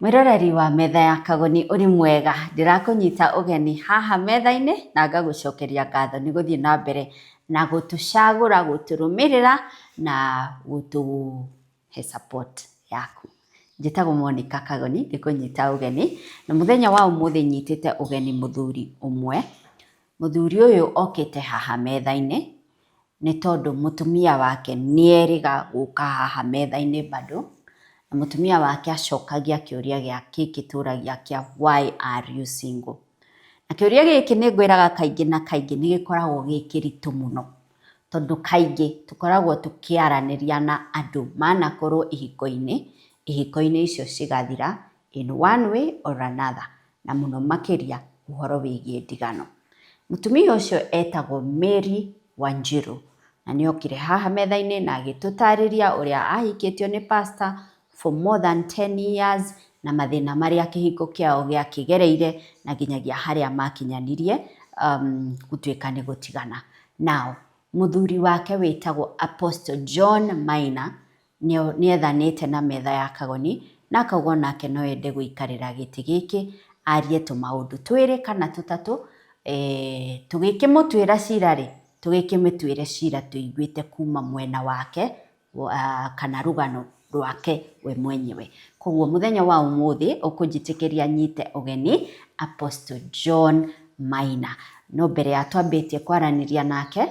Mwĩroreri wa Metha ya Kagoni ũrĩ mwega, ndĩrakũnyita ũgeni haha metha-inĩ na ngagũcokeria ngatho nĩ gũthiĩ na mbere na gũtũcagũra, gũtũrũmĩrĩra na gũtũhe support yaku. Njĩtagwo Monica Kagoni ngĩkũnyita ũgeni, na mũthenya wa ũmũthĩ nyitĩte ũgeni mũthuri ũmwe. Mũthuri ũyũ okĩte haha metha-inĩ nĩ tondũ mũtumia wake nĩ erĩga gũka haha metha-inĩ bado, na mũtumia wake acokagia kĩũria gĩa gĩkĩ tũragia kĩa why are you single? Na kĩũria gĩkĩ nĩ ngwĩraga kaingĩ na kaingĩ nĩ gĩkoragwo gĩ kĩritũ mũno, tondũ kaingĩ tũkoragwo tũkĩaranĩria na andũ manakorwo ihiko-inĩ, ihiko-inĩ icio cigathira in one way or another, na mũno makĩria ũhoro wĩgiĩ ndigano. Mũtumia ũcio etagwo Mary Wanjiru, na nĩ okire haha metha-inĩ na agĩtũtarĩria ũrĩa ahikĩtio nĩ pastor for more than 10 years na mathĩna marĩa kĩhiko kĩao gĩakĩgereire na nginyagia harĩa makinyanirie gũtuĩka nĩ gũtigana. Now, mũthuri wake wĩtagwo Apostle John Maina nĩethanĩte na metha ya Kagoni na akauga onake no ende gũikarĩra gĩtĩ gĩkĩ arie tũmaũndũ twĩrĩ kana tũtatũ, tũgĩkĩmũtuĩra cira rĩ, tũgĩkĩmũtuĩre cira tũiguĩte kuma mwena wake kana rũgano rwake we mwenyewe. Koguo mũthenya wa ũmũthĩ ũkũnjĩtĩkĩria nyite ũgeni Apostle John Maina. No mbere ya twambĩtie kwaranĩria nake,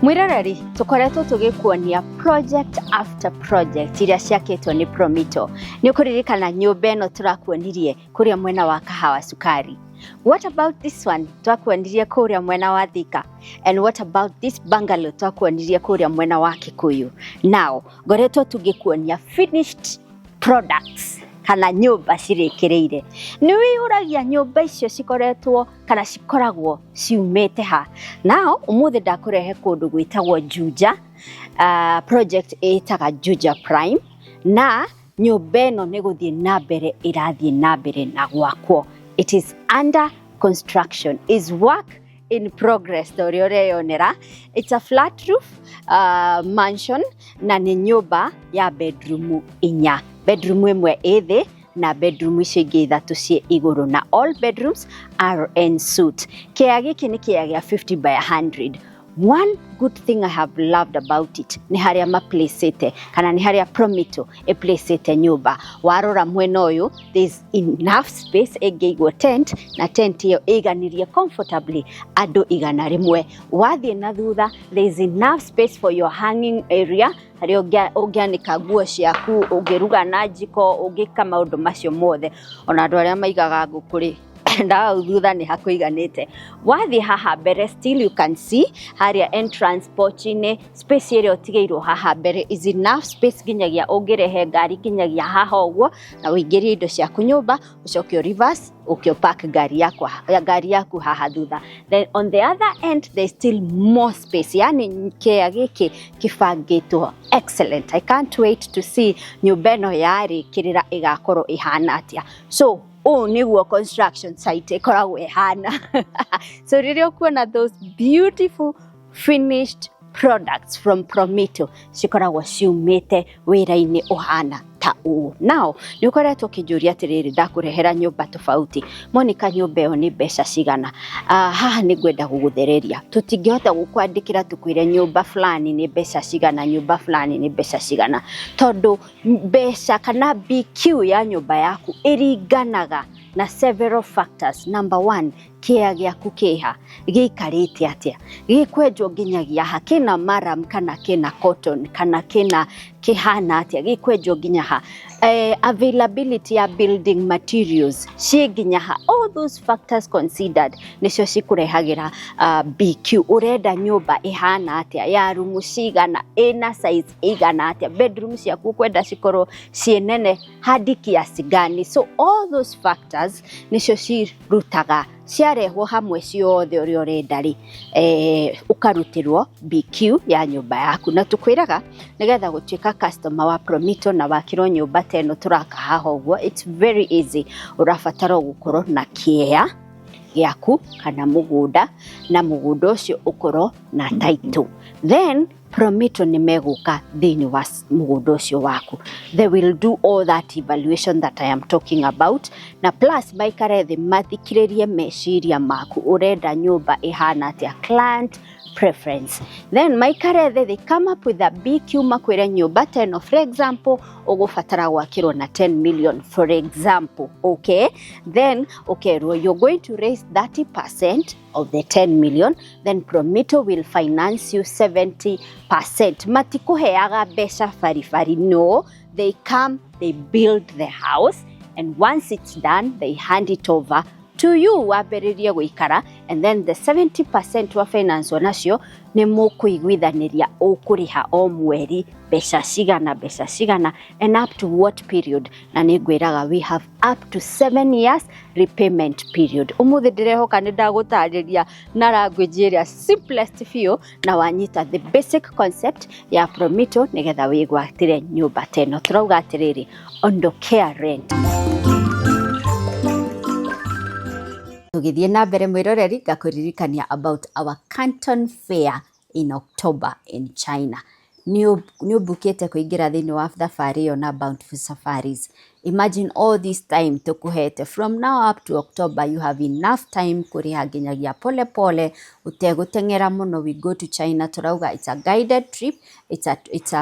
Mwĩroreri, tũkoretwo tũgĩkuonia project after project iria ciakĩtwo nĩ Promito. Nĩ ũkũririkana nyũmba ĩno tũrakuonirie kũrĩa mwena wa Kahawa Sukari. What about this one? Twakuonirie kũrĩa mwena wa Thika. And what about this bungalow? Twakuonirie kũrĩa mwena wa Kikuyu. Now, ngoretwo tũgĩkuonia finished products kana nyũmba cirĩkĩrĩire. Nĩ wĩyũragia nyũmba icio cikoretwo kana cikoragwo ciumĩte ha? Now, ũmũthĩ ndakũrehe kũndũ gwĩtagwo Juja, project ĩtaga Juja Prime, na nyũmba ĩno nĩ gũthiĩ na mbere ĩrathiĩ na mbere na gwakwo. It is under construction, is work in progress ta ũrĩa ũreyonera. It's a flat roof mansion na nĩ nyũmba ya bedroom inya, bedroom ĩmwe ĩ thĩ na bedroom icio ingĩ ithatũ ciĩ igũrũ, na all bedrooms are en suite. Kĩea gĩkĩ nĩ kĩea gĩa 50 by 100. One good thing I have loved about it nĩ harĩa maplacĩte kana nĩ harĩa Promito ĩplacĩte nyũmba. Warora mwena ũyũ, there is enough space ĩngĩigwo tent, na tent ĩyo ĩiganirie comfortably andũ 100. Wathiĩ na thutha, there is enough space for your hanging area harĩa ũngĩanĩka nguo ciaku, ũngĩruga na njiko, ũngĩka maũndũ macio mothe. Ona andũ arĩa maigaga ngũkũ rĩ, ndao thutha nĩ hakũiganĩte. Wathiĩ haha mbere, still you can see harĩa entrance porch-inĩ, space ĩrĩa ũtigĩirwo haha mbere is enough space nginyagia ũngĩrehe ngari nginyagia haha ũguo na ũingĩrie indo ciaku nyũmba, ũcoke ũ reverse ũke ũpark ngari yaku haha thutha. Then on the other end there is still more space, yani kĩea gĩkĩ kĩbangĩtwo excellent. I can't wait to see nyũmba ĩno yarĩkĩrĩra ĩgakorwo ĩhana atĩa. So ũũ nĩguo construction site ĩkoragwo ĩhana. So rĩrĩa ũkuona those beautiful finished products from Promito, cikoragwo ciumĩte wĩra-inĩ ũhana ta ũũ. Now, nĩ ũkoretwo ũkĩnjũria atĩrĩrĩ, ndakũrehera nyũmba tofauti, Monica, nyũmba ĩyo nĩ mbeca cigana? Haha nĩ ngwenda gũgũthereria, tũtingĩhota gũkwandĩkĩra tũkwĩre nyũmba fulani nĩ mbeca cigana, nyũmba fulani nĩ mbeca cigana, tondũ mbeca kana BQ ya nyũmba yaku ĩringanaga na several factors. Number one, kĩea gĩaku kĩha, gĩikarĩte atĩa, gĩkwenjwo nginyagia ha, kĩna maram kana kĩna cotton kana kĩna kĩhana atĩa, gĩkwenjwo nginya ha, availability ya building materials ciĩ nginya ha. All those factors considered nĩcio cikũrehagĩra BQ. Ũrenda nyũmba ĩhana atĩa, ya rumu cigana, ĩna size ĩigana atĩa, bedroom ciaku ũkwenda cikorwo ciĩ nene hadi kiasi gani. So all those factors nĩcio cirutaga, ciarehwo hamwe ciothe ũrĩa ũrenda rĩ, ũkarutĩrwo BQ ya nyũmba yaku. Na tũkwĩraga nĩgetha gũtuĩka customer wa Promito na wakĩrwo nyũmba ta ĩno tũraka haha ũguo, it's very easy. Ũrabatara gũkorwo na kĩea gĩaku kana mũgũnda, na mũgũnda ũcio ũkorwo na title. Then Promito nĩ megũka thĩinĩ wa mũgũnda ũcio waku. They will do all that evaluation that I am talking about, na plus maikare thĩ mathikĩrĩrie meciria maku, ũrenda nyũmba ĩhana atĩa, client preference. Then maikare thĩ, they come up with a BQ, makwĩre nyũmba ta ĩno, for example, ũgũbatara gwakĩrwo na 10 million, for example. Okay, then ũkerwo you're going to raise 30% of the 10 million, then Promito will finance you 70%. Matikũheaga mbeca baribari, no, they come, they build the house, and once it's done, they hand it over to you wambĩrĩrie gũikara, and then the 70% wa finance nacio nĩ mũkũiguithanĩria ũkũrĩha o mweri mbeca cigana, mbeca cigana, and up to what period. Na nĩ ngwĩraga we have up to 7 years repayment period. Ũmũthĩ ndĩrehoka nĩ ndagũtarĩria na language ĩrĩa simplest biũ, na wanyita the basic concept ya Promito nĩgetha wĩgwatĩre nyũmba ta ĩno. Tũrauga atĩrĩrĩ, Ondokea Rent. Tũgĩthiĩ na mbere mwĩroreri, ngakũririkania about our Canton Fair in October in China. Nĩ ũmbukĩte kũingĩra thĩinĩ wa thabarĩ ĩyo na Bountiful Safaris. Imagine all this time tũkũhete from now up to October, you have enough time kũrĩha nginyagia pole pole ũtegũteng'era mũno. We go to China, tũrauga it's a guided trip, it's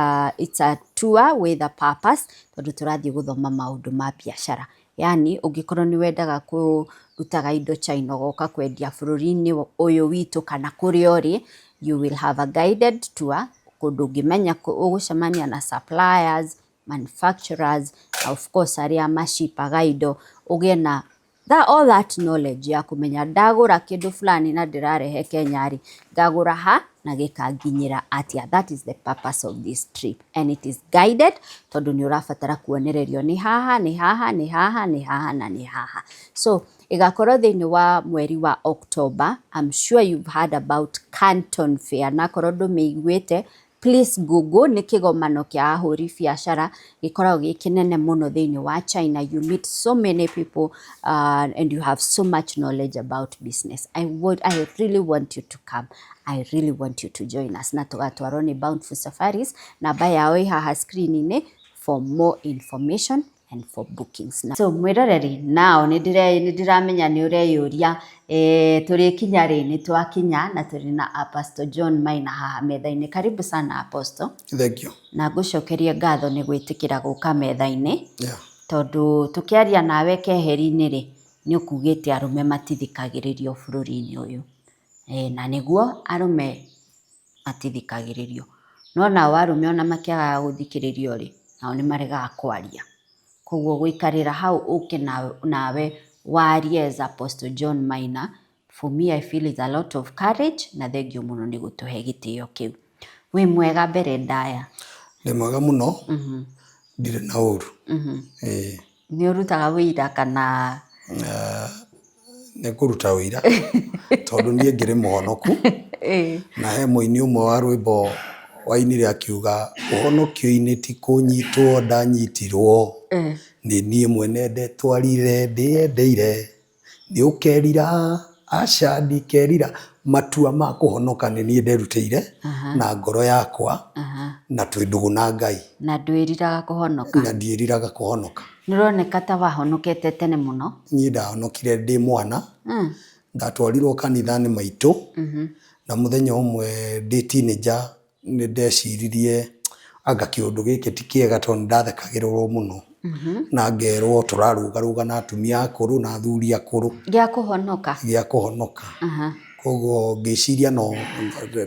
a tour with a purpose, tondũ tũrathiĩ gũthoma maũndũ ma biacara. Yani ũngĩkorwo nĩ wendaga kũrutaga indo China ũgoka kwendia bũrũri-inĩ ũyũ witũ kana kũrĩa ũrĩ, you will have a guided tour kũndũ ũngĩmenya ũgũcemania na suppliers, manufacturers, na of course arĩa macipaga indo, ũgĩe na that, all that knowledge ya kũmenya ndagũra kĩndũ fulani na ndĩrarehe Kenya rĩ, ngagũra ha na gĩkanginyĩra atĩa. That is the purpose of this trip, and it is guided tondũ nĩ ũrabatara kuonererio nĩ haha, nĩ haha, nĩ haha, nĩ haha na nĩ haha. So ĩgakorwo thĩinĩ wa mweri wa October. I'm sure you've heard about Canton Fair, na korwo ndũmĩiguĩte, please google. Nĩ kĩgomano kĩa ahũri biacara gĩkoragwo gĩ kĩnene mũno thĩinĩ wa China. You meet so many people and you have so much knowledge about business. I really want you to come. I really want you to join us, na tũgatwarwo nĩ Bountiful Safaris. Namba yao ĩ haha screen-inĩ for more information and for bookings. So mwĩroreri, now nĩ ndĩramenya nĩ ũreyũria tũrĩkinya rĩ. Nĩ twakinya na tũrĩ na Apostle John Maina haha metha-inĩ. Karibu sana, Apostle. Thank you. Na ngũcokerie ngatho nĩ gwĩtĩkĩra gũka metha-inĩ. Tondũ tũkĩaria nawe keheri-inĩ rĩ, nĩ ũkugĩte arũme matithikagĩrĩrio bũrũri-inĩ ũyũ. Na nĩguo arũme matithikagĩrĩrio, no nao arũme ona makĩagaga gũthikĩrĩrio rĩ, nao nĩ maregaga kwaria. Koguo gũikarĩra hau ũke nawe warie as Apostle John Maina, for me I feel is a lot of courage, na thengio mũno nĩ gũtũhe gĩtĩo kĩu. Wĩ mwega mbere ndaya? Ndĩ mwega mũno, ndirĩ na ũru. Ĩĩ. Nĩ ũrutaga wĩira kana? Nĩ kũruta ũira tondũ niĩ ngĩrĩ mũhonoku, na he mũini ũmwe wa rwĩmbo wainire akiuga ũhonokio-inĩ ti kũnyitwo ndanyitirwo, nĩ niĩ mwene ndetwarire ndĩyendeire, nĩ ũkerira, aca ndikerira, matua ma kũhonoka nĩ niĩ nderutĩire na ngoro yakwa, na twĩ ndũgũ na Ngai. Na ndwĩriraga kũhonoka? Na ndiĩriraga kũhonoka. Nĩ ũroneka ta wahonokete tene mũno. Niĩ ndahonokire ndĩ mwana. Ndatwarirwo kanitha nĩ maitũ, na mũthenya ũmwe ndĩ teenager nĩ ndeciririe anga kĩũndũ gĩkĩ ti kĩega, tondũ nĩ ndathekagĩrĩrwo mũno na ngerwo tũrarũgarũga na atumia akũrũ na athuri akũrũ. Gĩa kũhonoka? Gĩa kũhonoka. Koguo ngĩciria no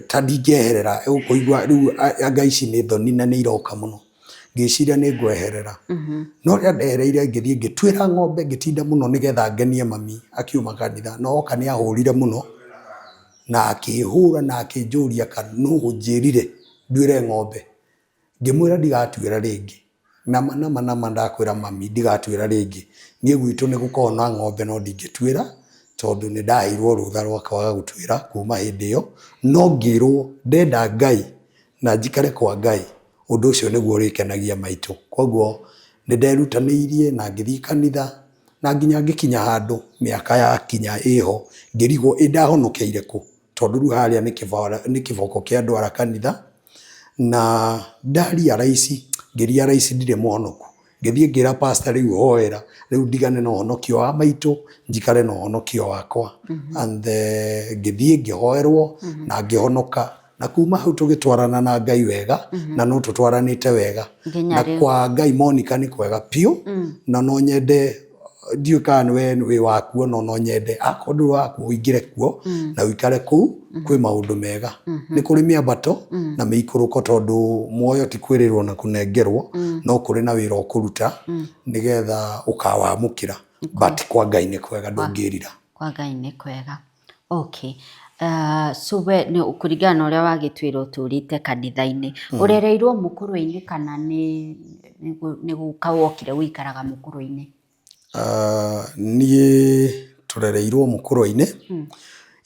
ta ndingĩeherera ũkũigua rĩu anga ici nĩ thoni na nĩ iroka mũno, ngĩciria nĩ ngweherera. No rĩrĩa ndehereire ngĩthiĩ ngĩtuĩra ng'ombe, ngĩtinda mũno nĩgetha ngenie mami akiuma kanitha, no oka nĩ ahũrire mũno na akĩhũra na akĩnjũria kana nũ ũnjĩrire nduĩre ng'ombe. Ngĩmwĩra ndigatuĩra rĩngĩ. Nama nama nama ndakwĩra mami ndigatuĩra rĩngĩ. Niĩ gwitũ nĩ gũkoragwo na ng'ombe no ndingĩtuĩra tondũ nĩ ndaheirwo rũtha rwa kwaga gũtuĩra kuma hĩndĩ ĩyo. No ngĩrwo ndenda Ngai na njikare kwa Ngai, ũndũ ũcio nĩguo ũrĩkenagia maitũ. Koguo nĩ nderutanĩirie na ngĩthiĩ kanitha. Na nginya ngĩkinya handũ mĩaka yakinya ĩho, ngĩrigwo ĩ ndahonokeire kũ, tondũ rĩu harĩa nĩ kĩboko kĩandwara kanitha, na nda realize, ngĩ realize ndirĩ mũhonoku. Ngĩthiĩ ngĩra pastor rĩu hoera, rĩu ndigane na ũhonokio wa maitũ, njikare na ũhonokio wakwa. And ngĩthiĩ ngĩhoerwo na ngĩhonoka. Na kuma hau tũgĩtwarana na Ngai wega, na no tũtwaranĩte wega. Nginya Na rĩu. kwa Ngai Monica nĩ kwega biũ, na no nyende, ndiũĩ kana we wĩ wakuo, no no nyende akorwo ndũrĩ wakuo ũingĩre kuo na ũikare kũu, kwĩ maũndũ mega. Nĩ kũrĩ mĩambato na mĩikũrũko, tondũ muoyo ti kwĩrĩrwo na kũnengerwo, no kũrĩ na wĩra ũkũruta nĩgetha ũkawamũkĩra. But kwa Ngai nĩ kwega, ndũngĩrira. Kwa Ngai nĩ kwega. Okay. So we nĩ kũringana na ũrĩa wagĩtwĩra ũtũrĩte kanitha-inĩ, ũrereirwo mũkũrwe-inĩ kana nĩ nĩ gũka wokire gũikaraga mũkũrwe-inĩ? Niĩ tũrereirwo mũkũrwe-inĩ,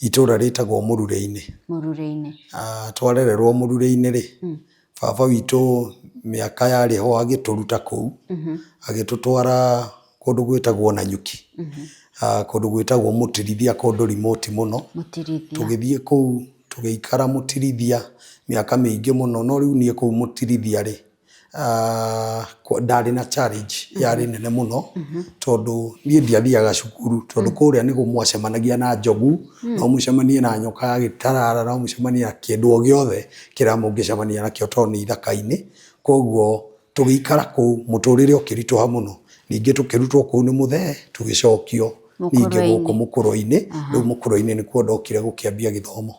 itũra rĩtagwo Mũrure-inĩ. Mũrure-inĩ. Twarererwo Mũrure-inĩ rĩ, baba witũ mĩaka yarĩ ho agĩtũruta kũu, agĩtũtwara kũndũ gwĩtagwo Nanyuki, kũndũ gwĩtagwo Mũtirithia, kũndũ remote mũno. Mũtirithia. Tũgĩthiĩ kũu tũgĩikara Mũtirithia mĩaka mĩingĩ mũno, no rĩu niĩ kũu Mũtirithia rĩ, ndarĩ na challenge yarĩ nene mũno, tondũ niĩ ndiathiaga cukuru, tondũ kũrĩa nĩguo mwacemanagia na njogu, no mũcemanie na nyoka ya gĩtarara, no mũcemanie na kĩndũ o gĩothe kĩrĩa mũngĩcemania nakĩo, tondũ nĩ ithaka-inĩ. Koguo tũgĩikara kũu, mũtũrĩre ũkĩritũha mũno. Ningĩ tũkĩrutwo kũu nĩ mũthee, tũgĩcokio ningĩ gũkũ mũkũrwe-inĩ. Rĩu mũkũrwe-inĩ nĩkuo ndokire gũkĩambia gĩthomo.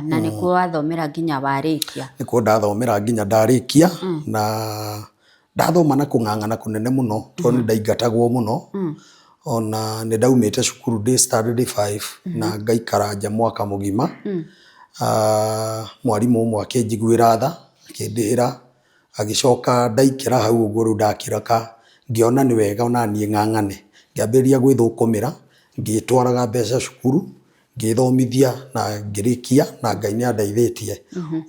Na nĩkuo wathomera nginya warĩkia? Nĩkuo ndathomera nginya ndarĩkia, na ndathoma na kũng'ang'ana kũnene mũno, tondũ nĩ ndaingatagwo mũno. Ona nĩ ndaumĩte cukuru ndĩ standard 5 na ngaikara nja mwaka mũgima. Mwarimũ ũmwe akĩnjiguĩra tha, akĩndĩhĩra, agĩcoka ndaikĩra hau ũguo rĩu ndakĩraka, ngĩona nĩ wega ona niĩ ng'ang'ane. Ngĩambĩrĩria gwĩthũkũmĩra, ngĩtwaraga mbeca cukuru, ngĩthomithia na ngĩrĩkia, na Ngai nĩ andeithĩtie.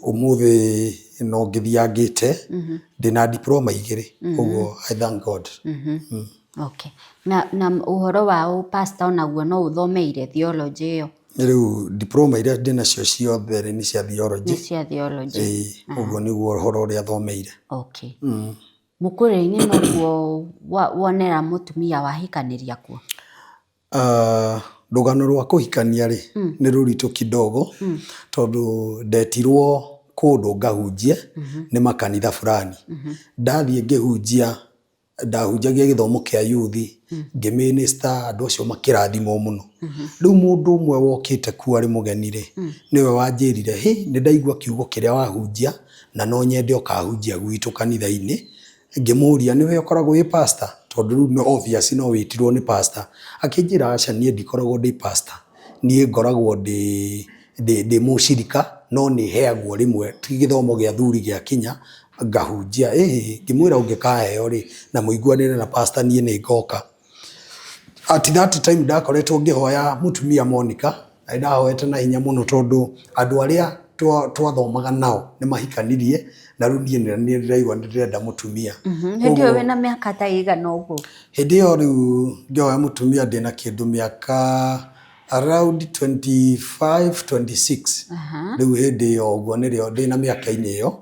Ũmũthĩ no ngĩthiangĩte, ndĩna diploma igĩrĩ, koguo I thank God. Okay. Na ũhoro wa ũpasta onaguo no ũthomeire theology ĩyo? Rĩu diploma iria ndĩnacio ciothe nĩ cia theology. Nĩ cia theology. Ĩĩ, ũguo nĩguo ũhoro ũrĩa thomeire. Okay. Mũkũrwe-inĩ nokuo wonera mũtumia wahikanĩria kuo? Rũgano rwa kũhikania rĩ, nĩ rũritũ kidogo, tondũ ndetirwo kũndũ ngahunjie nĩ makanitha fulani. Ndathiĩ ngĩhunjia, ndahunjagia gĩthomo kĩa youth, ngĩmĩnĩsta, andũ acio makĩrathimwo mũno. Rĩu mũndũ ũmwe wokĩte kuo arĩ mũgeni rĩ, nĩwe wanjĩrire, hĩ, nĩ ndaigua kiugo kĩrĩa wahunjia, na no nyende ũkahunjia gwitũ kanitha-inĩ. Ngĩmũria, nĩwe ũkoragwo wĩ pastor? Tondũ rĩu no obvious no wĩtirwo nĩ pastor. Akĩnjĩra aca, niĩ ndikoragwo ndĩ pastor, niĩ ngoragwo ndĩ mũcirika, no nĩ heagwo rĩmwe gĩthomo gĩa athuri gĩakinya ngahunjia. Ĩhĩ, ngĩmwĩra ũngĩkaheo rĩ, na mũiguanĩre na pastor, niĩ nĩ ngoka. At that time ndakoretwo ngĩhoya mũtumia Monica, na nĩ ndahoete na hinya mũno, tondũ andũ arĩa twathomaga nao nĩ mahikanirie, na rĩu niĩ nĩ ndĩraigua nĩ ndĩrenda mũtumia. Hĩndĩ ĩyo wĩna mĩaka ta ĩigana ũguo? Hĩndĩ ĩyo rĩu ngĩhoya mũtumia ndĩna kĩndũ mĩaka around 25, 26. Rĩu hĩndĩ ĩyo ũguo nĩrĩo ndĩna mĩaka-inĩ ĩyo,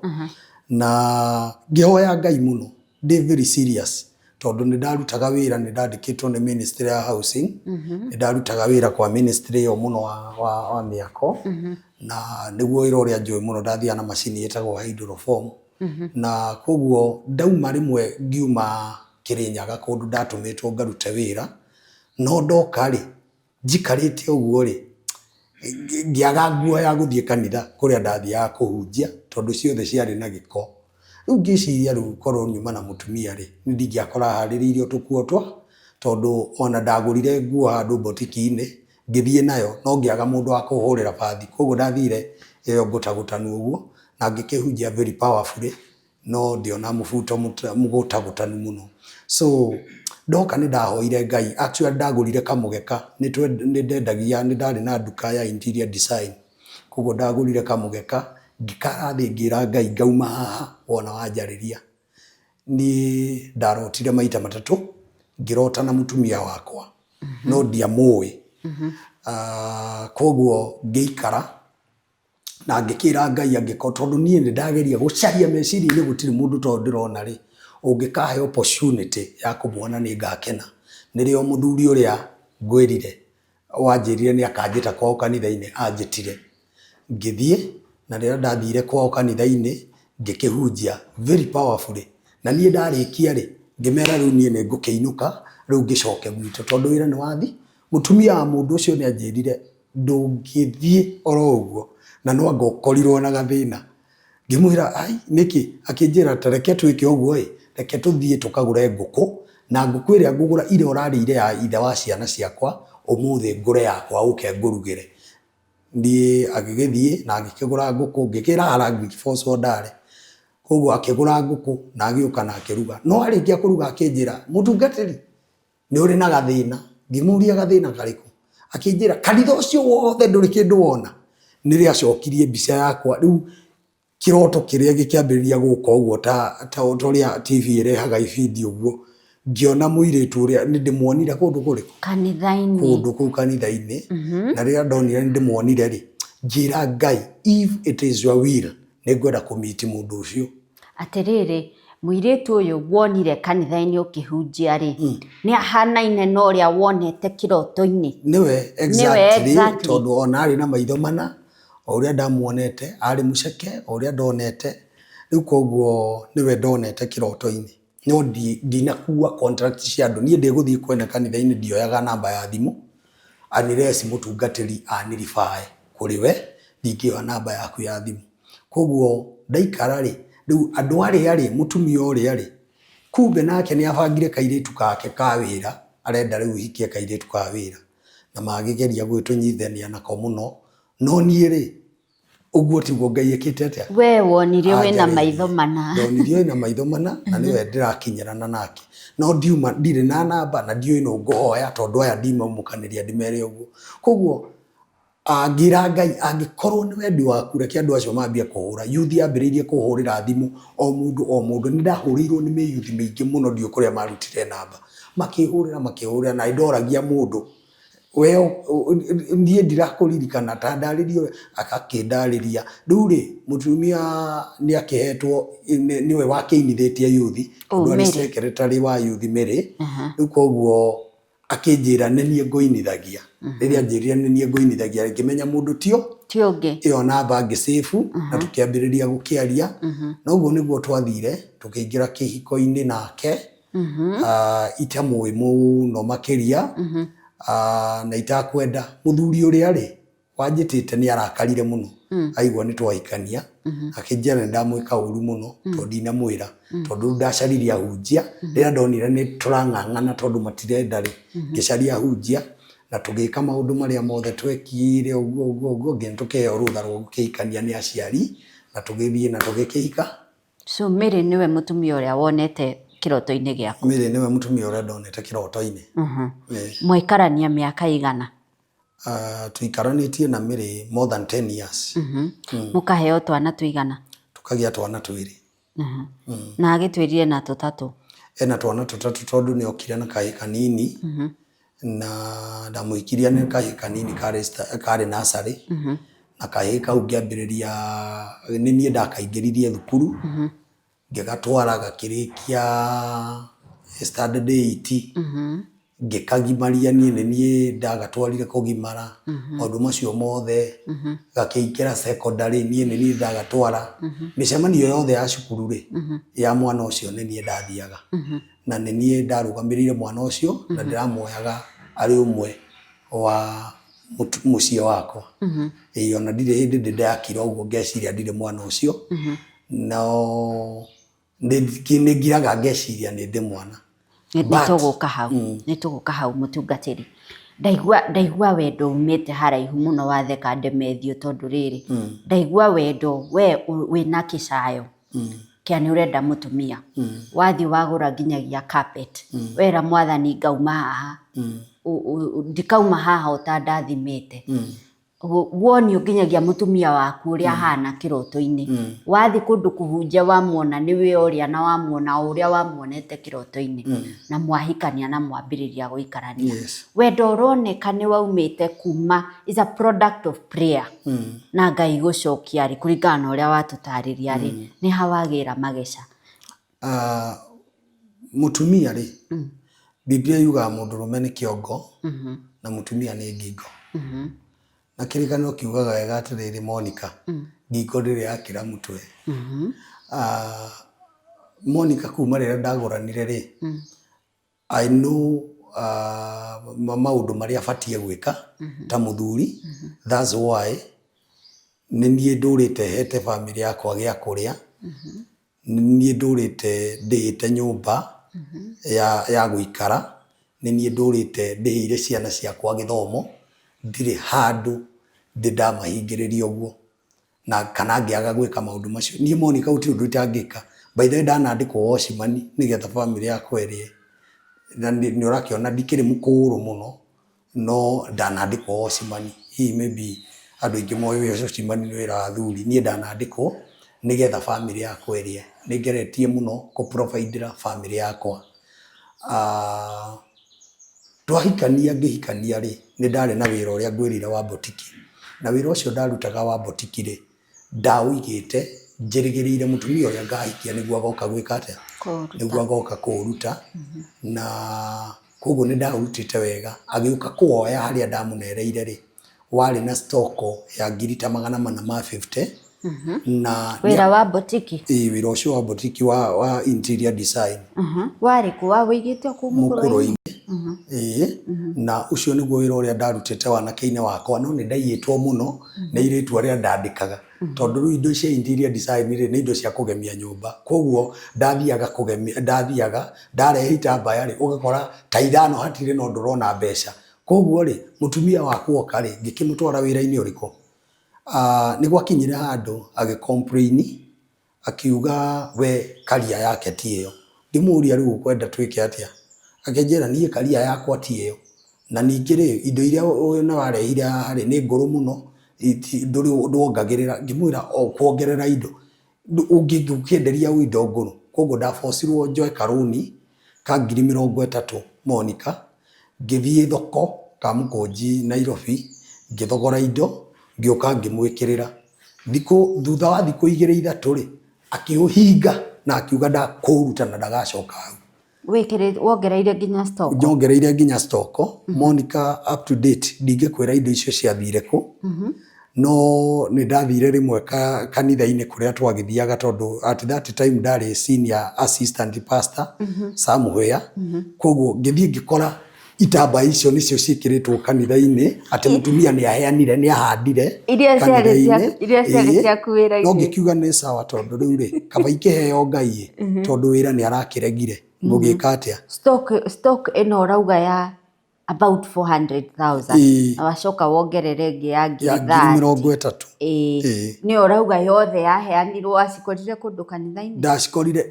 na ngĩhoya Ngai mũno, ndĩ very serious, tondũ nĩ ndarutaga wĩra, nĩ ndandĩkĩtwo nĩ ministry ya housing, nĩ ndarutaga wĩra kwa ministry ĩyo mũno wa mĩako, na nĩguo wĩra ũrĩa njũĩ mũno. Ndathiaga na macini ĩtagwo hydroform, na koguo ndauma rĩmwe ngiuma Kĩrĩnyaga kũndũ ndatũmĩtwo ngarute wĩra, no ndoka rĩ, njikarĩte ũguo rĩ, ngĩaga nguo ya gũthiĩ kanitha kũrĩa ndathiaga kũhunjia, tondũ ciothe ciarĩ na gĩko. Rĩu ngĩciria, rĩu korwo nyuma na mũtumia rĩ, nĩ ndingĩakora harĩrĩirio tũkuo twa, tondũ ona ndagũrire nguo handũ mbotiki-inĩ, ngĩthiĩ nayo, no ngĩaga mũndũ wa kũhũrĩra bathi, koguo ndathire ĩyo ngũtagũtanu ũguo, na ngĩkĩhunjia very powerfully, no ndĩona mũbuto mũgũtagũtanu mũno. So ndoka nĩ ndahoire Ngai. Actually ndagũrire kamũgeka, nĩ ndendagia, nĩ ndarĩ na nduka ya interior design, koguo ndagũrire kamũgeka, ngĩkara thĩ ngĩra Ngai, ngauma haha wona wanjarĩria. Niĩ ndarotire maita matatũ. Ngĩrota na mũtumia wakwa no ndiamũĩ. Koguo ngĩikara na ngĩkĩra Ngai angĩkorwo tondũ niĩ nĩ ndageria gũcaria meciria-inĩ gũtirĩ mũndũ ta ũyũ ndĩrona rĩ, ũngĩkahe opportunity ya kũmuona nĩ ngakena. Nĩrĩo mũthuri ũrĩa ngwĩrire wanjĩrire nĩ akanjĩta kwao kanitha-inĩ anjĩtire. Ngĩthiĩ, na rĩrĩa ndathire kwao kanitha-inĩ, ngĩkĩhunjia very powerfully. Na niĩ ndarĩkia rĩ, ngĩmera rĩu niĩ nĩ ngũkĩinũka, rĩu ngĩcoke gwitũ tondũ wĩra nĩ wathi. Mũtumia wa mũndũ ũcio nĩ anjĩrire, ndũngĩthiĩ oro ũguo, na no anga ũkorirwo na gathĩna. Ngĩmwĩra ai nĩkĩ? Akĩnjĩra ta reke twĩke ũguo ĩ, reke tũthiĩ tũkagũre ngũkũ, na ngũkũ ĩrĩa ngũgũra ira ũrarĩire ya ithe wa ciana ciakwa, ũmũthĩ ngũre yakwa ũke ngũrugĩre. Niĩ agĩgĩthiĩ na agĩkĩgũra ngũkũ, ngĩkĩrara ngĩbocwo ndare. Koguo akĩgũra ngũkũ na agĩũka na akĩruga. No arĩkia kũruga akĩnjĩra, mũtungatĩri, nĩ ũrĩ na gathĩna. Ngĩmũria gathĩna karĩkũ? Akĩnjĩra kanitha ũcio wothe ndũrĩ kĩndũ wona. Nĩrĩo acokirie mbica yakwa rĩu kĩroto kĩrĩa gĩkĩambĩrĩria gũka ũguo ta ta ũrĩa TV ĩrehaga ibindi ũguo, ngĩona mũirĩtu ũrĩa nĩ ndĩmuonire kũndũ kũrĩkũ? Kanitha-inĩ. Kũndũ kũu kanitha-inĩ. Na rĩrĩa ndonire nĩ ndĩmuonire rĩ, ngĩra Ngai, if it is your will, nĩ ngwenda kũ meet mũndũ ũcio. Atĩrĩrĩ, mũirĩtu ũyũ wonire kanitha-inĩ ũkĩhunjia rĩ, nĩ ahanaine na ũrĩa wonete kĩroto-inĩ? Nĩwe exactly, exactly. Tondũ ona arĩ na maitho mana, o ũrĩa ndamuonete, arĩ mũceke, o ũrĩa ndonete, rĩu koguo nĩwe ndonete kĩroto-inĩ. No ndinakua contract cia andũ, niĩ ndĩgũthiĩ kwene kanitha-inĩ ndioyaga namba ya thimũ, unless mũtungatĩri aniribae kũrĩ we, ndingĩoya namba yaku ya thimũ. Koguo ndaikara rĩ, rĩu andũ arĩa rĩ, mũtumia ũrĩa rĩ, kumbe nake nĩ abangire kairĩtu gake ka wĩra, arenda rĩu hikie kairĩtu ka wĩra. Na magĩgeria gũgĩtũnyitithania nako mũno, no niĩ rĩ, ũguo tiguo Ngai ekĩte atĩa? We wonirio wĩna maitho mana. Ndonirio wĩna maitho mana, na nĩwe ndĩrakinyĩrana nake. No ndiuma, ndirĩ na namba, na ndiũĩ nũ ngũhoya, tondũ aya ndimaumũkanĩria ndĩmere ũguo. Koguo Ngĩra Ngai, angĩkorwo nĩ wendi waku, reke andũ acio mambie kũhũra. Yuthi yambĩrĩirie kũhũrĩra thimũ, o mũndũ o mũndũ. Nĩ ndahũrĩirwo nĩ mĩyuthi mĩingĩ mũno ndiũĩ kũrĩa marutire namba. Makĩhũrĩra makĩhũrĩra na nĩ ndoragia mũndũ, we niĩ ndirakũririkana, ta ndarĩria ũrĩa, agakĩndarĩria. Rĩu rĩ, mũtumia nĩ akĩhetwo, nĩwe wakĩinithĩtie yuthi, tondũ arĩ secretary wa yuthi Mary. Rĩu koguo akĩnjĩra nĩ niĩ ngũinithagia. Rĩrĩa anjĩrire nĩ niĩ ngũinithagia ngĩmenya mũndũ tio Ti ũngĩ. Ĩyo namba ngĩsave na tũkĩambĩrĩria gũkĩaria. Na ũguo nĩguo twathire tũkĩingĩra kĩhiko-inĩ nake. Itamũĩ mũno makĩria na itakwenda. Mũthuri ũrĩa rĩ, wanjĩtĩte nĩ arakarire mũno aigua nĩ twahikania, akĩnjĩra nĩ ndamwĩka ũru mũno tondũ ndinamwĩra, tondũ rĩu ndacaririe ahunjia rĩrĩa ndonire nĩ tũrang'ang'ana tondũ matirenda rĩ, ngĩcaria ahunjia na tũgĩka maũndũ marĩa mothe twekire ũguo ũguo ũguo nginya tũkĩheo rũtha rwa gũkĩhikania nĩ aciari na tũgĩthiĩ na tũgĩkĩhika. So Mary nĩwe mũtumia ũrĩa wonete kĩroto-inĩ gĩaku? Mary nĩwe mũtumia ũrĩa ndonete kĩroto-inĩ. Mwaikarania mĩaka ĩigana? Tũikaranĩtie na Mary more than 10 years. Mũkaheo twana tũigana? Tũkagĩa twana twĩrĩ. Na agĩtwĩrire na tũtatũ? Ena twana tũtatũ tondũ nĩ okire na kahĩĩ kanini, na ndamũhikirie na kahĩĩ kanini karĩ nursery, na kahĩĩ kau ngĩambĩrĩria, nĩ niĩ ndakaingĩririe thukuru, ngĩgatwara gakĩrĩkia standard eight, ngĩkagimaria niĩ nĩ niĩ ndagatwarire kũgimara, maũndũ macio mothe, gakĩingĩra secondary niĩ nĩ niĩ ndagatwara, mĩcemanio yothe ya cukuru rĩ, ya mwana ũcio nĩ niĩ ndathiaga, na nĩ niĩ ndarũgamĩrĩire mwana ũcio, na ndĩramuoyaga arĩ ũmwe wa mũciĩ wakwa. Ĩĩ ona ndirĩ hĩndĩ ndĩ ndakira ũguo ngeciria ndirĩ mwana ũcio, no nĩ ngiraga ngeciria nĩ ndĩ mwana. Nĩ tũgũka hau, nĩ tũgũka hau mũtungatĩri. Ndaigua ndaigua wendo umĩte haraihu mũno watheka ndemethio tondũ rĩrĩ, ndaigua wendo we wĩna kĩcayo kĩa nĩ ũrenda mũtumia. Wathiĩ wagũra nginyagia carpet, wera mwathani ngauma haha, ndikauma haha ũtandathimĩte. Wonio nginyagia mutumia waku uria ahana kiroto-ini. Wathi kundu kuhunjia wamuona niwe uria na wamuona o uria wamuonete kiroto-ini, na mwahikania na mwambiriria guikarania. Wendo uroneka ni waumite kuma is a product of prayer na Ngai gucokia ri kuringana na uria watutariria ri, ni ha wagira mageca? Mutumia ri, Biblia yugaga mundurume ni kiongo na mutumia ni ngingo. Na kĩrĩkanĩro kiugaga wega atĩrĩrĩ, Monica, ngingo ndĩrĩ yakĩra mũtwe. Monica, kuma rĩrĩa ndagũranire rĩ, I know maũndũ marĩa batiĩ gwĩka ta mũthuri. That's why nĩ niĩ ndũrĩte hete bamĩrĩ yakwa gĩa kũrĩa, nĩ niĩ ndũrĩte ndĩhĩte nyũmba ya gũikara, nĩ niĩ ndũrĩte ndĩhĩire ciana ciakwa gĩthomo, ndirĩ handũ ndĩ ndamahingĩrĩria ũguo na kana ngĩaga gwĩka maũndũ macio. Niĩ, Monica, gũtirĩ ũndũ itangĩka. By the way, ndanandĩkwo watchman nĩgetha bamĩrĩ yakwa ĩrĩe, na nĩ ũrakĩona ndikĩrĩ mũkũrũ mũno, no ndanandĩkwo watchman. Hihi maybe andũ aingĩ moĩ watchman nĩ wĩra wa athuri. Niĩ ndanandĩkwo nĩgetha bamĩrĩ yakwa ĩrĩe. Nĩ ngeretie mũno kũ provide ĩra bamĩrĩ yakwa. Twahikania, ngĩhikania rĩ, nĩ ndarĩ na wĩra ũrĩa ngwĩrire wa botiki, na wĩra ũcio ndarutaga wa botiki rĩ, ndaũigĩte njĩrĩgĩrĩire mũtumia ũrĩa ngahikia nĩguo agoka gwĩka atĩa? Kũũruta. Nĩguo agoka kũũruta. Na koguo nĩ ndaũrutĩte wega. Agĩũka kũwoya harĩa ndamũnereire rĩ, warĩ na stock ya ngiri ta 450 na Wĩra wa botiki? Ĩĩ, wĩra ũcio wa botiki wa interior design. Warĩ kũ? Wawĩigĩte o kũu Mũkũrũ-inĩ? Ĩĩ, na ũcio nĩguo wĩra ũrĩa ndarutĩte wanake-inĩ wakwa, no nĩ ndaiyĩtwo mũno nĩ airĩtu arĩa ndandĩkaga, tondũ rĩu indo cia interior design rĩ, nĩ indo cia kũgemia nyũmba. Koguo ndathiaga kũgemia, ndathiaga ndarehe itambaya rĩ, ũgakora ta ithano hatirĩ na ũndũ ũrona mbeca. Koguo rĩ, mũtumia wakwa oka rĩ, ngĩkĩmũtwara wĩra-inĩ ũrĩkũ? Nĩ gwakinyire handũ agĩ complain, akiuga we career yake ti ĩyo. Ngĩmũria, "Rĩu ũkwenda twĩke atĩa?" Akĩnjĩra, "Niĩ career yakwa ti ĩyo, na ningĩ rĩ, indo iria na warehire haha rĩ, nĩ ngũrũ mũno, ndũrĩ ndwongagĩrĩra." Ngĩmwĩra, "O kuongerera indo ũngĩkĩenderia ũ indo ngũrũ?" Koguo ndabocirwo njoe karũni ka 30,000, Monica, ngĩthiĩ thoko Kamũkũnji, Nairobi, ngĩthogora indo, ngĩũka ngĩmwĩkĩrĩra. Thikũ thutha wa thikũ igĩrĩ ithatũ rĩ, akĩũhinga na akiuga ndakũruta na ndagacoka hau. Wĩkĩrĩ wongereire nginya stock? Nyongereire nginya stock. Monica, up to date ndingĩkwĩra indo icio ciathire kũ, no nĩ ndathire rĩmwe kanitha-inĩ kũrĩa twagĩthiaga, tondũ at that time ndarĩ senior assistant pastor somewhere. Koguo ngĩthiĩ ngĩkora itambaya icio nĩcio ciĩkĩrĩtwo kanitha-inĩ, atĩ mũtumia nĩ aheanire, nĩ ahandire Iria ciarĩ kanitha-inĩ. Iria ciarĩ ciaku wĩra-inĩ. No ngĩkiuga nĩ sawa, tondũ rĩu rĩ, kaba ikĩheo Ngai ĩ, tondũ wĩra nĩ arakĩregire, ngũgĩka atĩa? Stock ĩno ũrauga ya about 400,000. Na wacoka wongerere ĩngĩ ya ngiri Ya ngiri 30. 30. Ĩĩ. Ĩĩ. Nĩyo ũrauga yothe yaheanirwo, wacikorire kũndũ kanitha-inĩ? Ndacikorire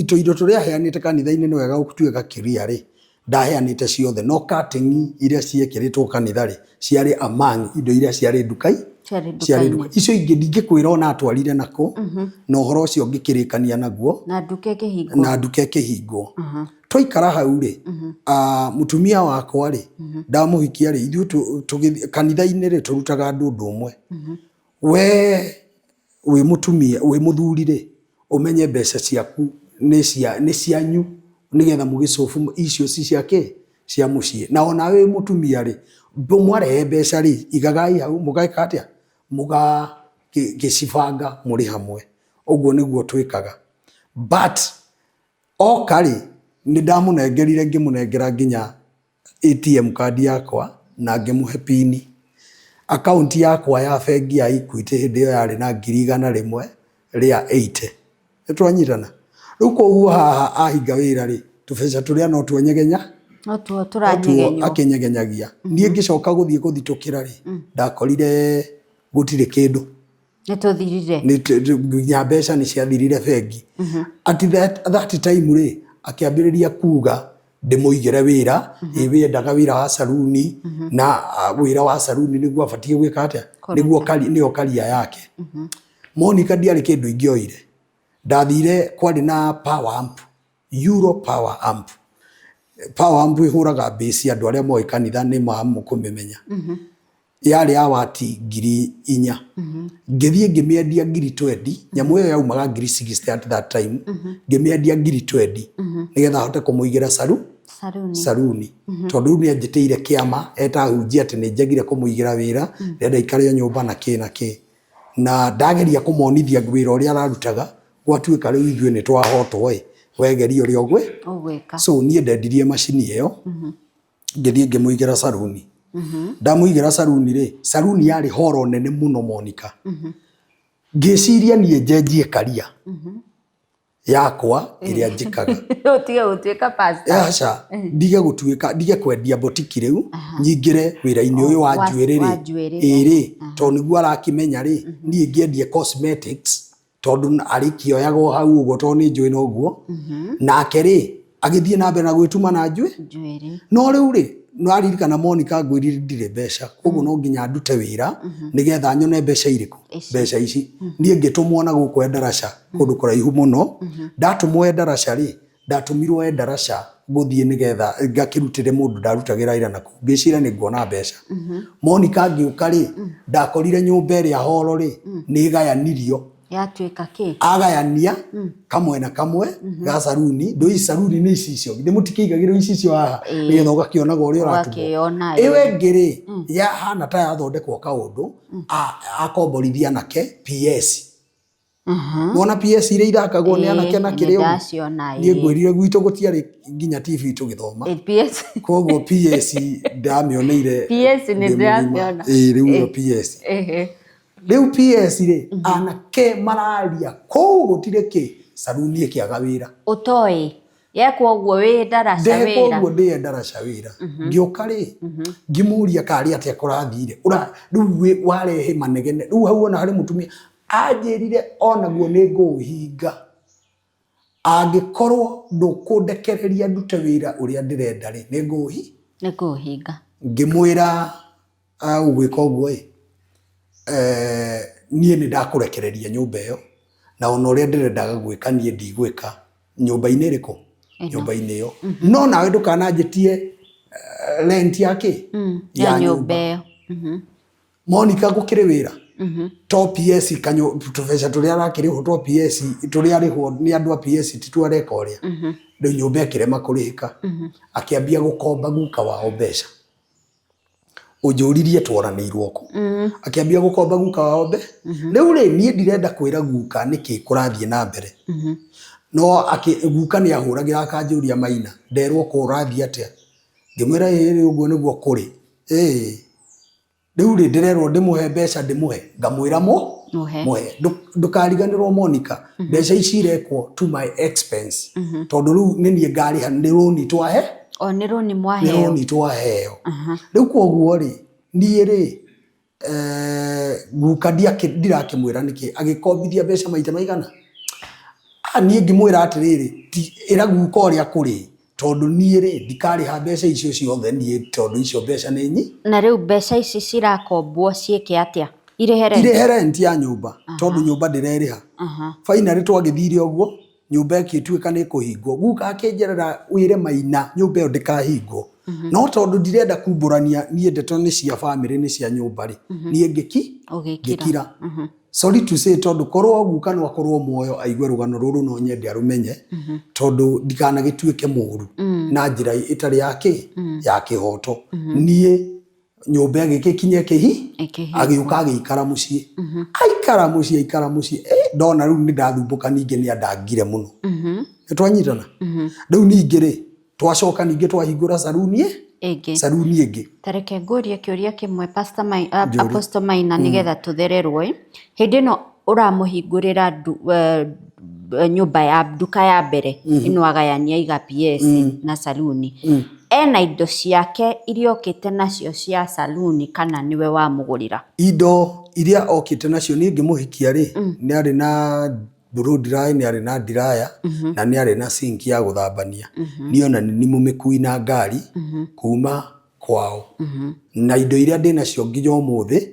tũindo tũrĩa aheanĩte kanitha-inĩ. Nĩ wega gũtuĩka kĩria rĩ, ndaheanĩte ciothe, no curtain iria ciekĩrĩtwo kanitha rĩ, ciarĩ among indo iria ciarĩ ndukai. Ciarĩ Ciarĩ nduka-inĩ. Nduka icio ingĩ ndingĩkwĩra ona atwarire nako, na ũhoro ũcio ngĩkĩrĩkania naguo. Na nduka ĩkĩhingwo. Na nduka ĩkĩhingwo. Twaikara hau rĩ, mũtumia wakwa rĩ, ndamũhikia rĩ, ithuĩ kanitha-inĩ rĩ, tũrutaga andũ ũndũ ũmwe: we wĩ mũtumia, wĩ mũthuri rĩ, ũmenye mbeca ciaku nĩ cianyu, nĩgetha mũgĩcobu icio ci cia kĩ, cia mũciĩ. Na onawe wĩ mũtumia rĩ, mwarehe mbeca rĩ, igagai hau, mũgeka atĩa, mũgagĩcibanga mũrĩ hamwe. Ũguo nĩguo twĩkaga. But oka rĩ, nĩ ndamũnengerire, ngĩmũnengera nginya ATM card yakwa na ngĩmũhe pin. Akaunti yakwa ya bengi ya Equity hĩndĩ ĩyo yarĩ na 180,000. Nĩ twanyitana rĩu? Koguo haha ahinga wĩra rĩ, tũbeca tũrĩa no tuonyegenya. No tuo no tuo tũranyegenywo. Akĩnyegenyagia. Niĩ ngĩcoka gũthiĩ gũthitũkĩra rĩ, ndakorire gũtirĩ kĩndũ. Nĩ tũthirire. Nginya mbeca nĩ ciathirire bengi. At that time rĩ, akĩambĩrĩria kuga Ndĩmũigĩre wĩra, ĩ wendaga wĩra wa saruni, na wĩra wa saruni nĩguo abatiĩ gwĩka atĩa, nĩguo nĩyo career yake. Monica, ndiarĩ kĩndũ ingĩoire. Ndathire kwarĩ na power amp, Euro power amp. Power amp ĩhũraga bass, andũ arĩa moĩ kanitha nĩ mamũkũmĩmenya. Yarĩ ya wati 4000. Ngĩthiĩ ngĩmĩendia 20,000. Nyamũ ĩyo yaumaga 60,000 at that time. Ngĩmĩendia 20,000 nĩgetha hote kũmũigĩra Saruni. Saruni, tondũ rĩu nĩ anjĩtĩire kĩama etahunjia atĩ nĩ njagire kũmũigĩra wĩra, ndĩrenda aikare o nyũmba na kĩ na kĩ. Na ndageria kũmonithia wĩra ũrĩa ararutaga, gwatuĩka rĩu ithuĩ nĩ twahotwo ĩ, wegeria ũrĩa ũgwĩ Ũgwĩka. So niĩ ndendirie macini ĩyo, ngĩthiĩ ngĩmũigĩra saruni. Ndamũigĩra saruni rĩ, saruni yarĩ horo nene mũno, Monica. Ngĩciria niĩ njenjie career yakwa ĩrĩa njĩkaga. Ũtige gũtuĩka pastor. Aca, ndige gũtuĩka, ndige kwendia botiki rĩu, nyingĩre wĩra-inĩ ũyũ wa njuĩrĩ wa rĩ. Njuĩrĩ. Ĩ rĩ, tondũ nĩguo arakĩmenya rĩ, niĩ ngĩendie cosmetics, tondũ arĩkĩoyaga hau ũguo, tondũ nĩ njũĩ noguo. Nake rĩ, agĩthiĩ na mbere na gwĩtuma na njuĩ. Njuĩrĩ. No rĩu rĩ, nĩwaririkana, Monica, ngwĩrire ndirĩ mbeca, koguo no nginya ndute wĩra nĩgetha nyone mbeca irĩkũ? Ici. Mbeca ici. Niĩ ngĩtũmwo na gũkũ Endarasha, kũndũ kũraihu mũno. Ndatũmwo Endarasha rĩ, ndatũmirwo Endarasha gũthiĩ nĩgetha ngakĩrutĩre mũndũ ndarutagĩra wĩra nakũu, ngĩciria nĩ nguona mbeca. Monica, ngĩũka rĩ, ndakorire nyũmba ĩrĩa horo rĩ nĩ ĩgayanirio. Yatuĩka kĩ? Agayania kamwena kamwe ga saruni. Ndũĩ saruni nĩ icicio, githĩ mũtikĩigagĩrwo icicio haha nĩgetha ũgakĩonaga ũrĩa ũratumwo? Ũgakĩona. Ĩyo ĩngĩ rĩ, yahana ta yathondekwo kaũndũ, akomborithia anake PS. Wona PS iria ithakagwo nĩ anake na kĩrĩa ũguo? Ndaciona. Niĩ ngwĩrire gwitũ gũtiarĩ nginya TV tũgĩthoma. PS. Koguo PS ndamĩoneire PS nĩ ndĩ mũgima. ndĩraciona. Ĩĩ, rĩu ĩyo PS. Rĩu PS rĩ, anake mararia kũu, gũtirĩ kĩ, saruni ĩkĩaga wĩra. Ũtoĩ yekwo ũguo wĩ ndaraca Ndekwo wĩra. Ũguo ndĩ ndaraca wĩra. Ngĩũka rĩ, ngĩmũria karĩ atĩa kũrathire. Rĩu warehe manegene rĩu hau, ona harĩ mũtumia anjĩrire onaguo nĩ ngũũhinga angĩkorwo ndũkũndekereria ndute wĩra ũrĩa ndĩrenda rĩ, nĩ ngũũhi Nĩ kũũhinga. Ngĩmwĩra, "Ũgwĩka ũguo ĩ, niĩ nĩ ndakũrekereria nyũmba ĩyo, na ona ũrĩa ndĩrendaga gwĩka niĩ ndigwĩka nyũmba-inĩ ĩrĩkũ, nyũmba-inĩ ĩyo, no nawe ndũkananjĩtie rent ya kĩ ya nyũmba ĩyo. Monica, gũkĩrĩ wĩra to PS, tũbeca tũrĩa arakĩrĩhwo to PS, tũrĩa arĩhwo nĩ andũ a PS ti tuo areka ũrĩa. Rĩu nyũmba ĩkĩrema kũrĩhĩka, akĩambia gũkomba guka wao mbeca. Ũnjũririe tworanĩirwo kũ? Akĩambia gũkomba guka wao mbe. Rĩu rĩ, niĩ ndirenda kwĩra guka nĩkĩ kũrathiĩ na mbere, no guka nĩ ahũragĩra akanjũria, "Maina, nderwo kũ ũrathiĩ atĩa?" Ngĩmwĩra, "Ĩĩ rĩ, ũguo nĩguo kũrĩ. Ĩĩ, rĩu rĩ, ndĩrerwo ndĩmũhe mbeca, ndĩmũhe." Ngamwĩra mũ Mũhe. Mũhe. Ndũkariganĩrwo, Monica, mbeca ici irekwo to my expense, tondũ rĩu nĩ niĩ ngarĩha, nĩ rũni twahe. O nĩ rũni Nĩ mwaheo. Rũni twaheo. Rĩu koguo rĩ, niĩ rĩ, guka ndirakĩmwĩra nĩkĩ agĩkombithia mbeca maita maigana. Niĩ ngĩmwĩra atĩrĩrĩ, ĩra guka ũrĩa kũrĩ, tondũ niĩ rĩ, ndikarĩha mbeca icio ciothe niĩ, tondũ icio mbeca nĩ nyi Na rĩu mbeca ici cirakombwo ciĩke atĩa? Irĩhe rent? Irĩhe rent ya nyũmba, tondũ nyũmba ndĩrerĩha. Finally twagĩthire ũguo, nyũmba ĩgĩtuĩka nĩ ĩkũhingwo. Guka akĩnjerera, "Wĩre Maina nyũmba ĩyo ndĩkahingwo," no tondũ ndirenda kumbũrania niĩ, ndeto nĩ cia family, nĩ cia nyũmba rĩ, niĩ ngĩki Ũgĩkira. Ngĩkira. Sorry to say, tondũ korwo guka no akorwo muoyo aigue rũgano rũrũ, no nyende arũmenye, tondũ ndikanagĩtuĩke mũru na njĩra ĩtarĩ ya kĩ ya kĩhoto. Niĩ nyũmba ĩgĩgĩkinya ĩkĩhi Ĩkĩhingwo. Agĩũka agĩikara mũciĩ, aikara mũciĩ, aikara mũciĩ. Ndona rĩu nĩ ndathumbũka, ningĩ nĩ andangire mũno. Nĩ twanyitana. Rĩu ningĩ rĩ, twacoka ningĩ twahingũra saruni Ĩngĩ. Saruni ĩngĩ. Ta reke ngũrie kĩũria kĩmwe, Pastor Njũria. Apostle Maina, nĩgetha tũthererwo ĩ. Hĩndĩ ĩno ũramũhingũrĩra nyũmba ya nduka ya mbere ĩno, agayania iga PS na saluni, ena indo ciake iria okĩte nacio cia saluni, kana nĩwe wamũgũrĩra? Indo iria okĩte nacio, niĩ ngĩmũhikia rĩ, nĩ arĩ na Blow dry nĩ arĩ na dryer na nĩ arĩ na sink ya gũthambania. Niĩ ona nĩ niĩ mũmĩkui na ngari kuma kwao. Na indo iria ndĩnacio nginya ũmũthĩ,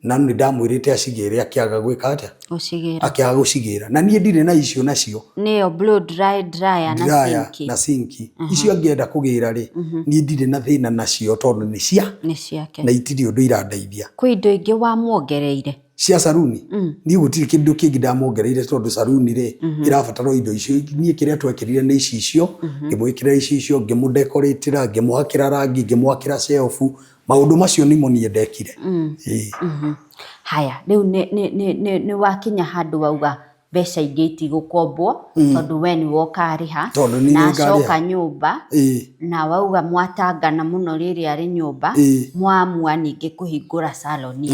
na nĩ ndamwĩrĩte acigĩre akĩaga gwĩka atĩa? Gũcigĩra. Akĩaga gũcigĩra. Na niĩ ndirĩ na icio nacio. Nĩyo blow dry dryer na Dryer sink. na sink. Icio angĩenda kũgĩra rĩ, niĩ ndirĩ na thĩna nacio tondũ nĩ cia Nĩ ciake. na itirĩ ũndũ irandeithia. Kwĩ indo ingĩ wamuongereire? Cia saruni? Niĩ gũtirĩ kĩndũ kĩngĩ ndamuongereire tondũ saruni rĩ, ĩrabatara o indo icio. Niĩ kĩrĩa twekĩrire nĩ icicio, ngĩmwĩkĩrĩra icicio, ngĩmũdecoratĩra, ngĩmũhakĩra rangi, ngĩmwakĩra shelf. Maũndũ macio nĩmo niĩ ndekire. Ĩĩ. Haya, rĩu nĩ wakinya handũ wauga mbeca ingĩ itigũkombwo tondũ we nĩwe ũkarĩha Tondũ niĩ na nĩ ngarĩha. acoka nyũmba na wauga mwatangana mũno rĩrĩa arĩ nyũmba mwamua ningĩ kũhingũra salon.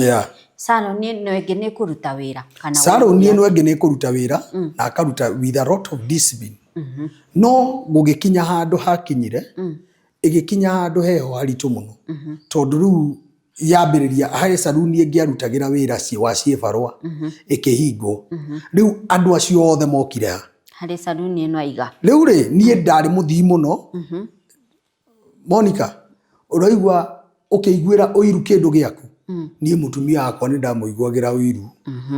Salon ĩno ĩngĩ nĩ ĩkũruta wĩra kana Salon ĩno ĩngĩ nĩ ĩkũruta wĩra na akaruta with a lot of discipline. No gũgĩkinya handũ hakinyire, ĩgĩkinya handũ heho haritũ mũno tondũ rĩu yambĩrĩria harĩ saruni ĩngĩ arutagĩra wĩra wa ciĩbarũa ĩkĩhingwo. Rĩu andũ acio othe mokire ha? Harĩ saruni ĩno aiga. Rĩu rĩ, niĩ ndarĩ mũthii mũno. Monica, ũraigua ũkĩiguĩra ũiru kĩndũ gĩaku? Niĩ mũtumia wakwa nĩ ndamũiguagĩra ũiru.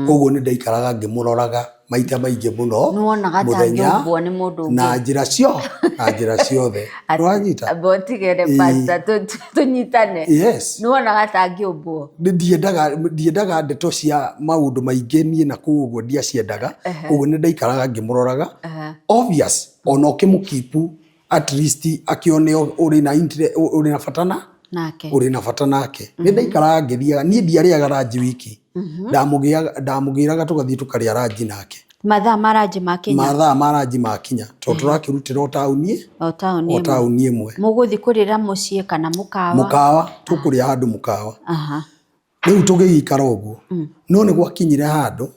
Koguo nĩ ndaikaraga ngĩmũroraga maita maingĩ mũno. Nĩwonaga ta Mũthenya angĩũmbwo nĩ mũndũ ũngĩ. na njĩra cio, na njĩra ciothe. Nĩwanyita? Amba ũtigere pastor, tũnyitane. Yes. Nĩwonaga ta angĩũmbwo? Ndiendaga ndeto cia maũndũ maingĩ niĩ na kũu ũguo ndiaciendaga. Koguo nĩ ndaikaraga ngĩmũroraga. Obvious, ona ũkĩmũkipu at least akĩone ũrĩ na interest, ũrĩ na bata na nake. Ũrĩ na bata nake. Nĩ ndaikaraga ngĩthiaga, niĩ ndiarĩaga ranji wiki. Ndamũgĩraga tũgathiĩ tũkarĩa ranji nake. Mathaa ma ranji makinya? Mathaa ma ranji makinya. Tondũ tũrakĩrutĩra o taũni O taũni o ĩmwe. taũni ĩmwe. Mũgũthiĩ kũrĩra mũciĩ kana mũkawa? Mũkawa, tũkũrĩa handũ mũkawa. Rĩu tũgĩgĩikara ũguo. No nĩ gwakinyire handũ,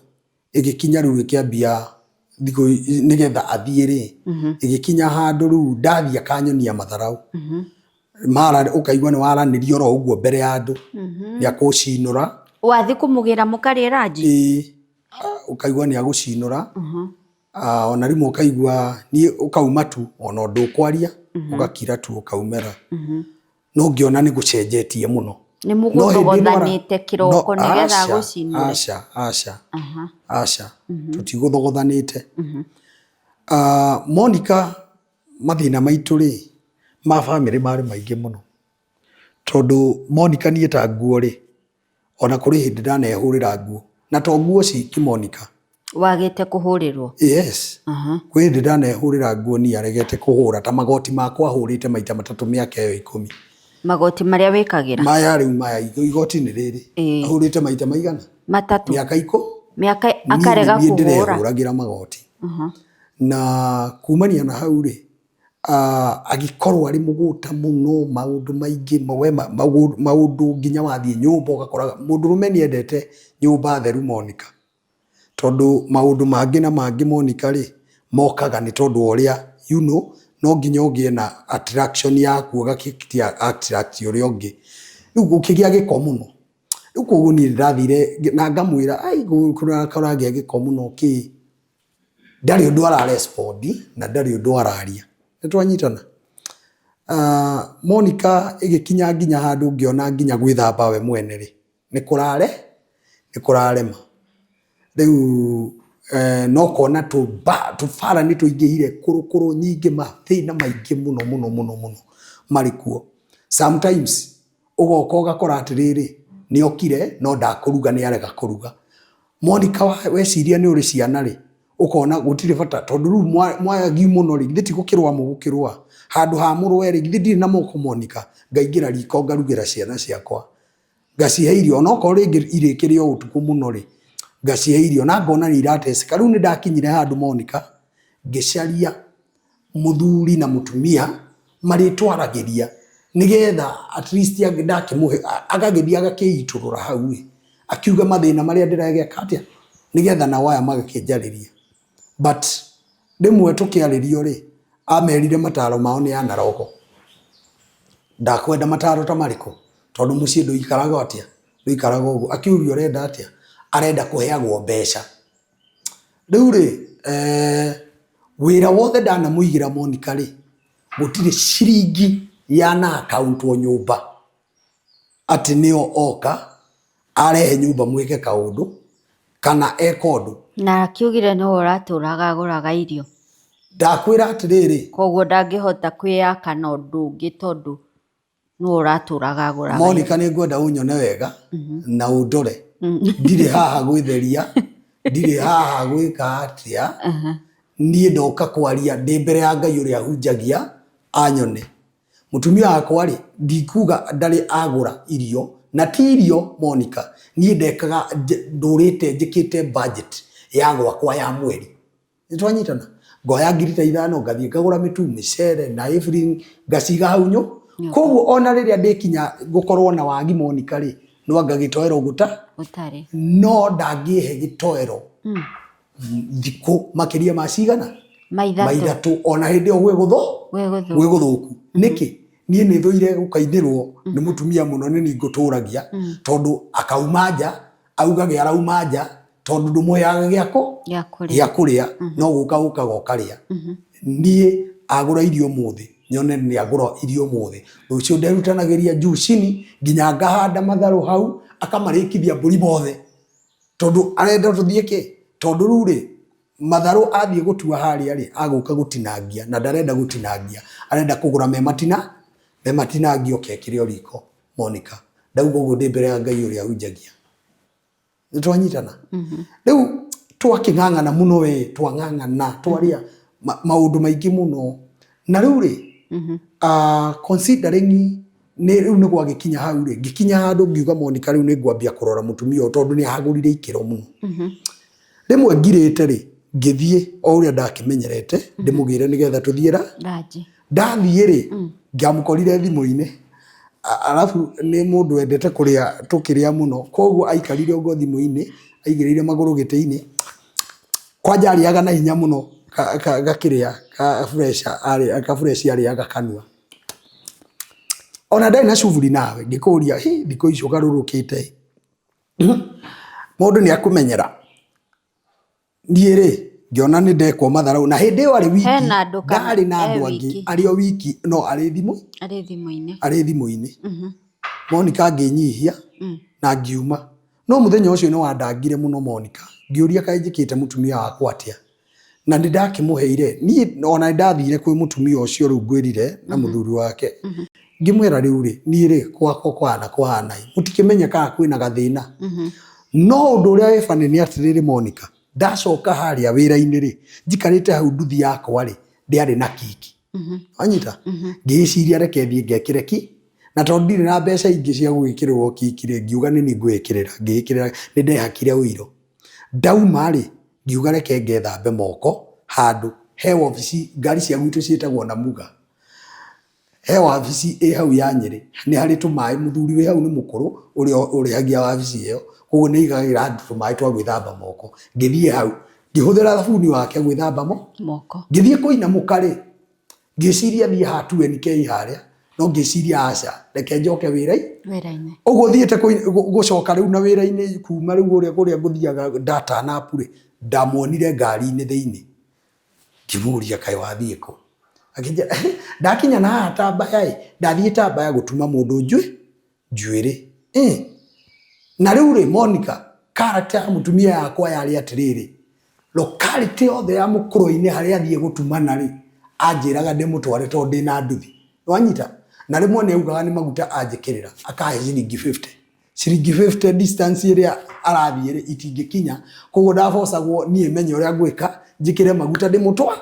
ĩgĩkinya rĩu ĩkĩambia thikũ nĩgetha athiĩ rĩ, ĩgĩkinya handũ rĩu ndathiĩ akanyonia matharau. Mara ũkaigua nĩ waranĩria oro ũguo mbere ya andũ. Nĩ akũcinũra. Wathiĩ kũmũgĩra mũkarĩe ranji? Ĩĩ. Ũkaigua nĩ agũcinũra. Ona rĩmwe ũkaigua niĩ ũkauma tu ona ũndũ ũkwaria, ũgakira tu ũkaumĩra. No ngĩona nĩ gũcenjetie mũno. Nĩ mũgũthogothanĩte kĩroko nĩgetha agũcinũre? Aca, aca. Aca. Tũtigũthogothanĩte. Monica mathĩna maitũ rĩ, ma bamĩrĩ marĩ maingĩ mũno. Tondũ Monica niĩ ta nguo rĩ, ona kũrĩ hĩndĩ ndanehũrĩra nguo. Na to nguo ciki Monica. Wagĩte kũhũrĩrwo? Yes. Kwĩ hĩndĩ ndanehũrĩra nguo niĩ aregete kũhũra. Ta magoti makwa ahũrĩte maita matatũ mĩaka ĩyo 10. Magoti marĩa wĩkagĩra? Maya rĩu maya, igoti nĩ rĩrĩ. Ahũrĩte maita maigana? Matatũ. Mĩaka ikũ? Mĩaka akarega Niĩ kũhũra. ndĩrehũragĩra magoti. Na kumania na hau rĩ, agĩkorwo arĩ mũgũta mũno, maũndũ maingĩ, maũndũ nginya wathiĩ nyũmba ũgakoraga mũndũrũme nĩ endete nyũmba theru Monica. Tondũ maũndũ mangĩ na mangĩ Monica rĩ, mokaga nĩ tondũ wa ũrĩa you know, no nginya ũgĩe na attraction yaku ũgakĩ attract ũrĩa ũngĩ. Rĩu gũkĩgĩa gĩko mũno. Rĩu koguo niĩ nĩndathire na ngamwĩra ai kũragĩa gĩko mũno kĩ. Ndarĩ ũndũ ara respond na ndarĩ ũndũ araria. Nĩ twanyitana? Monica ĩgĩkinya nginya handũ ngĩona nginya gwĩthamba we mwene rĩ, nĩ kũrare, nĩ kũrarema. Rĩu no kona tũbara nĩ tũingĩhire, kũrũkũrũ nyingĩ, mathĩna maingĩ mũno mũno mũno mũno marĩ kuo. Sometimes ũgoka ũgakora atĩrĩrĩ, nĩ okire no ndakũruga nĩ arega kũruga. Monica weciria nĩ ũrĩ ciana rĩ, ũkona gũtirĩ bata tondũ rĩu mwayagi mũno rĩ, githĩ ti gũkĩrũa mũgũkĩrũa. Handũ ha mũrũe rĩ, githĩ ndirĩ na moko Monica, ngaingĩra riko ngarugĩra ciana ciakwa. Ngacihe irio, onokorwo rĩngĩ irĩkĩrĩ o ũtukũ mũno rĩ, ngacihe irio na ngona nĩ irateceka. Rĩu nĩ ndakinyire handũ Monica, ngĩcaria mũthuri na mũtumia marĩtwaragĩria nĩgetha at least ndakĩmũhe agagĩthiĩ agakĩitũrũra hau ĩ, akiuga mathĩna marĩa ndĩrageka atĩa, nĩgetha nao aya magakĩnjarĩria. But rĩmwe tũkĩarĩrio rĩ, amerire mataro mao nĩ anaroko. Ndakwenda mataro ta marĩkũ? Tondũ mũciĩ ndũikaraga atĩa? Ndũikaraga ũguo. Akiuria ũrenda atĩa? Arenda kũheagwo mbeca. Rĩu rĩ, wĩra wothe ndanamũigĩra Monica rĩ, gũtirĩ ciringi yana account nyũmba atĩ nĩyo oka arehe nyũmba mwĩke kaũndũ kana eka ũndũ. Na akiugire nĩwe ũratũraga agũraga irio. Ndakwĩra atĩrĩrĩ, Koguo ndangĩhota kwĩyaka na ũndũ ũngĩ tondũ nĩwe ũratũraga agũraga. Monica nĩ ngwenda ũnyone wega na ũndore. Ndirĩ haha gwĩtheria, ndirĩ haha gwĩka atĩa. Niĩ ndoka kwaria ndĩ mbere ya Ngai ũrĩa hunjagia anyone. Mũtumia wakwa rĩ, ndikuga ndarĩ agũra irio, na ti irio Monica, niĩ ndekaga ndũrĩte njĩkĩte budget ya gwakwa ya mweri. Nĩ twanyitana? Ngoya ngiri ta ithano ngathiĩ ngagũra mĩtu, mĩcere na everything ngaciga hau nyũ. Koguo ona rĩrĩa ndĩkinya gũkorwo na wagi Monica rĩ, no anga gĩtoero ngũta Gũtarĩ. No ndangĩhe gĩtoero thikũ makĩria ma cigana? Maithatũ. Ona hĩndĩ ĩyo gwĩ gũthũ gwĩ gũthũku. Nĩkĩ? Niĩ nĩ thũire gũkainĩrwo nĩ mũtumia mũno, nĩ niĩ ngũtũragia, tondũ akauma nja augage arauma nja tondũ ndũmũheaga gĩakũ gĩa kũrĩa, no gũka ũkaga ũkarĩa. Niĩ agũra irio ũmũthĩ, nyone nĩ agũra irio ũmũthĩ, rũciũ nderutanagĩria juu chini nginya ngahanda matharũ hau, akamarĩkithia mbũri mothe, tondũ arenda tũthiĩ kĩ, tondũ rĩu rĩ, matharũ athiĩ gũtua harĩa rĩ, agũka gũtinangia na ndarenda gũtinangia, arenda kũgũra me matina me matinangio kekĩre o riko. Monica, ndauga ũguo ndĩ mbere ya Ngai ũrĩa hunjagia. Nĩ twanyitana? Rĩu twakĩng'ang'ana mũno we, twang'ang'ana twaria maũndũ maingĩ mũno. Na rĩu rĩ, considering nĩ rĩu nĩ gwagĩkinya hau rĩ, ngĩkinya handũ ngiuga Monica rĩu nĩ ngwambia kũrora mũtumia ũyũ tondũ nĩ ahagũrire ikĩro mũno. Rĩmwe ngirĩte rĩ, ngĩthiĩ o ũrĩa ndakĩmenyerete ndĩmũgĩre nĩgetha tũthiĩ ra ndathiĩ rĩ, ngĩamũkorire thimũ-inĩ. Arabu nĩ mũndũ wendete kũrĩa tũkĩrĩa mũno, koguo aikarire ũguo thimũ-inĩ aigĩrĩire magũrũ gĩtĩ-inĩ, kwanja arĩaga na hinya mũno gakĩrĩa ka fresh ka fresh arĩaga kanua. Ona ndarĩ na shughuli nawe, ngĩkũria hĩ thikũ ici ũgarũrũkĩte ĩ, mũndũ nĩ akũmenyera. Niĩ rĩ, ngĩona nĩ ndekwo matharau na hĩndĩ ĩyo arĩ wiki, ndarĩ na andũ angĩ, arĩ o wiki no arĩ thimũ, arĩ thimũ-inĩ, arĩ thimũ-inĩ. Monica ngĩnyihia na ngiuma. No mũthenya ũcio nĩ wandangire mũno Monica, ngĩũria kaĩ njĩkĩte mũtumia wakwa atĩa? Na nĩ ndakĩmũheire, niĩ ona nĩ ndathire kwĩ mũtumia ũcio rĩu ngwĩrire na mũthuri wake, ngĩmwĩra rĩu rĩ, niĩ rĩ gwakwa kũhana kũhana ĩ, mũtikĩmenye kana kwĩna gathĩna. No ũndũ ũrĩa wĩ funny nĩ atĩrĩrĩ Monica, ndacoka harĩa wĩra-inĩ rĩ, njikarĩte hau nduthi yakwa rĩ, ndĩarĩ na kiki. Wanyita? Ngĩciria reke thiĩ ngekĩre ki, na tondũ ndirĩ na mbeca ingĩ cia gwĩkĩrĩrwo kiki rĩ, ngiuga nĩ niĩ ngwĩĩkĩrĩra, ngĩĩkĩrĩra, nĩ ndehakire ũiro. Ndauma rĩ, ngiuga reke ngethambe moko handũ, he wabici, ngari cia gwitũ ciĩtagwo Namuga. He wabici ĩ hau ya Nyĩrĩ, nĩ harĩ tũmaĩ, mũthuri wĩ hau nĩ mũkũrũ ũrĩa ũrĩhagia wabici ĩyo, koguo nĩ aigagĩra andũ tũmaĩ twa gwĩthamba moko. Ngĩthiĩ hau, ngĩhũthĩra thabuni wake gwĩthamba moko. Ngĩthiĩ kũinamũka rĩ, ngĩciria thiĩ haha 2NK harĩa, no ngĩciria aca, reke njoke wĩra-inĩ. Ũguo thiĩte gũcoka rĩu na wĩra-inĩ kuma rĩu ũrĩa kũrĩa ngũthiaga nda turn up rĩ, ndamuonire ngari-inĩ thĩinĩ. Ngĩmũria kaĩ wathiĩ kũ? Akĩnjĩra ndakinya na haha Tambaya ĩ, ndathiĩ Tambaya gũtuma mũndũ njuĩrĩ. Na rĩu rĩ, Monica, character ya mũtumia yakwa yarĩ atĩrĩrĩ, locality yothe ya mũkũrũ-inĩ harĩa athiĩ gũtumana rĩ, anjĩraga ndĩmũtware tondũ ndĩna nduthi. Nĩwanyita? Na rĩmwe nĩ augaga nĩ maguta anjĩkĩrĩra, akahe ciringi 50. Ciringi 50 distance ĩrĩa arathiĩ rĩ, itingĩkinya, koguo ndabocagwo niĩ menye ũrĩa ngwĩka, njĩkĩre maguta ndĩmũtware.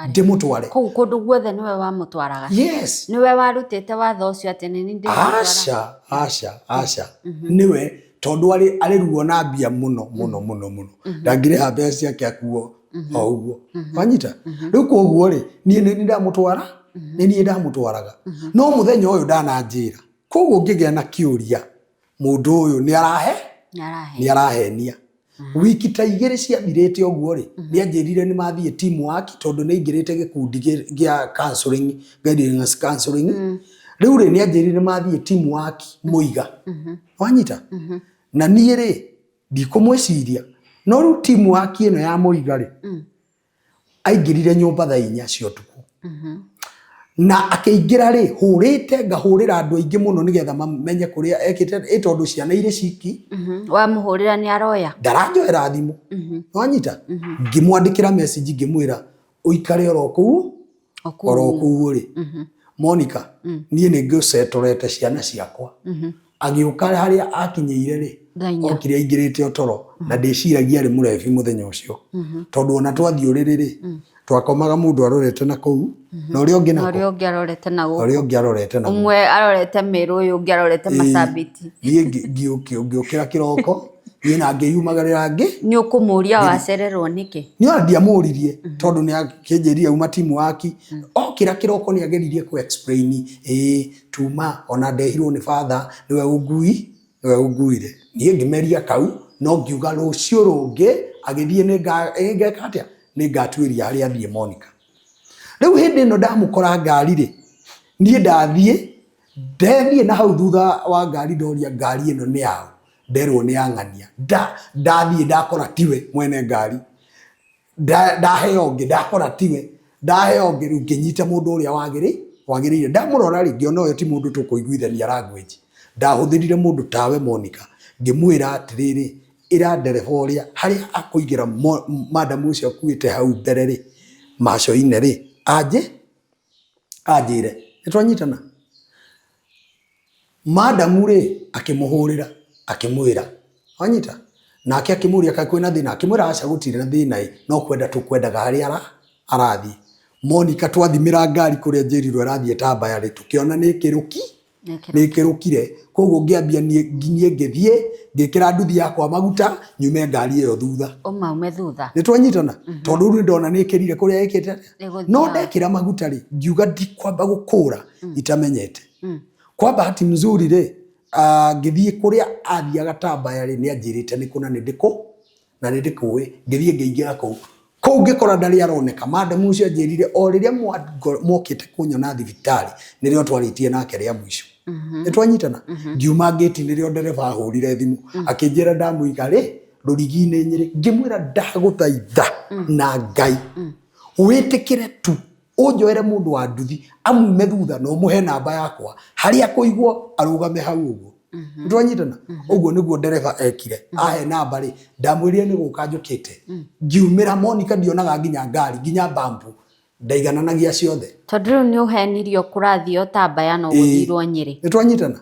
Ndĩmũtware. Kũu kũndũ guothe nĩwe wamũtwaraga? Yes. Nĩwe warutĩte watho ũcio atĩ nĩ niĩ ndĩrĩmũtwaraga? Aca, aca, aca. Nĩwe, tondũ arĩ arĩ ruo na mbia mũno mũno mũno mũno. Ndangĩrĩha mbeca ciake akuo o ũguo. Wanyita? Rĩu koguo rĩ, niĩ nĩ niĩ ndamũtwara, nĩ niĩ ndamũtwaraga. No mũthenya ũyũ ndananjĩra. Koguo ngĩgĩa na kĩũria, mũndũ ũyũ nĩ arahe? Nĩ arahenia. Wiki ta igĩrĩ ciathirĩte ũguo rĩ, nĩ anjĩrire nĩ mathiĩ team work tondũ nĩ aingĩrĩte gĩkundi gĩa counseling, guidance counseling. Rĩu rĩ, nĩ anjĩrire nĩ mathiĩ team work Mũiga. Wanyita? Na niĩ rĩ, ndikũmwĩciria. No rĩu timu waki ĩno ya Mũiga rĩ, aingĩrire nyũmba thaa 4 cia ũtukũ. Na akĩingĩra rĩ, hũrĩte ngahũrĩra andũ aingĩ mũno nĩgetha mamenye kũrĩa ekĩte, ĩ tondũ ciana irĩ ciki. Wamũhũrĩra nĩ aroya? Ndaranjoera thimũ. Nĩwanyita? Ngĩmwandĩkĩra message ngĩmwĩra ũikare oro kũu, oro kũu ũrĩ. Monica, niĩ nĩ ngũcetorete ciana ciakwa. Agĩũka harĩa akinyĩire rĩ, okire aingĩrĩte o toro, na ndĩciragia arĩ mũrebi mũthenya ũcio. Tondũ ona twathiĩ ũrĩrĩ rĩ, twakomaga mũndũ arorete na kũu, na ũrĩa ũngĩ nako. Ũrĩa ũngĩ arorete na gũkũ. Ũrĩa ũngĩ arorete na gũkũ. Ũmwe arorete Meru, ũyũ ũngĩ arorete Marsabit. Niĩ ngĩũkĩra kĩroko, niĩ na ngĩyumagarĩra ngĩ. Nĩ ũkũmũria wacererwo nĩkĩ? Nĩ ona ndiamũririe, tondũ nĩ akĩnjĩrire auma timu waki. Okĩra kĩroko nĩ ageririe kũ explain, ĩĩ tuma ona ndehirwo nĩ father, nĩwe ũngui, nĩwe ũnguire. Niĩ ngĩmeria kau, no ngiuga rũciũ rũngĩ agĩthiĩ nĩ ngeka atĩa? Nĩ ngatuĩria harĩa athiĩ Monica. Rĩu hĩndĩ ĩno ndamũkora ngari rĩ, niĩ ndathiĩ, ndethiĩ na hau thutha wa ngari ndoria ngari ĩno nĩ yaũ, nderwo nĩ ya ng'ania. Ndathiĩ ndakora tiwe mwene ngari. Ndaheo ũngĩ ndakora tiwe, ndaheo ũngĩ rĩu ngĩnyita mũndũ ũrĩa wagĩrĩire. Ndamũrora rĩ, ngĩona ũyũ ti mũndũ tũkũiguithania language. Ndahũthĩrire mũndũ tawe Monica, ngĩmwĩra atĩrĩrĩ, ĩra ndereba ũrĩa harĩa akũigĩra madam ũcio akuĩte hau mbere rĩ, macoinĩ rĩ, anjĩre. Nĩ twanyitana? Madam rĩ, akĩmũhũrĩra, akĩmwĩra. Wanyita? Nake akĩmũria kaĩ kwĩna thĩna, akĩmwĩra aca gũtirĩ na thĩna ĩ, no kwenda tũkwendaga harĩa arathiĩ. Monica twathimĩra ngari kũrĩa njĩrirwo ĩrathiĩ Tambaya rĩ, tũkĩona nĩ kĩrũki, nĩ kĩrũkire. Koguo ngĩambia niĩ ngĩthiĩ, ngĩkĩra nduthi yakwa maguta, nyume ngari ĩyo thutha. Ũmaume thutha. Nĩ twanyitana? Tondũ rĩu ndona nĩ ĩkĩrire kũrĩa ĩkĩte atĩa. No ndekĩra maguta rĩ, ngiuga ndikwamba gũkũra itamenyete. Kwa bahati mzuri rĩ, ngĩthiĩ kũrĩa athiaga Tambaya rĩ, nĩ anjĩrĩte nĩ kũ na nĩ ndĩkũ, na nĩ ndĩkũĩ. Ngĩthiĩ ngĩingĩra kũu. Kũu ngĩkora ndarĩ aroneka. Madam ũcio anjĩrire o rĩrĩa mokĩte kũnyona thibitarĩ, nĩrĩo twarĩtie nake rĩa mũico. Nĩ twanyitana? Ngiuma ngĩti nĩrĩo ndereba ahũrire thimũ. Akĩnjĩra ndamũiga rĩ, rũrigi-inĩ Nyĩrĩ. Ngĩmwĩra ndagũthaitha na Ngai. Wĩtĩkĩre tu. Ũnjoere mũndũ wa nduthi, amume thutha na ũmũhe namba yakwa. Harĩa akũigwo, arũgame hau ũguo. Nĩ twanyitana? Ũguo nĩguo ndereba ekire. Ahe namba rĩ, ndamwĩrire nĩ gũka njũkĩte. Ngiumĩra Monica ndionaga nginya ngari, nginya bambu. Ndaigananagia ciothe. Tondũ rĩu nĩ ũhenirio kũrathiĩ o Tambaya no gũthirwo Nyĩrĩ. Nĩ twanyitana?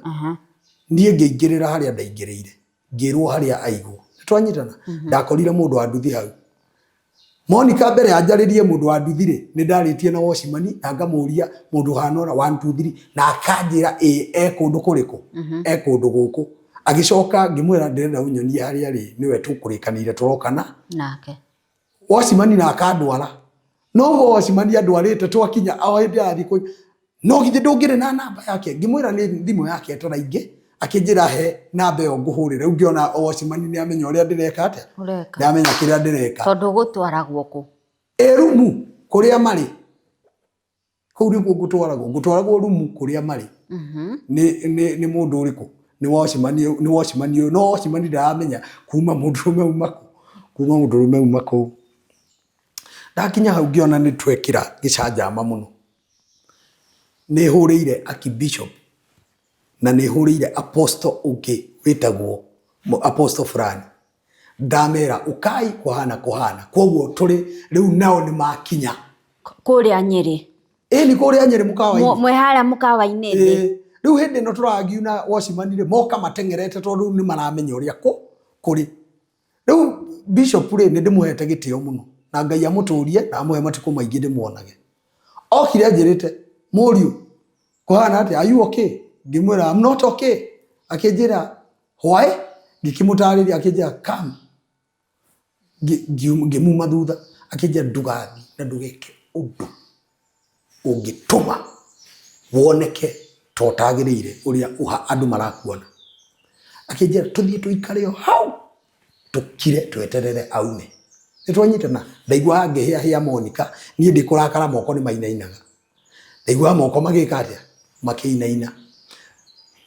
Niĩ ngĩingĩrĩra harĩa ndaingĩrĩire. Ngĩrwo harĩa aigwo. Nĩ twanyitana? Ndakorire mũndũ wa nduthi hau. Monica mbere ya njarĩrie mũndũ wa nduthi rĩ, nĩ ndarĩtie na watchman na ngamũria mũndũ ũhana ũna 1 2 3 na akanjĩra ĩ e kũndũ kũrĩkũ? E kũndũ gũkũ. Agĩcoka ngĩmwĩra ndĩrenda ũnyonie harĩa rĩ, nĩwe tũkũrĩkanĩire tũrokana nake. Watchman na akandwara. No ũguo watchman andwarĩte twakinya o hĩndĩ arathiĩ kũ no githĩ ndũngĩrĩ na namba yake? Ngĩmwĩra nĩ thimũ yake ĩtaraingĩ, akĩnjĩra he namba ĩyo ngũhũrĩre. Rĩu ngĩona watchman nĩ amenya ũrĩa ndĩreka atĩa? Ũreka. Nĩ amenya kĩrĩa ndĩreka. Tondũ ũgũtwaragwo kũ? Ĩ rumu kũrĩa marĩ. Kũu nĩkuo ngũtwaragwo. Ngũtwaragwo rumu kũrĩa marĩ. Nĩ mũndũ ũrĩkũ? Nĩ watchman, nĩ watchman ũyũ. No watchman ndaramenya kuma mũndũrũme uma kũ? Kuma mũndũrũme uma kũu. Ndakinya hau ngĩona nĩ twekĩra gĩcanjama mũno. Nĩ hũrĩire Archbishop na nĩ hũrĩire apostle ũngĩ wĩtagwo apostle fulani. Ndamera ũkai kũhana kũhana. Koguo tũrĩ rĩu nao nĩ makinya. Kũrĩa Nyĩrĩ. Ĩni kũrĩa Nyĩrĩ mũkawa-inĩ. Mwĩ harĩa mũkawa-inĩ thĩ. Rĩu hĩndĩ ĩno tũragiu na watchman rĩ, moka mateng'erete tondũ rĩu nĩ maramenya ũrĩa kũrĩ. Rĩu bishop rĩ, nĩ ndĩmũhete gĩtĩo mũno. Na Ngai amũtũrie na amũhe matukũ maingĩ ndĩmuonage. Okire anjĩrĩte, mũriũ, kũhana atĩa? Are you okay? Ngĩmwĩra, I'm not okay. Akĩnjĩra, why? Ngĩkĩmũtarĩria, akĩnjĩra, come. Ngĩmuma thutha, akĩnjĩra ndũgathiĩ na ndũgeke ũndũ ũngĩtũma woneke ta ũtagĩrĩire ũrĩa andũ marakuona. Akĩnjĩra tũthiĩ tũikare o hau, tũkire tweterere aume. Nĩ twanyitana? Ndaiguaga ngĩhĩahĩa Monica, niĩ ndĩkũrakara moko nĩ mainainaga. Ndaiguaga moko magĩka atĩa? Makĩinaina.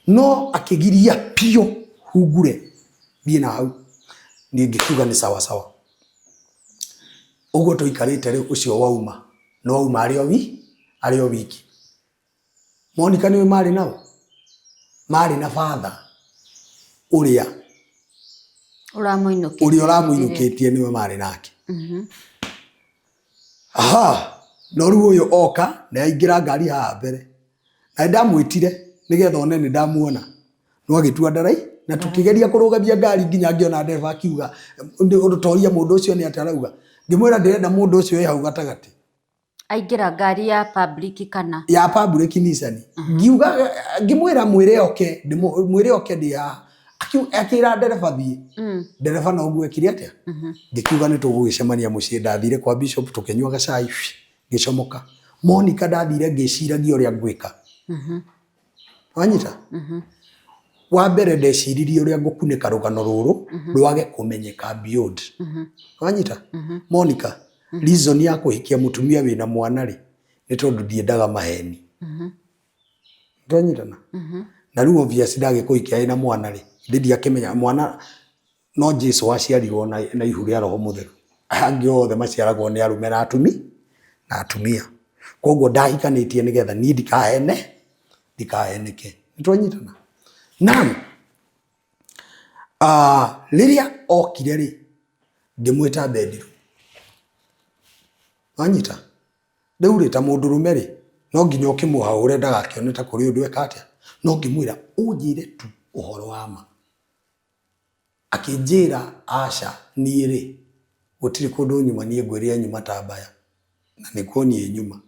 No akĩgiria biũ hungure thiĩ na hau. Niĩ ngĩkiuga nĩ sawa sawa. Ũguo tũikarĩte rĩu ũcio wauma, nĩ wauma arĩ o wi, arĩ o wiki. Monica nĩũĩ marĩ nao? Marĩ na father ũrĩa Ũramũinũkĩtie. Ũrĩa ũramũinũkĩtie nĩwe marĩ nake. Aha, no rĩu ũyũ oka na aingĩra ngari haha mbere. Na nĩndamwĩtire nĩgetha one nĩ ndamuona. No agĩtua ndarai na tũkĩgeria kũrũgamia ngari nginya ngĩona ndereba akiuga toria mũndũ ũcio nĩ atĩa arauga. Ngĩmwĩra ndĩrenda mũndũ ũcio wĩ hau gatagatĩ. Aingĩra ngari ya public kana? Ya public Nissan. Ngiuga ngĩmwĩra mwĩre oke, mwĩre oke ndĩ haha. Akĩra ndereba thiĩ. Ndereba noguo ekire atĩa? Ngĩkiuga nĩ tũgũgĩcemania mũciĩ. Ndathire kwa bishop tũkĩnyua gacai, ngĩcomoka. Monica ndathire ngĩciragia ũrĩa ngwĩka. Wanyita? Wa mbere ndeciririe ũrĩa ngũkunĩka rũgano rũrũ rwage kũmenyeka beyond. Wanyita? Monica, reason ya kũhikia mũtumia wĩna mwana rĩ, nĩ tondũ ndiendaga maheni. Twanyitana? Na rĩu obvious ndagĩkũhikia ĩna mwana rĩ, ithe ndiakĩmenya mwana no Jesu waciarirwo na ihu rĩa Roho Mũtheru. Angĩ othe maciaragwo nĩ arũme na na atumia. Koguo ndahikanĩtie nĩgetha niĩ ndikahene, ndikaheneke. Nĩtwanyitana? Now, rĩrĩa okire rĩ, ngĩmwĩta bedroom. Wanyita? Rĩu rĩ, ta mũndũrũme rĩ, no nginya ũkĩmũhahũre ndagakĩone ta kũrĩ ũndũ eka atĩa. No ngĩmwĩra ũnjĩre tu ũhoro wa ma. Akĩnjĩra aca niĩ rĩ, gũtirĩ kũndũ nyuma niĩ ngwĩrire nyuma Tambaya. Na nĩkuo niĩ nyuma.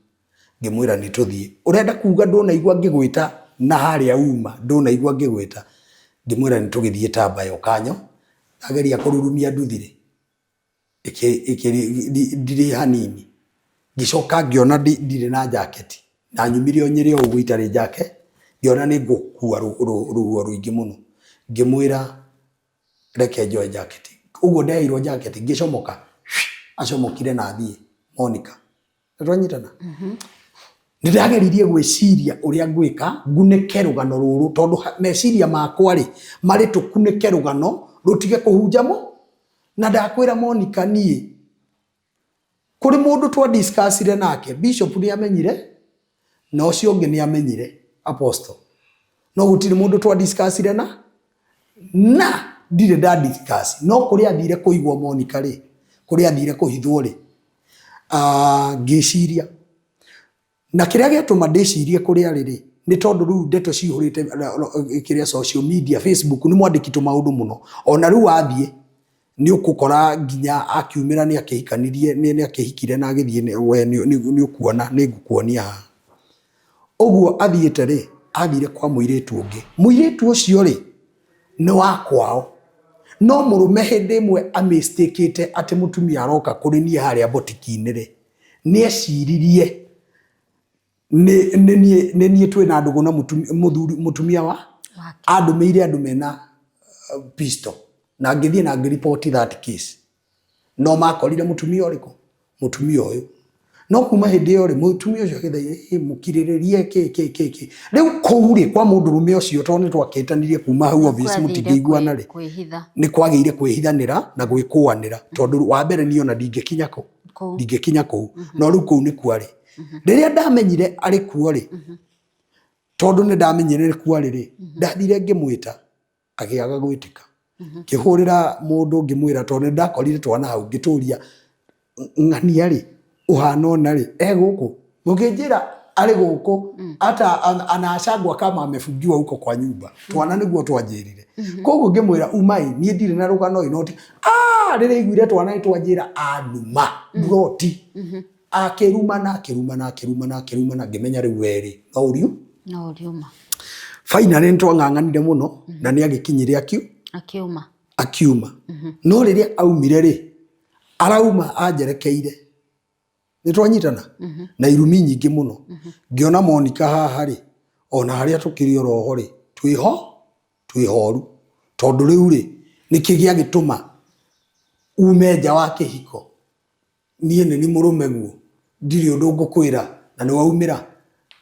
Ngĩmwĩra nĩ tũthiĩ. Ũrenda kuga ndũnaigua ngĩgwĩta na harĩa uma, ndũnaigua ngĩgwĩta. Ngĩmwĩra nĩ tũgĩthiĩ Tambaya ũkanyo. Ndageria kũrurumia nduthi rĩ, ndirĩ hanini. Ngĩcoka ngĩona ndirĩ na jaketi. Na nyumire o Nyĩrĩ o ũguo itarĩ jake, ngĩona nĩ ngũkua rũhuho rũingĩ mũno. Ngĩmwĩra reke njoe jaketi. Ũguo ndeheirwo jaketi, ngĩcomoka, acomokire na thiĩ Monica. Nĩ twanyitana? Nĩ ndageririe gwĩciria ũrĩa ngwĩka ngunĩke rũgano rũrũ tondũ meciria makwa rĩ marĩ tũkunĩke rũgano rũtige kũhunja mũ. Na ndakwĩra Monica niĩ kũrĩ mũndũ twa discussire nake, bishop nĩ amenyire na ũcio ũngĩ nĩ amenyire apostle. No gũtirĩ mũndũ twa discussire na ndirĩ nda discuss. No kũrĩa athire kũigwo Monica rĩ, kũrĩa athire kũhithwo rĩ, ngĩciria. Na kĩrĩa gĩatũma ndĩcirie kũrĩa arĩ rĩ, nĩ tondũ rĩu ndeto cihũrĩte kĩrĩa social media, Facebook nĩ mwandĩki tũmaũndũ mũno. Ona rĩu wathiĩ nĩ ũgũkora nginya akiumĩra nĩ akĩhikanirie, nĩ akĩhikire na agĩthiĩ we nĩ ũkuona, nĩ ngũkuonia haha. Ũguo athiĩte rĩ, athire kwa mũirĩtu ũngĩ. Mũirĩtu ũcio rĩ, nĩ wa kwao. No mũrũme hĩndĩ ĩmwe amĩstakĩte atĩ mũtumia aroka kũrĩ niĩ harĩa botiki-inĩ rĩ, nĩ eciririe nĩ niĩ twĩna ndũgũ na mũthuri mũtumia wa andũmĩire andũ mena pistol na ngĩthiĩ na ngĩripoti that case. No makorire mũtumia ũrĩkũ? Mũtumia ũyũ. No kuma hĩndĩ ĩyo rĩ, mũtumia ũcio agĩthaitha, ĩ mũkirĩrĩrie kĩ kĩ kĩ kĩ. Rĩu kũu rĩ, kwa mũndũrũme ũcio tondũ nĩ twakĩtanirie kuma hau obvious mũtingĩiguana rĩ, nĩ kwagĩire kwĩhithanĩra na gwĩkũanĩra tondũ wa mbere niĩ ona ndingĩkinya kũ, ndingĩkinya kũu. No rĩu kũu nĩkuo arĩ. Rĩrĩa ndamenyire arĩ kuo rĩ, tondũ nĩ ndamenyire nĩ kuo arĩ rĩ, ndathire ngĩmwĩta agĩaga gwĩtĩka. Ngĩhũrĩra mũndũ ngĩmwĩra tondũ nĩ ndakorire twana hau ngĩtũria ng'ania rĩ ũhana ũna rĩ e gũkũ, mũkĩnjĩra arĩ gũkũ hata anacangwa kama amefungiwa huko kwa nyumba. Twana nĩguo twanjĩrire. Koguo ngĩmwĩra umai niĩ ndirĩ na rũgano ĩ noti rĩrĩa aiguire twana nĩ twanjĩra anuma mburoti akĩrumana akĩrumana akĩrumana akĩrumana ngĩmenya rĩu werĩ no ũriu No ũriuma. Finally nĩ twang'ang'anire mũno na nĩ agĩkinyire akiuma akiuma. No rĩrĩa aumire rĩ, arauma anjerekeire. Nĩ twanyitana na irumi nyingĩ mũno. Ngĩona Monica haha rĩ, ona harĩa tũkĩrĩ oroho rĩ, twĩho twĩhoru. Tondũ rĩu rĩ, nĩkĩ gĩagĩtũma ume nja wa kĩhiko? Niĩ nĩ ni mũrũme guo, ndirĩ ũndũ ngũkwĩra na nĩ waumĩra.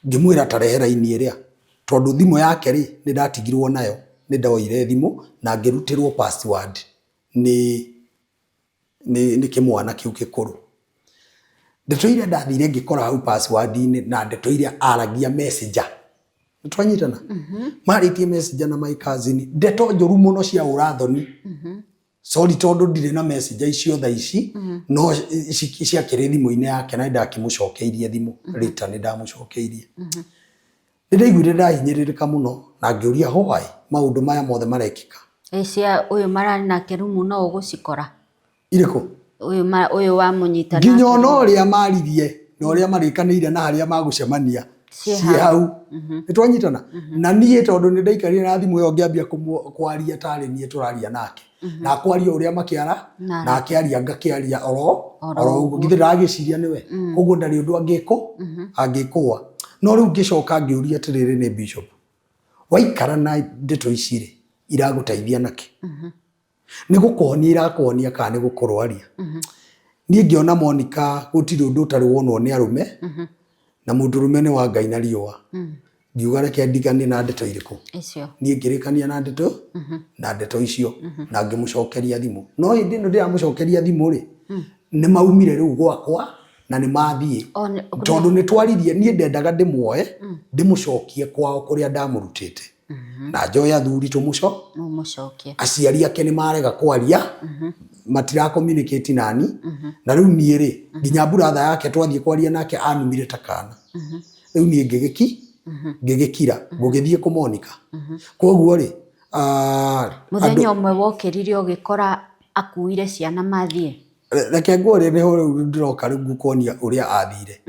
Ngĩmwĩra ta rehe raini ĩrĩa, tondũ thimũ yake rĩ, nĩ ndatigirwo nayo, nĩ ndoire thimũ na ngĩrutĩrwo password nĩ Nĩ kĩmwana kĩu gĩkũrũ. Ndeto iria ndathire ngĩkora hau password-inĩ na ndeto iria aragia messenger. Nĩ twanyitana? Marĩtie messenger na my cousin ndeto njũru mũno cia ũra-thoni. Sorry tondũ ndirĩ na messenger icio thaa ici, no ciakĩrĩ thimũ-inĩ yake na nĩndakĩmũcokeirie thimũ later, nĩndamũcokeirie. Nĩndaiguire ndahinyĩrĩrĩka mũno na ngĩũria why maũndũ maya mothe marekĩka. Ĩ cia ũyũ mararĩ nake rumu no ũgũcikora? Irĩkũ? Ũyũ ma, ũyũ wamũnyita Nginya ona ũrĩa maririe na ũrĩa marĩkanĩire na harĩa magũcemania Ciĩ ciĩ hau. Nĩ twanyitana? Na niĩ tondũ nĩ ndaikarire na thimũ ĩyo ngĩambia kwaria tarĩ niĩ tũraria nake. Na akwaria ũrĩa makĩara, na akĩaria ngakĩaria oro oro ũguo. Githĩ ndĩragĩciria nĩwe? Koguo ndarĩ ũndũ angĩkũ angĩkũa. No rĩu ngĩcoka ngĩũria atĩrĩrĩ nĩ bishop, waikara na ndeto ici rĩ, iragũteithia nakĩ? Nĩ gũkũhonia irakũhonia kana nĩ gũkũrwaria? Niĩ ngĩona Monica gũtirĩ ũndũ ũtarĩ wonwo nĩ arũme, na mũndũrũme nĩ wa Ngai na riũa. Ngiuga reke ndiganie na ndeto irĩkũ? Icio. Niĩ ngĩrĩkania na ndeto icio na ngĩmũcokeria thimũ. No hĩndĩ ĩno ndĩramũcokeria thimũ rĩ, nĩ maumire rĩu gwakwa na nĩ mathiĩ. O nĩ- Tondũ nĩ twaririe, niĩ ndendaga ndĩmuoye ndĩmũcokie kwao kũrĩa ndamũrutĩte. Na njoe athuri tũmũco Mũmũcokie. Aciari ake nĩ marega kwaria, matira communicate nani. Na rĩu niĩ rĩ, nginya brother yake twathiĩ kwaria nake anumire ta kana. Rĩu niĩ ngĩgĩkira ngũgĩthiĩ kũmonika. Koguo rĩ, Mũthenya ũmwe wokĩrire ũgĩkora akuire ciana mathiĩ. Reke nguorie, nĩho rĩu ndĩroka rĩu ngukuonia ũrĩa athire.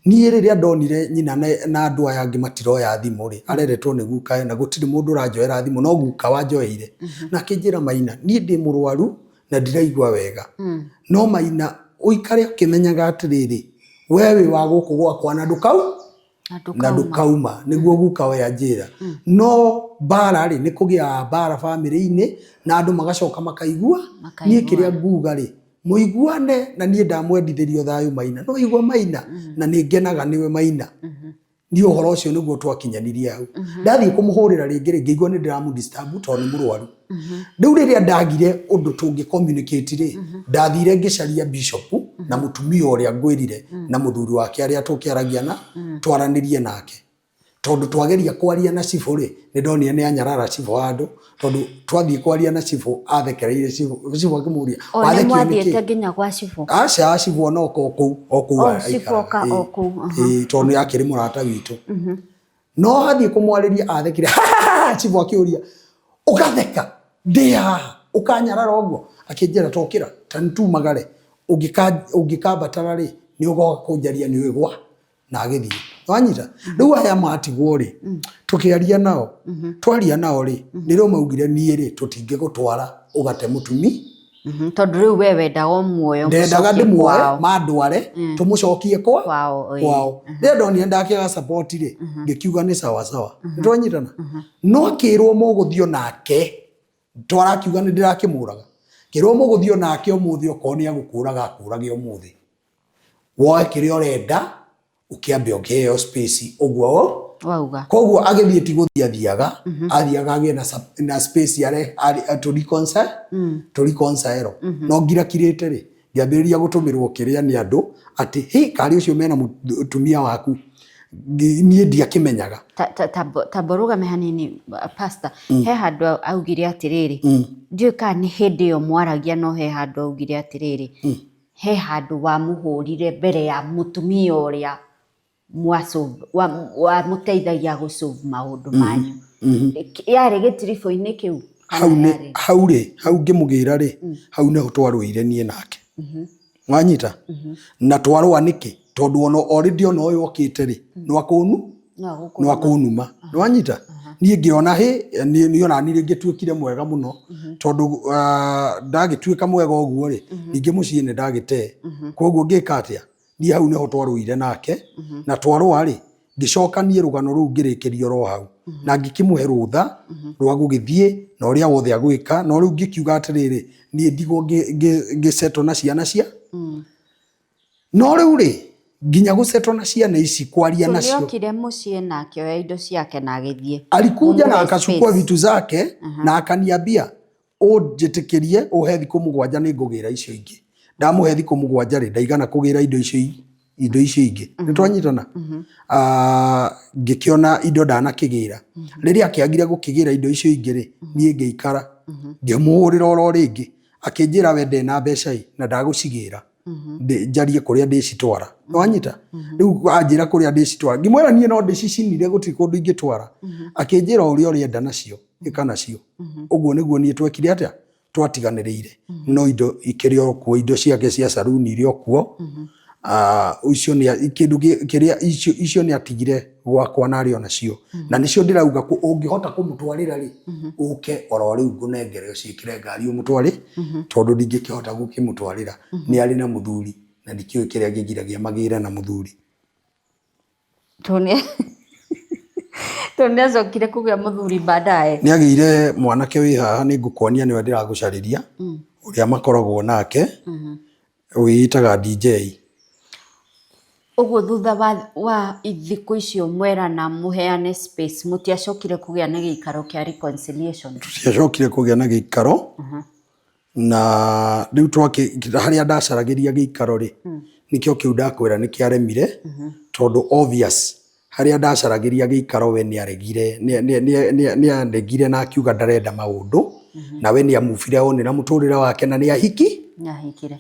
Niĩ rĩrĩa ndonire nyina na andũ aya angĩ matiroya thimũ rĩ, areretwo nĩ gukawe na gũtirĩ mũndũ ũranjoera thimũ no guka wanjoeire. Na akĩnjĩra, "Maina, niĩ ndĩ mũrwaru na ndiraigua wega. No Maina, ũikare ũkĩmenyaga atĩrĩrĩ, we wĩ wa gũkũ gwakwa na ndũkau na ndũkauma." Nĩguo guka we anjĩra. No mbara rĩ, nĩ kũgĩa mbara bamĩrĩ-inĩ na andũ magacoka makaigua. Niĩ kĩrĩa nguga rĩ, mũiguane na niĩ ndamwendithĩrio thayũ Maina. No igua Maina, na nĩ ngenaga nĩwe Maina. Niĩ ũhoro ũcio nĩguo twakinyanirie hau. Ndathiĩ kũmũhũrĩra rĩngĩ rĩ, ngĩigua nĩ ndĩramũ disturb tondũ nĩ mũrwaru. Rĩu rĩrĩa ndagire ũndũ tũngĩ communicate rĩ, ndathire ngĩcaria bishop na mũtumia ũrĩa ngwĩrire na mũthuri wake arĩa tũkĩaragia na twaranĩrie nake. Tondũ twageria kwaria na cibũ rĩ, nĩ ndonire nĩ anyarara cibũ handũ, tondũ twathiĩ kwaria na cibũ athekereire cibũ, cibũ akĩmũria, O nĩ "Wathekio mwathiĩte nĩkĩ?" nginya gwa cibũ? Aca, cibũ ona oka o kũu, o kũu O, cibũ oka aikaraga. o kũu, aha. Ĩĩ, tondũ nĩ akĩrĩ mũrata witũ. No athiĩ kũmwarĩria athekire, cibũ akĩũria, "Ũgatheka ndĩ haha ũkanyarara ũguo?" Akĩnjĩra, "Tokĩra ta nĩtumagare, ũngĩkambatara rĩ, nĩ ũgoka kũnjaria nĩ ũĩ gwa." Na agĩthiĩ. Wanyita? Rĩu aya matigwo rĩ, tũkĩaria nao, twaria nao rĩ, nĩrĩo maugire niĩ rĩ, tũtingĩgũtwara ũgate mũtumi. Tondũ rĩu we wendaga ũmuoye Ndendaga ũmũcokie ndĩmuoye kwao. mandware tũmũcokie kwa Kwao, ĩĩ. kwao. Rĩrĩa ndonire ndakĩaga support rĩ, ngĩkiuga nĩ sawa sawa. Nĩtwanyitana? No akĩrwo mũgũthiĩ nake, twarakiuga nĩ ndĩrakĩmũraga, kĩrwo mũgũthiĩ nake ũmũthĩ, okorwo nĩ agũkũraga akũrage ũmũthĩ, woe kĩrĩa ũrenda, ũkĩambe ũkĩheo space ũguo. Wauga. Koguo agĩthiĩ ti gũthiĩ athiaga, athiaga agĩe na space are to reconcile, to reconcile. No ngirakirĩte rĩ, ngĩambĩrĩria gũtũmĩrwo kĩrĩa nĩ andũ atĩ hĩ, karĩ ũcio mena mũtumia waku. Niĩ ndiakĩmenyaga. Ta mborũgame hanini, pastor. He handũ augire atĩrĩrĩ, ndiũĩ kana nĩ hĩndĩ ĩyo mwaragia, no he handũ augire atĩrĩrĩ, he handũ wamũhũrire mbere ya mũtumia ũrĩa wamũteithagia gũsolve maũndũ manyu. Yarĩ gĩtiribũ-inĩ kĩu kana Hau nĩ yarĩ? Hau rĩ, hau ngĩmũgĩra rĩ, hau nĩho twarũire niĩ nake. Wanyita? Na twarũa nĩkĩ? Tondũ ona already ona ũyũ okĩte rĩ, nĩwakũnu No agũkũruma. Nĩwakũnuma. Nĩwanyita? Niĩ ngĩona hĩ, niĩ ona niĩ ngĩtuĩkire mwega mũno, tondũ ndagĩtuĩka mwega ũguo rĩ, ningĩ mũciĩ nĩ ndagĩte. Koguo ngĩka atĩa? Niĩ hau nĩho twarũire nake, na twarũa rĩ, ngĩcoka niĩ rũgano rũu ngĩrĩkĩria oro hau na ngĩkĩmũhe rũtha rwa gũgĩthiĩ na ũrĩa wothe agwĩka. No rĩu ngĩkiuga atĩrĩrĩ, niĩ ndigwo ngĩcetwo na ciana cia no rĩu rĩ, nginya gũcetwo na ciana ici, kwaria So nacio. nĩokire mũciĩ na akĩoya indo ciake na agĩthiĩ. Alikuja na Mumuhe akachukua space. vitu zake na akaniambia, "Ũnjĩtĩkĩrie, ũhe thikũ 7 nĩ ngũgĩra icio ingĩ." Ndamũhe thikũ 7 rĩ, ndaigana kũgĩra indo icio indo icio ingĩ. Nĩ twanyitana? Ah, ngĩkĩona indo ndanakĩgĩra. Rĩrĩa akĩagire gũkĩgĩra indo icio ingĩ rĩ, niĩ ngĩikara. Ngĩmũhũrĩra oro rĩngĩ. Akĩnjĩra we ndĩ na mbeca ĩ, na ndagũcigĩra. Njarie kũrĩa ndĩcitwara. Nĩwanyita? Rĩu anjĩra kũrĩa ndĩcitwara. Ngĩmwĩra niĩ no ndĩcicinire gũtirĩ kũndũ ingĩtwara. Akĩnjĩra o ũrĩa ũrĩenda nacio, ĩka nacio. Ũguo nĩguo niĩ twekire atĩa? Twatiganĩrĩire. No indo ikĩrĩ o kuo, indo ciake cia saruni irĩ o kuo. Icio nĩ kĩndũ kĩrĩa icio nĩ atigire gwakwa na arĩ o nacio. Na nĩcio ndĩrauga ũngĩhota kũmũtwarĩra rĩ, ũke oro rĩu ngũnengere ũciĩkĩre ngari ũmũtwarĩ, tondũ ndingĩkĩhota gũkĩmũtwarĩra. Nĩ arĩ na mũthuri na ndikĩũĩ kĩrĩa kĩgiragia magĩre na mũthuri. Tondũ nĩ acokire kũgĩa mũthuri baadaye. Nĩ agĩire mwanake wĩ haha nĩ ngũkuonia nĩwe ndĩragũcarĩria, ũrĩa makoragwo nake, wĩĩtaga DJ. Ũguo thutha wa thikũ icio mwerana mũheane space, mũtiacokire kũgĩa na gĩikaro kĩa reconciliation? Tũtiacokire kũgĩa na gĩikaro, na rĩu harĩa ndacaragĩria gĩikaro rĩ, nĩkĩo kĩu ndakwĩra nĩ kĩaremire, tondũ obvious harĩa ndacaragĩria gĩikaro we nĩaregire, nĩaregire na akiuga ndarenda maũndũ, na we nĩamubire on na mũtũrĩre wake na nĩahiki,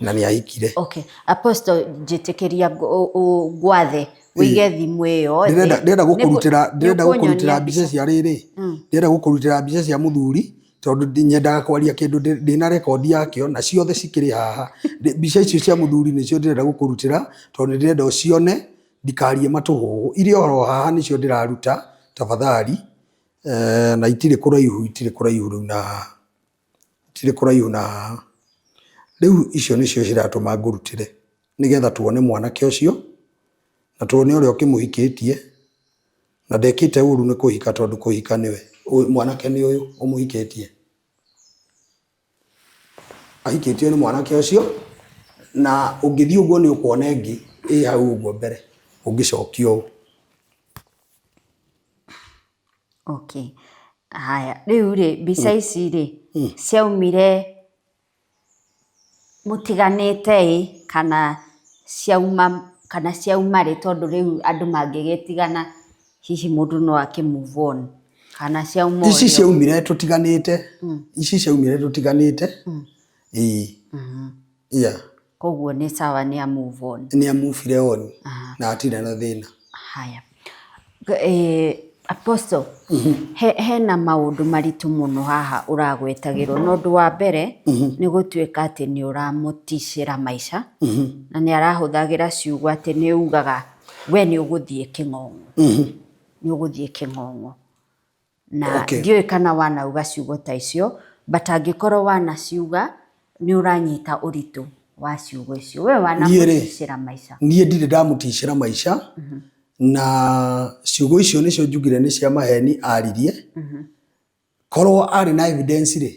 na nĩahikire. Okay. Apostle, njĩtĩkĩria ngwathe wĩige thimũ ĩyo. Ndĩrenda gũkũrutĩra, ndĩrenda gũkũrutĩra mbica cia rĩrĩ, ndĩrenda gũkũrutĩra mbica cia mũthuri, tondũ nyendaga kwaria kĩndũ ndĩna rekondi yakĩo na ciothe cikĩrĩ haha. Mbica icio cia mũthuri nĩcio ndĩrenda gũkũrutĩra, tondũ nĩ ndĩrenda ũcione, ndikarie matũhũhũ. Irĩ oro haha nĩcio ndĩraruta, tafadhali, na itirĩ kũraihu, itirĩ kũraihu rĩu na haha. Itirĩ kũraihu na haha. Rĩu icio nĩcio ciratũma ngũrutĩre, nĩgetha tuone mwanake ũcio, na tuone ũrĩa ũkĩmũhikĩtie, na ndekĩte ũru nĩ kũhika tondũ kũhika nĩwe. Mwanake nĩ ũyũ ũmũhikĩtie. Ahikĩtio nĩ mwanake ũcio, na ũngĩthiĩ ũguo nĩ ũkuona ĩngĩ ĩ hau ũguo mbere, ũngĩcokia ũũ. Okay. Haya, rĩu rĩ, mbica ici rĩ, ciaumire mũtiganĩte ĩ, kana ciauma, kana ciauma rĩ, tondũ rĩu andũ mangĩgĩtigana hihi mũndũ no akĩ move on, kana ciauma Ici ciaumire tũtiganĩte, ici ciaumire tũtiganĩte, ĩĩ, yeah. Koguo nĩ sawa nĩ a move on. Nĩ a move on na hatirĩ na thĩna. Haya. Apostle, hena maũndũ maritũ mũno haha ũragwetagĩrwo. Na ũndũ wa mbere nĩ gũtuĩka atĩ nĩ ũramũticĩra maica, na nĩ arahũthagĩra ciugo atĩ nĩ ugaga we nĩ ũgũthiĩ kĩng'ong'o. Nĩ ũgũthiĩ kĩng'ong'o. Na ndiũĩ kana wanauga ciugo ta icio, but angĩkorwo wanaciuga nĩ ũranyita ũritũ wa ciugo icio. We wanamũticĩra maica. Niĩ ndirĩ ndamũticĩra maica, na ciugo icio nĩcio njugire nĩ cia maheni aririe. Korwo arĩ na evidence rĩ,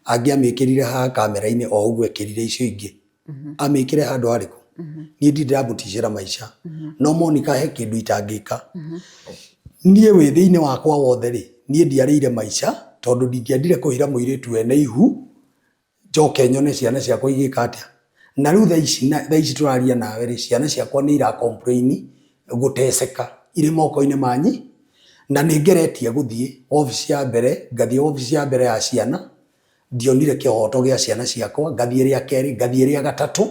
angĩamĩkĩrire haha kamera-inĩ o ũguo ekĩrire icio ingĩ. Amĩkĩre handũ harĩkũ? Niĩ ndirĩ ndamũticĩra maica. No Monica he kĩndũ itangĩka. Niĩ wĩ thĩinĩ wakwa wothe rĩ, niĩ ndiarĩire maica tondũ ndingĩendire kũhira mũirĩtu wene ihu njoke nyone ciana ciakwa igĩka atĩa. Na rĩu thaa ici, thaa ici tũraria nawe rĩ, ciana ciakwa nĩ ira complain gũteceka irĩ moko-inĩ manyi, na nĩ ngeretie gũthiĩ obici ya mbere, ngathiĩ obici ya mbere ya ciana, ndionire kĩhoto gĩa ciana ciakwa, ngathiĩ rĩa kerĩ, ngathiĩ rĩa gatatũ,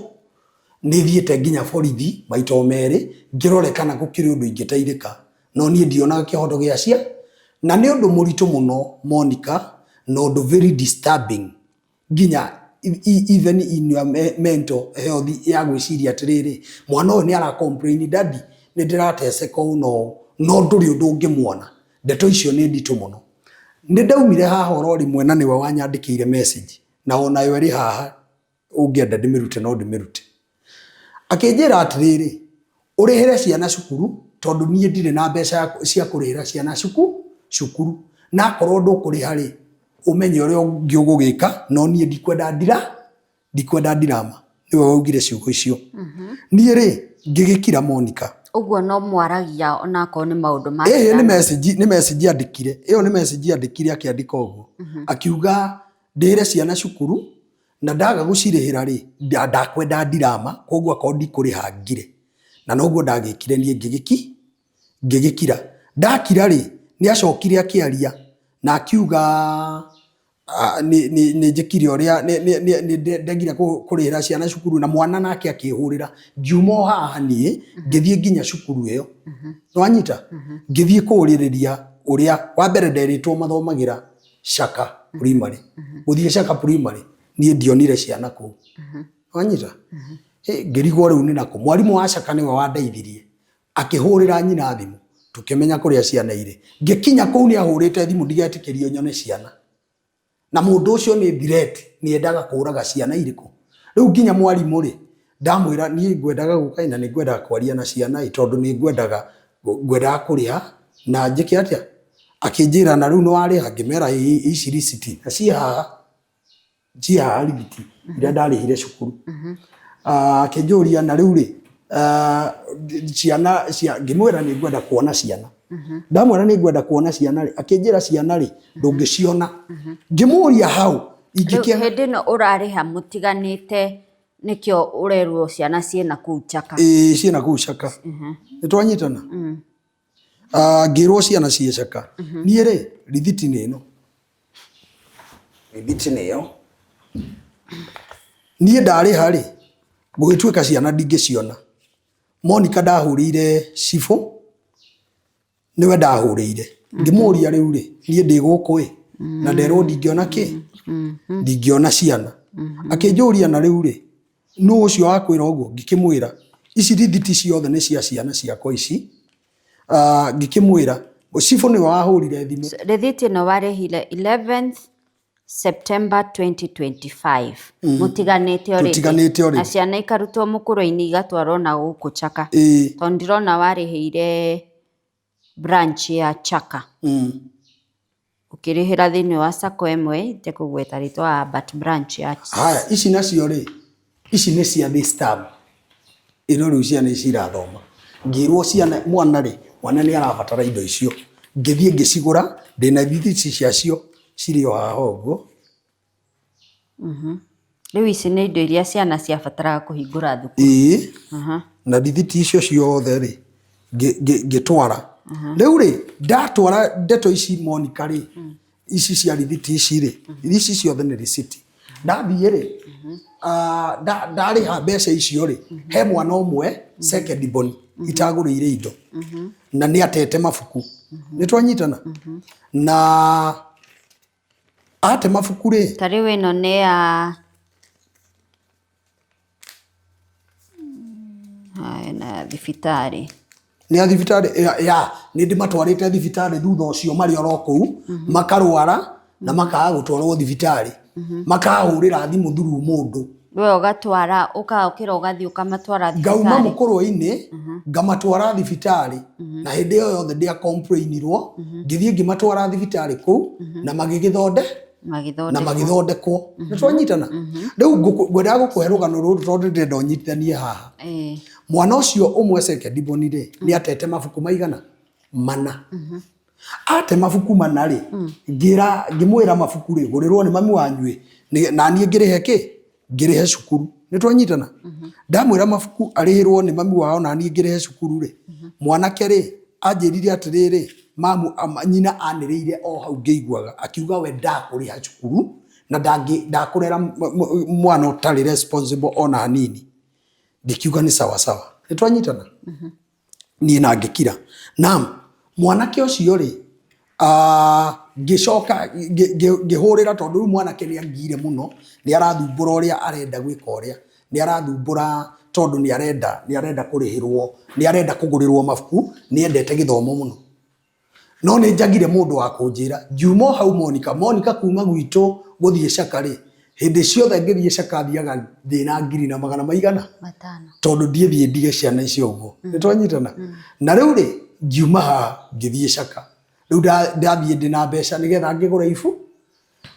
nĩ thiĩte nginya borithi maita o merĩ, ngĩrore kana gũkĩrĩ ũndũ ingĩteithĩka, no niĩ ndionaga kĩhoto gĩa ciana. Na nĩ ũndũ mũritũ mũno Monica, na ũndũ very disturbing nginya even in your mental health ya gwĩciria atĩrĩrĩ, mwana ũyũ nĩ ara complain daddy nĩ ndĩrateceka ũũ na ũũ, no ndũrĩ ũndũ ũngĩmuona. Ndeto icio nĩ nditũ mũno. Nĩ ndaumire haha oro rĩmwe na nĩwe wanyandĩkĩire message, na onayo ĩrĩ haha ũngĩenda ndĩmĩrute no ndĩmĩrute. Akĩnjĩra atĩrĩrĩ, ũrĩhĩre ciana cukuru tondũ niĩ ndirĩ na mbeca cia kũrĩhĩra ciana cukuru, na akorwo ndũkũrĩha rĩ, ũmenye ũrĩa ũngĩ ũgũgĩka, no niĩ ndikwenda ndira, ndikwenda ndirama. Nĩwe waugire ciugo icio. Niĩ rĩ, ngĩgĩkira Monica. Ũguo no mwaragia onakorwo nĩ maũndũ ma Ĩĩ nĩ ciana. message, nĩ message andĩkire. Ĩyo nĩ message andĩkire akĩandĩka ũguo. Akiuga ndĩhĩre ciana cukuru, Na ndaga gũcirĩhĩra rĩ, ndakwenda ndirama, koguo akorwo ndikũrĩha ngire. Na noguo ndagĩkire niĩ ngĩgĩki, ngĩgĩkira. Ndakira rĩ, nĩ acokire akĩaria na akiuga nĩ njĩkire ũrĩa, nĩ ndegire kũrĩhĩra ciana cukuru na mwana nake akĩhũrĩra. Ngiuma o haha niĩ, ngĩthiĩ nginya cukuru ĩyo. Nĩwanyita? Ngĩthiĩ kũũrĩrĩria ũrĩa, wa mbere nderĩtwo mathomagĩra Shaka Primary. Gũthiĩ Shaka Primary, niĩ ndionire ciana kũu. Wanyita? Ngĩrigwo rĩu nĩ nakũ. Mwarimũ wa Shaka nĩwe wandeithirie. Akĩhũrĩra nyina thimũ, tũkĩmenya kũrĩa ciana irĩ. Ngĩkinya kũu nĩ ahũrĩte thimũ ndigetĩkĩrio nyone ciana. Na mũndũ ũcio nĩ threat, nĩ endaga kũraga ciana irĩkũ. Rĩu nginya mwarimũ rĩ, ndamwĩra niĩ ngwendaga gũka na nĩ ngwendaga kwaria na ciana ĩ, tondũ nĩ ngwendaga ngwendaga kũrĩha na njĩke atĩa? Akĩnjĩra na rĩu nĩ warĩha? Ngĩmera ĩĩ ici riciti na ciĩ haha, ciĩ haha rithiti iria ndarĩhire cukuru. Akĩnjũria na rĩu rĩ, ciana cia, ngĩmwĩra nĩ ngwenda kuona ciana. Ndamwĩra nĩ ngwenda kuona ciana rĩ, akĩnjĩra ciana rĩ, ndũngĩciona. Ngĩmũria hau, ingĩkĩaga. Hĩndĩ ĩno ũrarĩha mũtiganĩte nĩkĩo ũrerwo ciana ciĩna kũu Chaka. Ĩĩ ciĩna kũu Chaka. Nĩ twanyitana? Ngĩrwo ciana ciĩ Chaka. Niĩ rĩ, rithiti nĩ ĩno. Rithiti nĩ ĩyo. Niĩ ndarĩha rĩ, gũgĩtuĩka ciana ndingĩciona. Monica ndahũrĩire cibũ, nĩwe ndahũrĩire. Ngĩmũria rĩu rĩ, niĩ ndĩ gũkũ ĩ, na nderwo ndingĩona kĩ? Ndingĩona ciana. Akĩnjũria na rĩu rĩ, nũ ũcio wakwĩra ũguo? Ngĩkĩmwĩra, ici rithiti ciothe nĩ cia ciana ciakwa ici. Ngĩkĩmwĩra, cibũ nĩwe wahũrire thimũ. Rĩthiti ĩno warĩhire 11th September 2025. Mũtiganĩte already. Tũtiganĩte already. Na ciana ikarutwo mũkũrwe-inĩ igatwarwo na gũkũ Chaka. Ĩĩ. Tondũ ndĩrona warĩhĩire branch ya Chaka. Ũkĩrĩhĩra thĩinĩ wa sacco ĩmwe itekũgweta rĩtwa but branch ya Haya, ici nacio rĩ, ici nĩ cia this term. Ĩno rĩu ciana ici irathoma. Ngĩrwo ciana, mwana rĩ, mwana nĩ arabatara indo icio. Ngĩthiĩ ngĩcigũra, ndĩna rithiti ciacio cirĩ o haha ũguo. Rĩu ici nĩ indo iria ciana ciabataraga kũhingũra thukuru. Ĩĩ. Na rithiti icio ciothe rĩ, ngĩtwara. Rĩu rĩ, ndatwara ndeto ici Monica rĩ, ici cia rithiti ici rĩ, ici ciothe nĩ riciti. Ndathiĩ rĩ, ndarĩha mbeca icio rĩ, he mwana ũmwe second born itagũrĩire indo. Na nĩ atete mabuku. Nĩ twanyitana? Na ate mabuku rĩ, Ta rĩu ĩno nĩ ya Haya, na thibitarĩ. Nĩ a thibitarĩ ya, ya nĩ ndĩmatwarĩte thibitarĩ thutha ũcio marĩ oro kũu makarwara na makaga gũtwarwo thibitarĩ, makahũrĩra thimũ through mũndũ. We ũgatwara, ũkaũkĩra ũgathiĩ ũkamatwara Ngauma thibitarĩ. mũkũrwe-inĩ ngamatwara thibitarĩ, na hĩndĩ ĩyo yothe ndĩa complainirwo, ngĩthiĩ ngĩmatwara thibitarĩ kũu na magĩgĩthonde na magĩthondekwo. Nĩ twanyitana? Rĩu ngwendaga gũkũhe rũgano rũrũ tondũ ndĩrenda ũnyitithanie haha. Mwana ũcio ũmwe second born rĩ, nĩ atete mabuku maigana? Mana. Ate mabuku mana rĩ, ngĩra ngĩmwĩra mabuku rĩ, gũrĩrwo nĩ mami wanyu ĩ, na niĩ ngĩrĩhe kĩ? Ngĩrĩhe cukuru. Nĩ twanyitana? Ndamwĩra mabuku arĩhĩrwo nĩ mami wao na niĩ ngĩrĩhe cukuru rĩ, mwanake rĩ, anjĩrire atĩrĩrĩ, mamu, nyina anĩrĩire o hau ngĩiguaga, akiuga we ndakũrĩha cukuru na ndakũrera mwana ũtarĩ responsible ona hanini. Ngĩkiuga nĩ sawa sawa. Nĩ twanyitana? Niĩ na ngĩkira. Naam, mwanake ũcio rĩ, ngĩcoka ngĩhũrĩra tondũ rĩu mwanake nĩ angire mũno, nĩ arathumbũra ũrĩa arenda gwĩka ũrĩa, nĩ arathumbũra tondũ nĩ arenda, nĩ arenda kũrĩhĩrwo, nĩ arenda kũgũrĩrwo mabuku, nĩ endete gĩthomo mũno. No nĩ njagire mũndũ wa kũnjĩra, ngiuma o hau Monica, Monica kuma gwitũ gũthiĩ Caka rĩ, hĩndĩ ciothe ngĩthiĩ Caka thiaga ndĩna ngiri na magana maigana? Matano. Tondũ ndiĩthiĩ ndige ciana icio ũguo. Nĩ twanyitana? Na rĩu rĩ, ngiuma haha ngĩthiĩ Caka. Rĩu ndathiĩ ndĩna mbeca nĩgetha ngĩgũre ibu.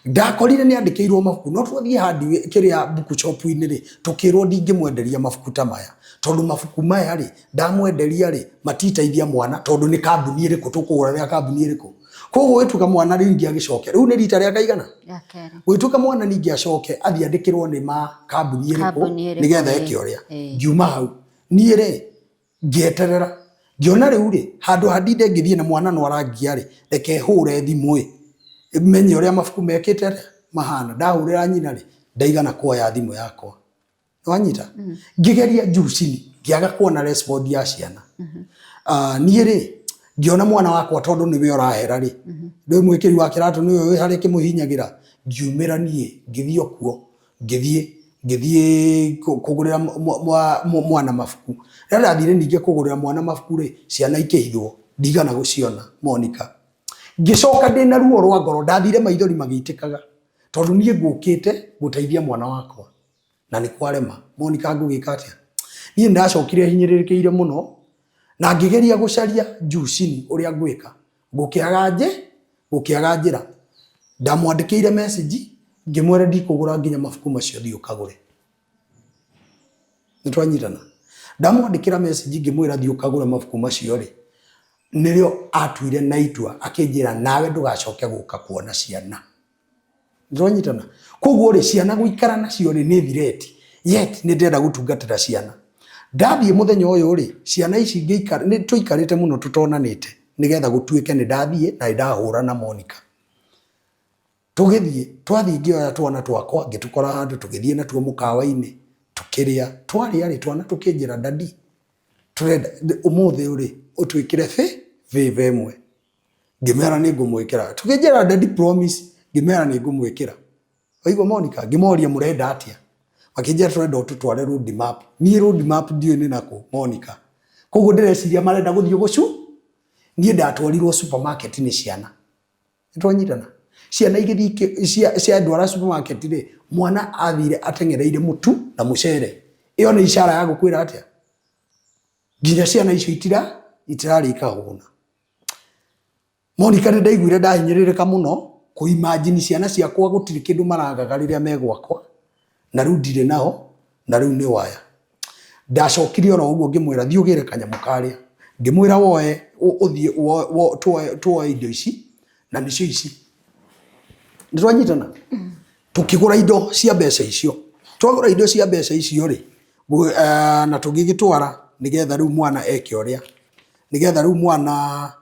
Ndakorire nĩ andĩkĩirwo mabuku, no twathiĩ handi kĩrĩa book shop-inĩ rĩ, tũkĩrwo ndingĩmwenderia mabuku ta maya, tondũ mabuku maya rĩ, ndamwenderia rĩ, matiteithia mwana, tondũ nĩ kambuni ĩrĩkũ, tũkũgũra rĩa kambuni ĩrĩkũ. Koguo gwĩtuĩka mwana rĩu agĩcoke, rĩu nĩ rita rĩa kaigana? Rĩa kerĩ. Gwĩtuĩka mwana ningĩ acoke athiĩ andĩkĩrwo nĩ ma kambuni ĩrĩkũ Kambuni ĩrĩkũ, nĩgetha ĩĩ, eke ũrĩa. ĩĩ. Ngiuma hau niĩ rĩ ngĩeterera ngĩona rĩu rĩ handũ ha ndinde ngĩthiĩ na mwana no arangia rĩ, reke hũre thimũ ĩ menye ũrĩa mabuku mekĩte atĩa mahana. Ndahũrĩra nyina rĩ, ndaigana kuoya thimũ yakwa. Wanyita? Ngĩgeria juu chini ngĩaga kuona respond ya ciana. Niĩ rĩ ngĩona mwana wakwa tondũ nĩwe ũrahera rĩ, rĩu mwĩkĩri wa kĩratũ nĩwe wĩ harĩa kĩmũhinyagĩra, ngiumĩra niĩ ngĩthiĩ o kuo, ngĩthiĩ ngĩthiĩ kũgũrĩra mwana mabuku. Rĩrĩa ndathire ningĩ kũgũrĩra mwana mabuku rĩ, ciana ikĩhithwo, ndigana gũciona Monica. Ngĩcoka ndĩna ruo rwa ngoro, ndathire maithori magĩitĩkaga tondũ niĩ ngũkĩte gũteithia mwana wakwa na nĩ kwarema. Monica ngũgĩka atĩa? Niĩ ndacokire hinyĩrĩrĩkĩire mũno na ngĩgeria gũcaria juu chini ũrĩa ngwĩka, ngũkĩaga gũkĩaga njĩra. Ndamwandĩkĩire message ngĩmwĩra ndikũgũra nginya mabuku macio thiĩ ũkagũre. Nĩ twanyitana? Ndamwandĩkĩra message ngĩmwĩra thiĩ ũkagũre mabuku macio rĩ, nĩrĩo atuire na itua akĩnjĩra nawe ndũgacoke gũka kuona ciana. Nĩ twanyitana? Koguo rĩ, ciana gũikara nacio rĩ nĩ thireti, yet nĩ ndĩrenda gũtungatĩra ciana. Ndathiĩ mũthenya ũyũ rĩ, ciana ici ngĩikara, nĩ tũikarĩte mũno tũtonanĩte nĩgetha gũtuĩke nĩ ndathiĩ na nĩ ndahũra na Monica. Tũgĩthiĩ, twathiĩ ngĩoya twana twakwa ngĩtũkora handũ tũgĩthiĩ natuo mũkawa-inĩ tũkĩrĩa. Twarĩa rĩ, twana tũkĩnjĩra daddy tũrenda ũmũthĩ rĩ ũtwĩkĩre favor ĩmwe. Ngĩmera nĩ ngũmwĩkĩra. Tũkĩnjĩra daddy promise, ngĩmera nĩ ngũmwĩkĩra. Waigua Monica? Ngĩmoria mũrenda atĩa? Makĩnjĩra tũrenda ũtũtware road map. Niĩ road map ndiũĩ nĩ nakũ Monica. Koguo ndĩreciria marenda gũthiĩ gũcu. Niĩ ndatwarirwo supermarket nĩ ciana. Nĩtwanyitana? Ciana igĩthiĩ ciandwara supermarket rĩ, mwana athire ateng'ereire mũtu na mũcere. Ĩyo nĩ ishara ya gũkwĩra atĩa? Nginya ciana icio itirarĩa ikahũna. Monica nĩ ndaiguire ndahinyĩrĩrĩka mũno kũ imagine ciana ciakwa gũtirĩ kĩndũ maragaga rĩrĩa me gwakwa na rĩu ndirĩ nao na rĩu nĩ waya. Ndacokire oro ũguo ngĩmwĩra thiĩ ũgĩre kanyamũ karĩa. Ngĩmwĩra woe ũthiĩ tuoe indo ici na nĩcio ici. Nĩ twanyitana? Tũkĩgũra indo cia mbeca icio. Twagũra indo cia mbeca icio rĩ, na tũgĩgĩtwara nĩgetha rĩu mwana eke ũrĩa, nĩgetha rĩu mwana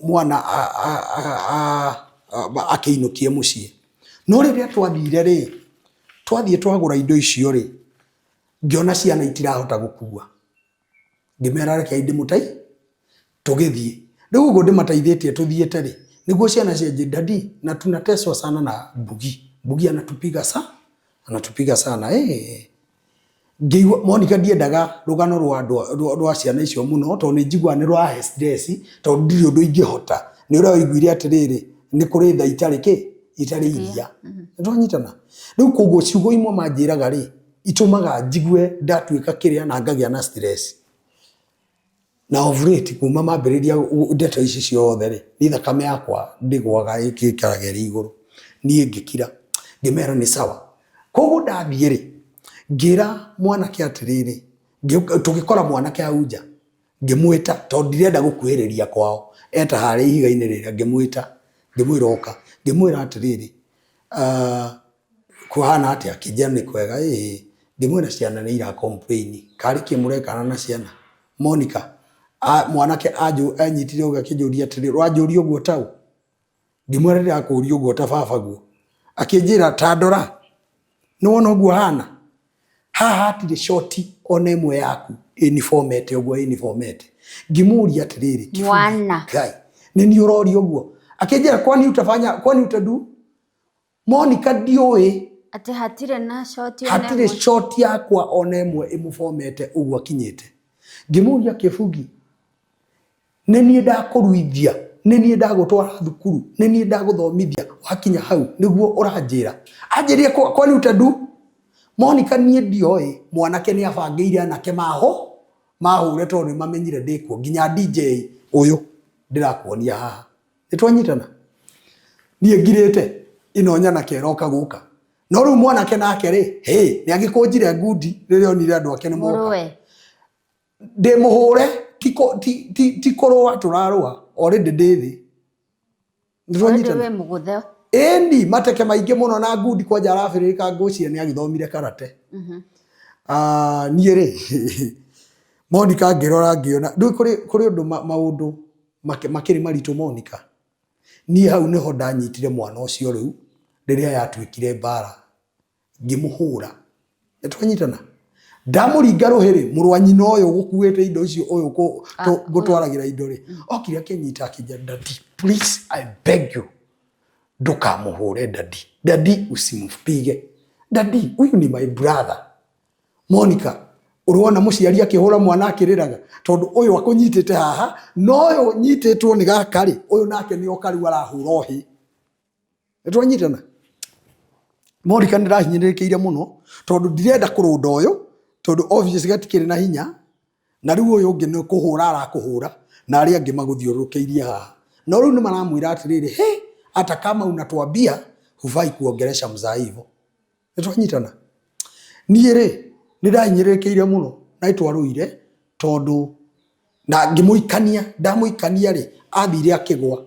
mwana akĩinũkie mũciĩ. No rĩrĩa twathire rĩ, twathiĩ twagũra indo icio rĩ, ngĩona ciana itirahota gũkua. Ngĩmera rekei ndĩmũtei, tũgĩthiĩ. Rĩu ũguo ndĩmateithĩtie tũthiĩte rĩ, nĩguo ciana cianjĩra daddy na tunateswa sana na Mbugi. Mbugi anatupiga sana, anatupiga sana eh. Ngĩigua Monica ndiendaga rũgano rwa andũ rwa ciana icio mũno tondũ nĩ njiguaga nĩ rũrahe stress tondũ ndirĩ ũndũ ingĩhota. Nĩ ũrĩa waiguire atĩrĩrĩ, nĩ kũrĩ tha itarĩ kĩ? Itarĩ iria. Nĩ twanyitana? Rĩu koguo ciugo imwe manjĩraga rĩ, itũmaga njigue ndatuĩka kĩrĩa na ngagĩa na stress. Na of late kuma mambĩrĩria ndeto ici ciothe rĩ, niĩ thakame yakwa ndĩgũaga ĩikaraga ĩrĩ igũrũ. Niĩ ngĩkira, ngĩmera nĩ sawa. Koguo ndathiĩ rĩ, ngĩra mwanake atĩrĩrĩ, tũgĩkora mwanake hau nja, ngĩmwĩta tondũ ndirenda gũkuhĩrĩria kwao, eta harĩa ihiga-inĩ rĩrĩa, ngĩmwĩta, ngĩmwĩra ũka, ngĩmwĩra atĩrĩrĩ, kũhana atĩa? Akĩnjĩra nĩ kwega ĩĩ, ngĩmwĩra ciana nĩ ira complain, karĩ kĩ mũrekana na ciana? Monica, mwanake anyitire ũguo akĩnjũria atĩrĩrĩ, ũranjũria ũguo taũ? Ngĩmwĩra ndĩrakũria ũguo ta baba guo. Akĩnjĩra ta ndora, nĩ wona ũguo hana? Haha hatirĩ shoti ona ĩmwe yaku ĩnibomete ũguo ĩnibomete. Ngĩmũria atĩrĩrĩ, kĩburi, Mwana. Ngai, nĩ niĩ ũroria ũguo? Akĩnjĩra kwani utafanya, kwani utadu? Monica ndiũĩ. Atĩ hatirĩ na shoti ona Hatirĩ ĩmwe. shoti yakwa ona ĩmwe ĩmũbomete ũguo akinyĩte. Ngĩmũria kĩbugi, nĩ niĩ ndakũruithia, nĩ niĩ ndagũtwara thukuru, nĩ niĩ ndagũthomithia, wakinya hau nĩguo ũranjĩra. Anjĩrire kwani utadu? Monica niĩ ndioĩ mwanake nĩ abangĩire anake maho, mahũre tondũ nĩ mamenyire ndĩkuo, nginya DJ ũyũ ndĩrakuonia haha. Nĩ twanyitana? Niĩ ngirĩte ĩno nyanake ĩroka gũka. No rĩu mwanake nake rĩ, hĩ, nĩ agĩkũnjire ngundi rĩrĩa onire andũ ake nĩ moka. Mũrũe. Ndĩ mũhũre, ti kũrũa tũrarũa, already ndĩ thĩ. Nĩtwanyitana? Wĩ mũgũthe. Ĩni, mateke maingĩ mũno na ngundi kwanja arabĩrĩrĩka ngũcia nĩ agĩthomire karate. Ah, niĩ rĩ Monica ngĩrora ngĩona ndũĩ kũrĩ kũrĩ ũndũ maũndũ makĩrĩ maritũ Monica. Niĩ hau nĩho ndanyitire mwana ũcio rĩu rĩrĩa yatuĩkire mbara ngĩmũhũra. Nĩtwanyitana? Ndamũringa rũhĩ rĩ, mũrũ wa nyina ũyũ ũgũkuĩte indo icio ũyũ ngũtwaragĩra indo rĩ, okire akĩnyita akĩnjĩra daddy please I beg you ndũkamũhũre daddy, daddy usimupige, daddy huyu ni my brother. Monica, ũrona mũciari akĩhũra mwana akĩrĩraga tondũ ũyũ akũnyitĩte haha na ũyũ nyitĩtwo nĩ gaka rĩ, ũyũ nake nĩ oka rĩu arahũra ũhĩ. Nĩtwanyitana? Monica nĩ ndahinyĩrĩrĩkĩire mũno tondũ ndirenda kũrũnda ũyũ tondũ obvious gatikĩrĩ na hinya na rĩu ũyũ ũngĩ nĩ kũhũra arakũhũra na arĩa angĩ magũthiũrũrũkĩirie haha. No rĩu nĩ maramwĩra atĩrĩrĩ, he hata kama unatuambia hufai kuongelesha mzaa hivyo. Nĩtwanyitana? Niĩ rĩ, nĩ ndahinyĩrĩrĩkĩire mũno na nĩtwarũire tondũ na ngĩmũikania, ndamũikania rĩ, athire akĩgwa.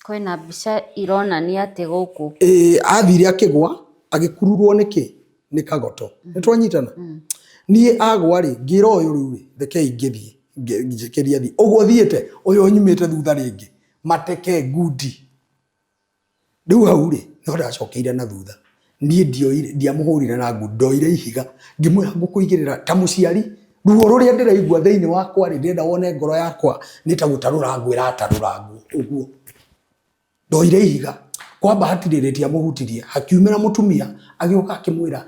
Kwĩna mbica ironania atĩ gũkũ. Ĩĩ athire akĩgwa, agĩkururwo nĩ kĩ? Nĩ kagoto. Nĩtwanyitana? Niĩ agwa rĩ, ngĩra ũyũ rĩu rĩ, rekei ngĩthiĩ, njĩkĩrie thiĩ. Ũguo thiĩte, ũyũ ũnyumĩte thutha rĩngĩ, mateke ngundi. Rĩu hau rĩ, nĩho ndacokeire na thutha. Niĩ ndioire, ndiamũhũrire na ngundi, ndoire ihiga, ngĩmwĩra ngũkũigĩrĩra ta mũciari, ruo rũrĩa ndĩraigua thĩinĩ wakwa rĩ, ndĩrenda wone ngoro yakwa nĩ ta gũtarũrangwo ĩratarũrangwo ũguo. Ndoire ihiga, kwa bahati rĩ, rĩtiamũhutirie, hakiumĩra mũtumia, agĩũka akĩmwĩra,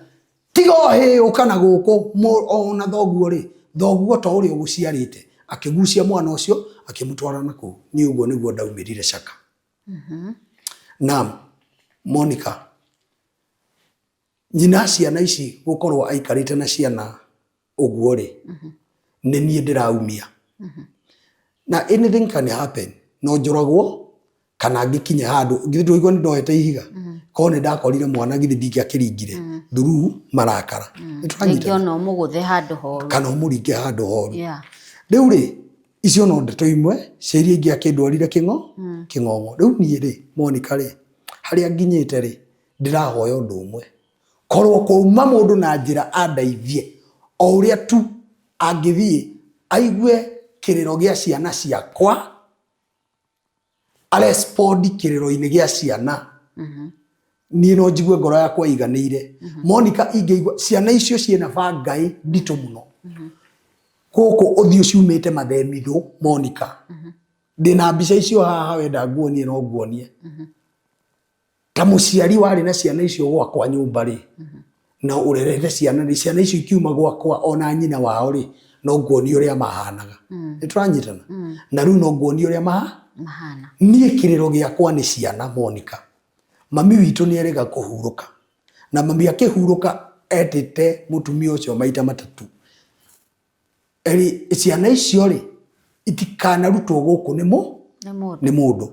tiga ũhĩ ũka na gũkũ, ona thoguo rĩ, thoguo to ũrĩa ũgũciarĩte. Akĩgucia mwana ũcio, akĩmũtwara na kũu. Niĩ ũguo nĩguo ndaumĩrire Caka. Naam, Monica, nyina ciana ici gũkorwo aikarĩte na ciana ũguo rĩ, nĩ niĩ ndĩraumia. Na anything can happen, no njũragwo kana ngĩkinye handũ, githĩ ndũigua nĩ ndoete ihiga? Korwo nĩ ndakorire mwana githĩ ndingĩakĩringire through marakara. Nĩ Rĩngĩ tũranyitana? ona ũmũgũthe handũ horu. Kana ũmũringe handũ horu. Yeah. Rĩu rĩ, icio no ndeto imwe cia iria ingĩakĩndwarire kĩng'o kĩng'ong'o. Rĩu niĩ rĩ, Monica rĩ, harĩa nginyĩte rĩ, ndĩrahoya ũndũ ũmwe, korwo kwauma mũndũ na njĩra andeithie o ũrĩa tu angĩthiĩ aigue kĩrĩro gĩa ciana ciakwa, arespond kĩrĩro-inĩ gĩa ciana, niĩ no njigue ngoro yakwa ĩiganĩire. Monica ingĩigua ciana icio ciĩna bangaĩ nditũ mũno. Gũkũ ũthiũ ciumĩte mathemithũ Monica. Ndĩna mbica icio haha wenda nguonie no nguonie. Ta mũciari warĩ na ciana icio gwakwa nyũmba rĩ, na ũrerete ciana rĩ, ciana icio ikiuma gwakwa ona nyina wao rĩ, no nguonie ũrĩa mahanaga. Nĩ tũranyitana? Na rĩu no nguonie ũrĩa mahana. Niĩ kĩrĩro gĩakwa nĩ ciana Monica. Mami witũ nĩ erĩga kũhurũka. Na mami akĩhurũka etĩte mũtumia ũcio maita matatũ. Eri ciana icio rĩ, itikanarutwo gũkũ nĩ mũ nĩ mũndũ.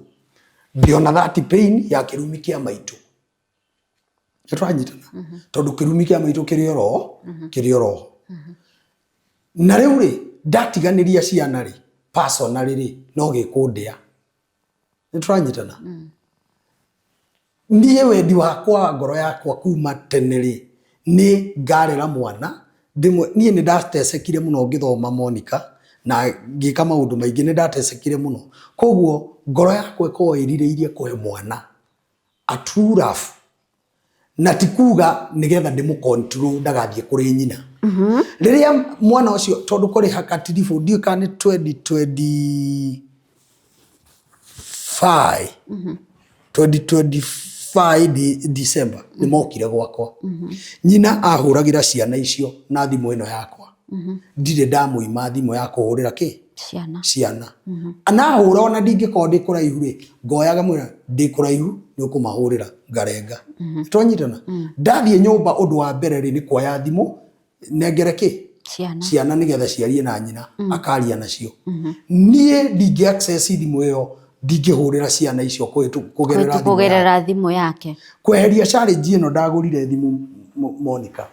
Ndĩona that pain ya kĩrumi kĩa maitũ. Nĩ tũranyitana? Tondũ kĩrumi kĩa maitũ kĩrĩ oro, kĩrĩ oro ho. Na rĩu rĩ, ndatiganĩria ciana rĩ, personally rĩ, no gĩkũndĩa. Nĩ tũranyitana? Niĩ wendi wakwa wa ngoro yakwa kuma tene rĩ, nĩ ngarera mwana, ndĩmwe, niĩ nĩ ndatecekire mũno ngĩthoma Monica, na ngĩka maũndũ maingĩ, nĩ ndatecekire mũno. Koguo ngoro yakwa ĩkoragwo ĩrirĩirie kũhe mwana a true love. Na ti kuga nĩgetha ndĩmũ control ndagathiĩ kũrĩ nyina. Rĩrĩa mwana ũcio, tondũ kũrĩ hakatiribũ, ndiũĩ kana nĩ 2025, 2025 December nĩ mokire gwakwa. Nyina ahũragĩra ciana icio na thimũ ĩno yakwa. Ndirĩ ndamũima thimũ ya kũhũrĩra kĩ? Ciana. Ciana. Na ahũra ona ndingĩkorwo ndĩ kũraihu rĩ, ngoya ngamwĩra ndĩ kũraihu nĩ ũkũmahũrĩra ngarenga. Twanyitana? Ndathiĩ nyũmba ũndũ wa mbere rĩ nĩ kuoya thimũ nengere kĩ? Ciana. Ciana nĩgetha ciarie na nyina, akaria nacio. Niĩ ndingĩ access thimũ ĩyo, ndingĩhũrĩra ciana icio kũgerera thimũ yake. Kũgerera thimũ yake. Kweheria challenge ĩno ndagũrire thimũ Monica.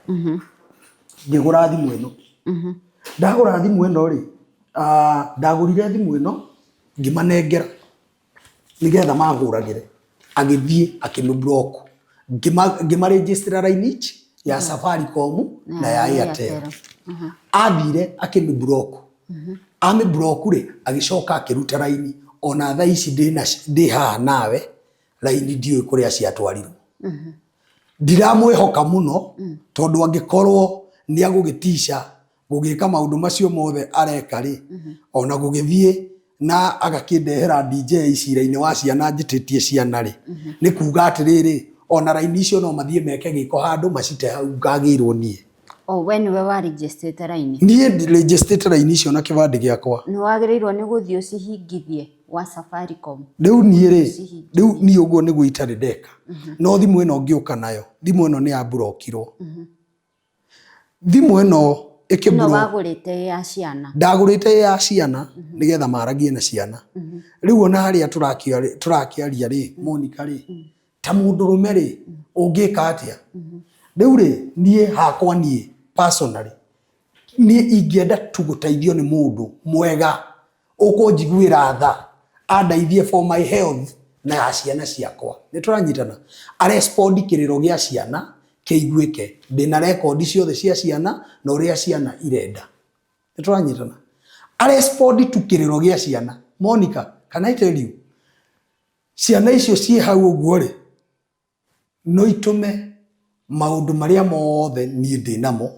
Ngĩgũra thimũ ĩno. Ndagũra thimũ ĩno rĩ, ndagũrire thimũ ĩno ngĩmanengera. Nĩgetha mahũragĩre. Agĩthiĩ akĩmĩ block. Ngĩma register raini ici ya Safaricom na ya Airtel. Athire akĩmĩ block. Amĩ block rĩ, agĩcoka akĩruta raini. Ona thaa ici ndĩ haha nawe, raini ndiũĩ kũrĩa ciatwarirwo. Ndiramwĩhoka mũno tondũ angĩkorwo nĩ agũgĩtica gũgĩka maũndũ macio mothe areka rĩ, ona gũgĩthiĩ na agakĩndehera DJ cira-inĩ wa ciana njĩtĩtie ciana rĩ, nĩ kuga atĩrĩrĩ, ona raini icio no mathiĩ meke gĩko handũ macite hau ngagĩrwo niĩ. O we nĩwe wa registrĩte raini? Niĩ registrĩte raini icio na kĩbandĩ gĩakwa. Nĩ wagĩrĩirwo nĩ gũthiĩ ũcihingithie gwa Safaricom. Rĩu niĩ rĩ, rĩu niĩ ũguo nĩguo itarĩ ndeka. No thimũ ĩno ngĩũka nayo, thimũ ĩno nĩ yamburokirwo. Thimũ ĩno ĩkĩ Ĩno wagũrĩte ya ciana? Ndagũrĩte ya ciana nĩgetha maragie na ciana. Rĩu ona harĩa tũrakĩaria rĩ, Monica rĩ, ta mũndũrũme rĩ, ũngĩka atĩa? Rĩu rĩ, niĩ hakwa niĩ personally, niĩ ingĩenda tu gũteithio nĩ mũndũ mwega ũkũnjiguĩra tha, andeithie for my health na ya ciana ciakwa. Nĩ tũranyitana? Arespond kĩrĩro gĩa ciana kĩiguĩke. Ndĩna rekondi ciothe cia ciana na ũrĩa ciana irenda. Nĩ tũranyitana? Arespond tu kĩrĩro gĩa ciana. Monica, can I tell you? Ciana icio ciĩ hau ũguo rĩ, no itũme maũndũ marĩa mothe niĩ ndĩ namo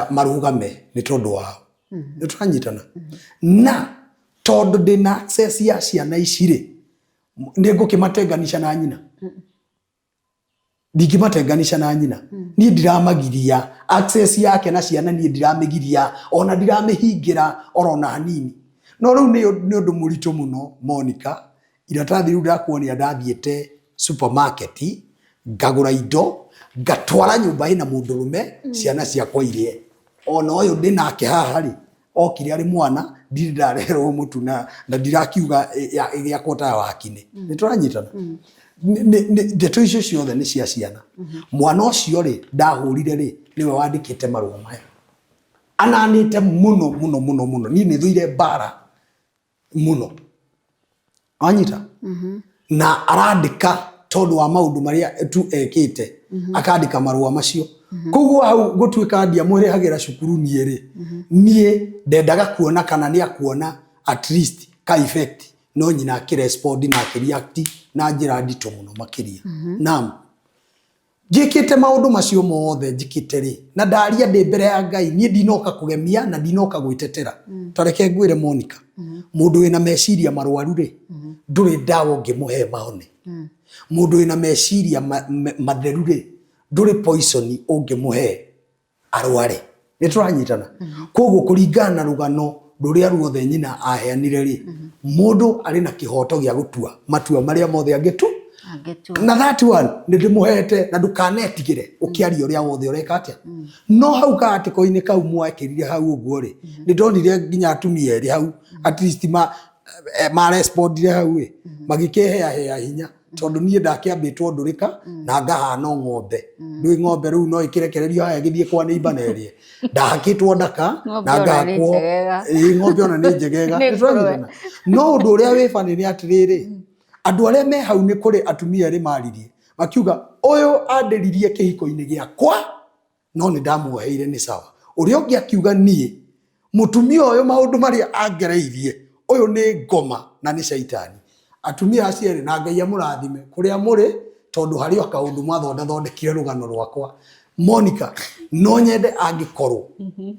marũgame nĩ tondũ wao. Nĩ tũranyitana? Na tondũ ndĩna access ya ciana ici rĩ, nĩ ngũkĩmatenganisha na nyina? Ndingĩmatenganisha na nyina. Niĩ ndiramagiria access yake na ciana, niĩ ndiramĩgiria ona ndiramĩhingĩra orona hanini. No rĩu nĩ ũndũ mũritũ mũno, Monica. Iratathi rĩu ndakuonia, ndathiĩte supermarket ngagũra indo ngatwara nyũmba ĩna mũndũrũme, ciana ciakwa irĩe. Ona ũyũ ndĩ nake haha rĩ, okire arĩ mwana, ndirĩ ndareherwo mũtu na ndirakiuga ĩgĩakwo ta wakinĩ. Nĩ tũranyitana? Ndeto icio ciothe nĩ cia ciana. Mwana ũcio rĩ ndahũrire rĩ, nĩwe wandĩkĩte marũa maya ananĩte mũno mũno mũno mũno. Niĩ nĩ thũire mbara mũno, wanyita? Na arandĩka tondũ wa maũndũ marĩa tu ekĩte, akandĩka marũa macio. Koguo hau gũtuĩka ndiamũrĩhagĩra cukuru niĩ rĩ, niĩ ndendaga kuona kana nĩ akuona at least ka effect. No nyina akĩrespond na akĩreact na njĩra nditũ mũno makĩria. Naam, njĩkĩte maũndũ macio mothe njĩkĩte rĩ, na ndaria ndĩ mbere ya Ngai, niĩ ndinoka kũgemia na ndinoka gwĩtetera. Ta reke ngwĩre, Monica, mũndũ wĩna meciria marwaru rĩ, ndũrĩ ndawa ũngĩmũhe mahone. Mũndũ wĩna meciria matheru rĩ, ndũrĩ poison ũngĩmũhe arware. Nĩ tũranyitana? Koguo kũringana na rũgano rũrĩa ruothe nyina aheanire rĩ, mũndũ arĩ na kĩhoto gĩa gũtua matua marĩa mothe angĩtu Angĩtua. Na that one nĩ ndĩmũhete, na ndũkanetigĩre ũkĩaria ũrĩa wothe ũreka atĩa. No hau kaatĩko-inĩ kau mwekĩrire hau ũguo rĩ, nĩ ndonire nginya atumia erĩ hau at least marespondire hau ĩ, magĩkĩheahea hinya, tondũ niĩ ndakĩambĩtwo ndũrĩka na ngahana o ng'ombe. Ndũĩ ng'ombe rĩu no ĩkĩrekererio haya ĩgĩthiĩ kwa neighbor na ĩrĩe. Ndahakĩtwo ndaka Ng'ombe na ona nĩ ngahakwo. njegega. Ĩĩ, ng'ombe ona nĩ njegega. Nĩ Nĩ tũranyitana? No ũndũ ũrĩa wĩ funny nĩ atĩrĩrĩ, andũ arĩa me hau, nĩ kũrĩ atumia erĩ maririe makiuga ũyũ andĩririe kĩhiko-inĩ gĩakwa no nĩ ndamuoheire, nĩ sawa. Ũrĩa ũngĩ akiuga niĩ mũtumia ũyũ maũndũ marĩa angereirie, ũyũ nĩ ngoma na nĩ caitani. Atumia acio erĩ, na Ngai amũrathime kũrĩa mũrĩ, tondũ harĩ o kaũndũ mwathondathondekire rũgano rwakwa. Monica, no nyende angĩkorwo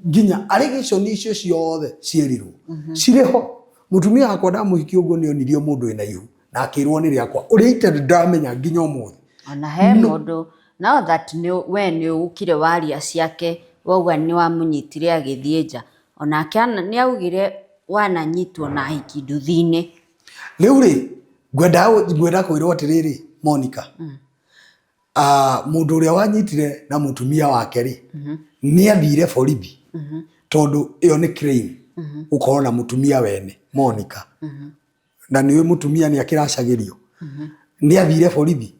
nginya allegation icio ciothe ciĩrirwo cirĩ ho. Mũtumia wakwa ndamũhikia ũguo nĩ onirio mũndũ wĩna ihu na akĩrwo nĩ rĩakwa, ũrĩa itarĩ ndamenya nginya ũmũthĩ. Ona he mũndũ, now that nĩ we nĩ ũkire waria ciake, wauga nĩ wamũnyitire agĩthiĩ nja, onake nĩ augire wananyitwo na hiki nduthi-inĩ. Rĩu rĩ, ngwenda kwĩrwo atĩrĩrĩ, Monica, mũndũ ũrĩa wanyitire na mũtumia wake rĩ, nĩ athire borithi, tondũ ĩyo nĩ crime gũkorwo na mũtumia wene, Monica, na nĩũĩ mũtumia nĩ akĩracagĩrio. Nĩ athire borithi.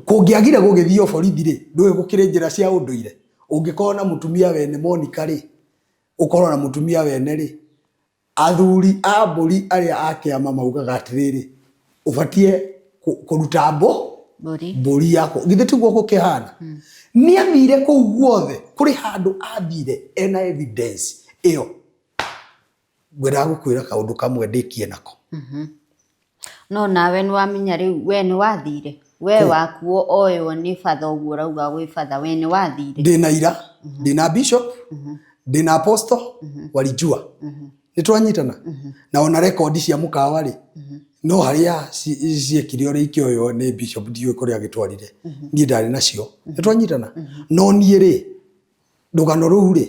Kũngĩagire gũgĩthio borithi rĩ, ndũĩ gũkĩrĩ njĩra cia ũndũire. Ũngĩkorwo na mũtumia wene, Monica rĩ, ũkorwo na mũtumia wene rĩ. Athuri a mbũri arĩa a kĩama maugaga atĩrĩrĩ, ũbatiĩ kũruta Mbũri. Mbũri yakwa. Githĩ tiguo gũkĩhana? Nĩ athire kũu guothe, kũrĩ handũ athire ena evidence ĩyo. Ngwendaga gũkwĩra kaũndũ kamwe ndĩkie nako. No nawe nĩ wamenya rĩu we nĩ wathire we wakuo oywo nĩ batha ũguo ũrauga gwĩ batha we nĩ wathire. Ndĩna ira, ndĩna bishop, ndĩna apostle, walijua. Nĩ twanyitana? Na ona rekondi cia mũkawa rĩ, no harĩa ciekire ũrĩa ikĩoywo nĩ bishop ndiũĩ kũrĩa agĩtwarire. Niĩ ndarĩ nacio. Nĩ twanyitana? No niĩ rĩ, rũgano rũu rĩ,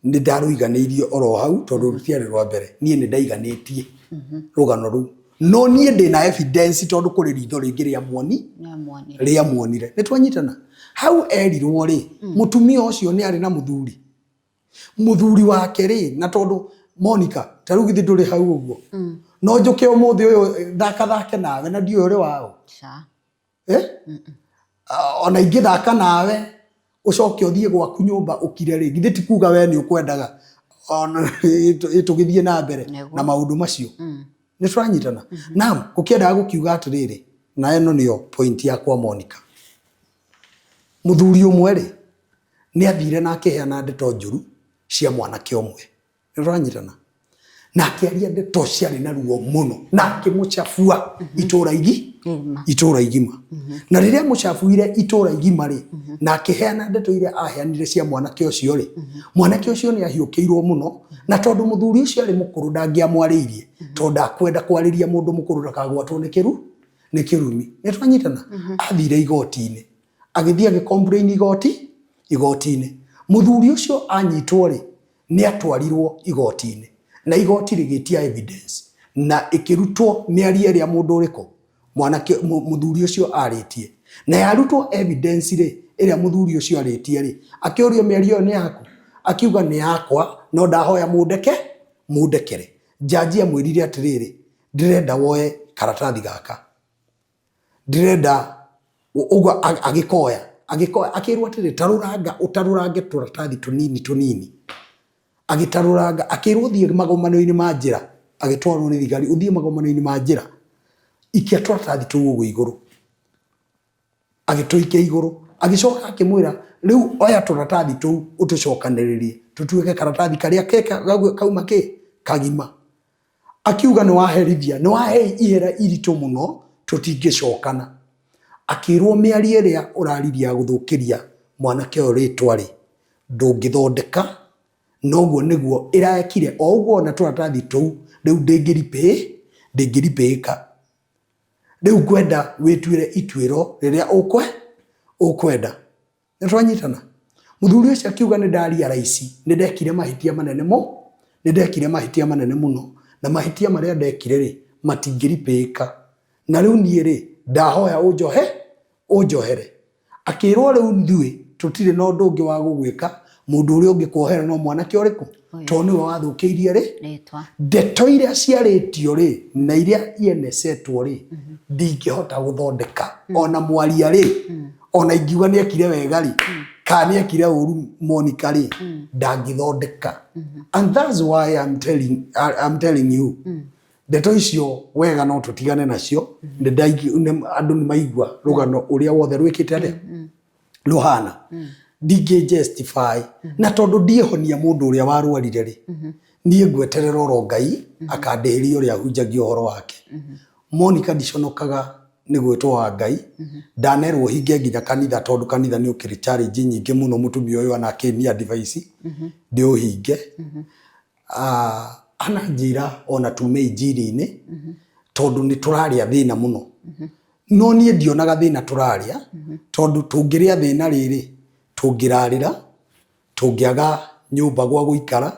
nĩ ndarũiganĩirie oro hau tondũ rũtiarĩ rwa mbere. Niĩ nĩ ndaiganĩtie rũgano rũu. No niĩ ndĩna evidence tondũ kũrĩ ritho rĩngĩ rĩa muoni Nĩamuonire. Rĩamuonire. Nĩ twanyitana? Hau erirwo rĩ, mũtumia ũcio nĩ arĩ na mũthuri. Mũthuri wake rĩ, na tondũ Monica, ta rĩu githĩ ndũrĩ hau ũguo? No njũke ũmũthĩ ũyũ thakathake nawe na ndiũĩ ũrĩ waũ. Ca. Eh? Ona ingĩthaka nawe ũcoke ũthiĩ gwaku nyũmba ũkire rĩ, githĩ ti kuga we nĩ ũkwendaga ona tũgĩthiĩ na mbere na maũndũ macio? Nĩ tũranyitana? Naam, gũkĩendaga gũkiuga atĩrĩrĩ, na ĩno nĩyo point yakwa Monica. Mũthuri ũmwe rĩ, nĩ athire na akĩheana ndeto njũru cia mwanake ũmwe. Nĩ tũranyitana? Na akĩaria ndeto ciarĩ na ruo mũno na akĩmũcabua itũra igi Igima. Itũra igima. Na rĩrĩa amũcabuire itũra igima rĩ, na akĩheana ndeto iria aheanire cia mwanake ũcio rĩ, mwanake ũcio nĩ ahiũkĩirwo mũno, na tondũ mũthuri ũcio arĩ mũkũrũ ndangĩamwarĩirie, tondũ ndakwenda kwarĩria mũndũ mũkũrũ ndakagwatwo nĩ kĩru nĩ kĩrumi. Nĩ twanyitana? Athire igoti-inĩ, agĩthiĩ agĩ complain igoti-inĩ. Mũthuri ũcio anyitwo rĩ, nĩ atwarirwo igoti-inĩ, na igoti rĩgĩtia evidence na ĩkĩrutwo mĩario ĩrĩa mũndũ ũrĩkũ, mwanake, mũthuri ũcio arĩtie. Na yarutwo evidence rĩ, ĩrĩa mũthuri ũcio arĩtie rĩ, akĩũrio mĩario ĩyo nĩ yaku? Akiuga nĩ yakwa, no ndahoya mũndeke, mũndekere. Jaji amwĩrire atĩrĩrĩ, ndĩrenda woe karatathi gaka. Ndĩrenda ũguo agĩkoya, agĩkoya akĩrwo atĩrĩ, tarũranga ũtarũrange tũratathi tũnini tũnini. Agĩtarũranga, akĩrwo ũthiĩ magomano-inĩ ma njĩra, agĩtwarwo nĩ thigari, ũthiĩ magomano-inĩ ma njĩra, ikia tũratathi tũu ũguo igũrũ. Agĩtũikia igũrũ, agĩcoka akĩmwĩra, rĩu oya tũratathi tũu ũtũcokanĩrĩrie, tũtuĩke karatathi karĩa kauma kĩ, kagima. Akiuga nĩ waherithia, nĩ wahe ihera iritũ mũno, tũtingĩcokana. Akĩrwo mĩario ĩrĩa ũraririe ya gũthũkĩria mwanake ũyũ rĩtwa rĩ, ndũngĩthondeka, na ũguo nĩguo ĩrekire, o ũguo ona tũratathi tũu rĩu ndĩngĩripĩĩka. Rĩu ngwenda wĩtuĩre ituĩro rĩrĩa ũkwenda. Nĩ twanyitana? Mũthuri ũcio akiuga nĩ ndaria raici, nĩ ndekire mahĩtia manene mũ, nĩ ndekire mahĩtia manene mũno, na mahĩtia marĩa ndekire rĩ, matingĩripĩka. Na rĩu niĩ rĩ, ndahoya ũnjohe, ũnjohere. Akĩrwo rĩu ithuĩ tũtirĩ na ũndũ ũngĩ wa gũgwĩka, mũndũ ũrĩa ũngĩkuohera no mwanake ũrĩkũ? Tondũ nĩwe wathũkĩirie rĩ, Rĩtwa. Ndeto iria ciarĩtio rĩ, na iria ienesetwo rĩ, ndingĩhota gũthondeka. Ona mwaria rĩ, ona ingiuga nĩ ekire wega rĩ, kana nĩ ekire ũru Monica rĩ, ndangĩthondeka. And that's why I'm telling you, ndeto icio wega no tũtigane nacio. Andũ nĩ maigua rũgano ũrĩa wothe rwĩkĩte atĩa, rũhana. Ndingĩ justify, na tondũ ndiĩhonia mũndũ ũrĩa warwarire rĩ, niĩ ngweterera oro Ngai akandĩhĩria ũrĩa hunjagia ũhoro wake. Monica, ndiconokaga nĩ gwĩtwo wa Ngai. Ndanerwo hinge nginya kanitha, tondũ kanitha nĩ ũkĩrĩ challenge nyingĩ mũno. Mũtumia ũyũ anakĩnia advice ndĩũhinge. Ah, ananjĩra ona tume injiri-inĩ tondũ nĩ tũrarĩa thĩna mũno. No niĩ ndionaga thĩna tũrarĩa, tondũ tũngĩrĩa thĩna rĩrĩ, tũngĩrarĩra, tũngĩaga nyũmba gwa gũikara,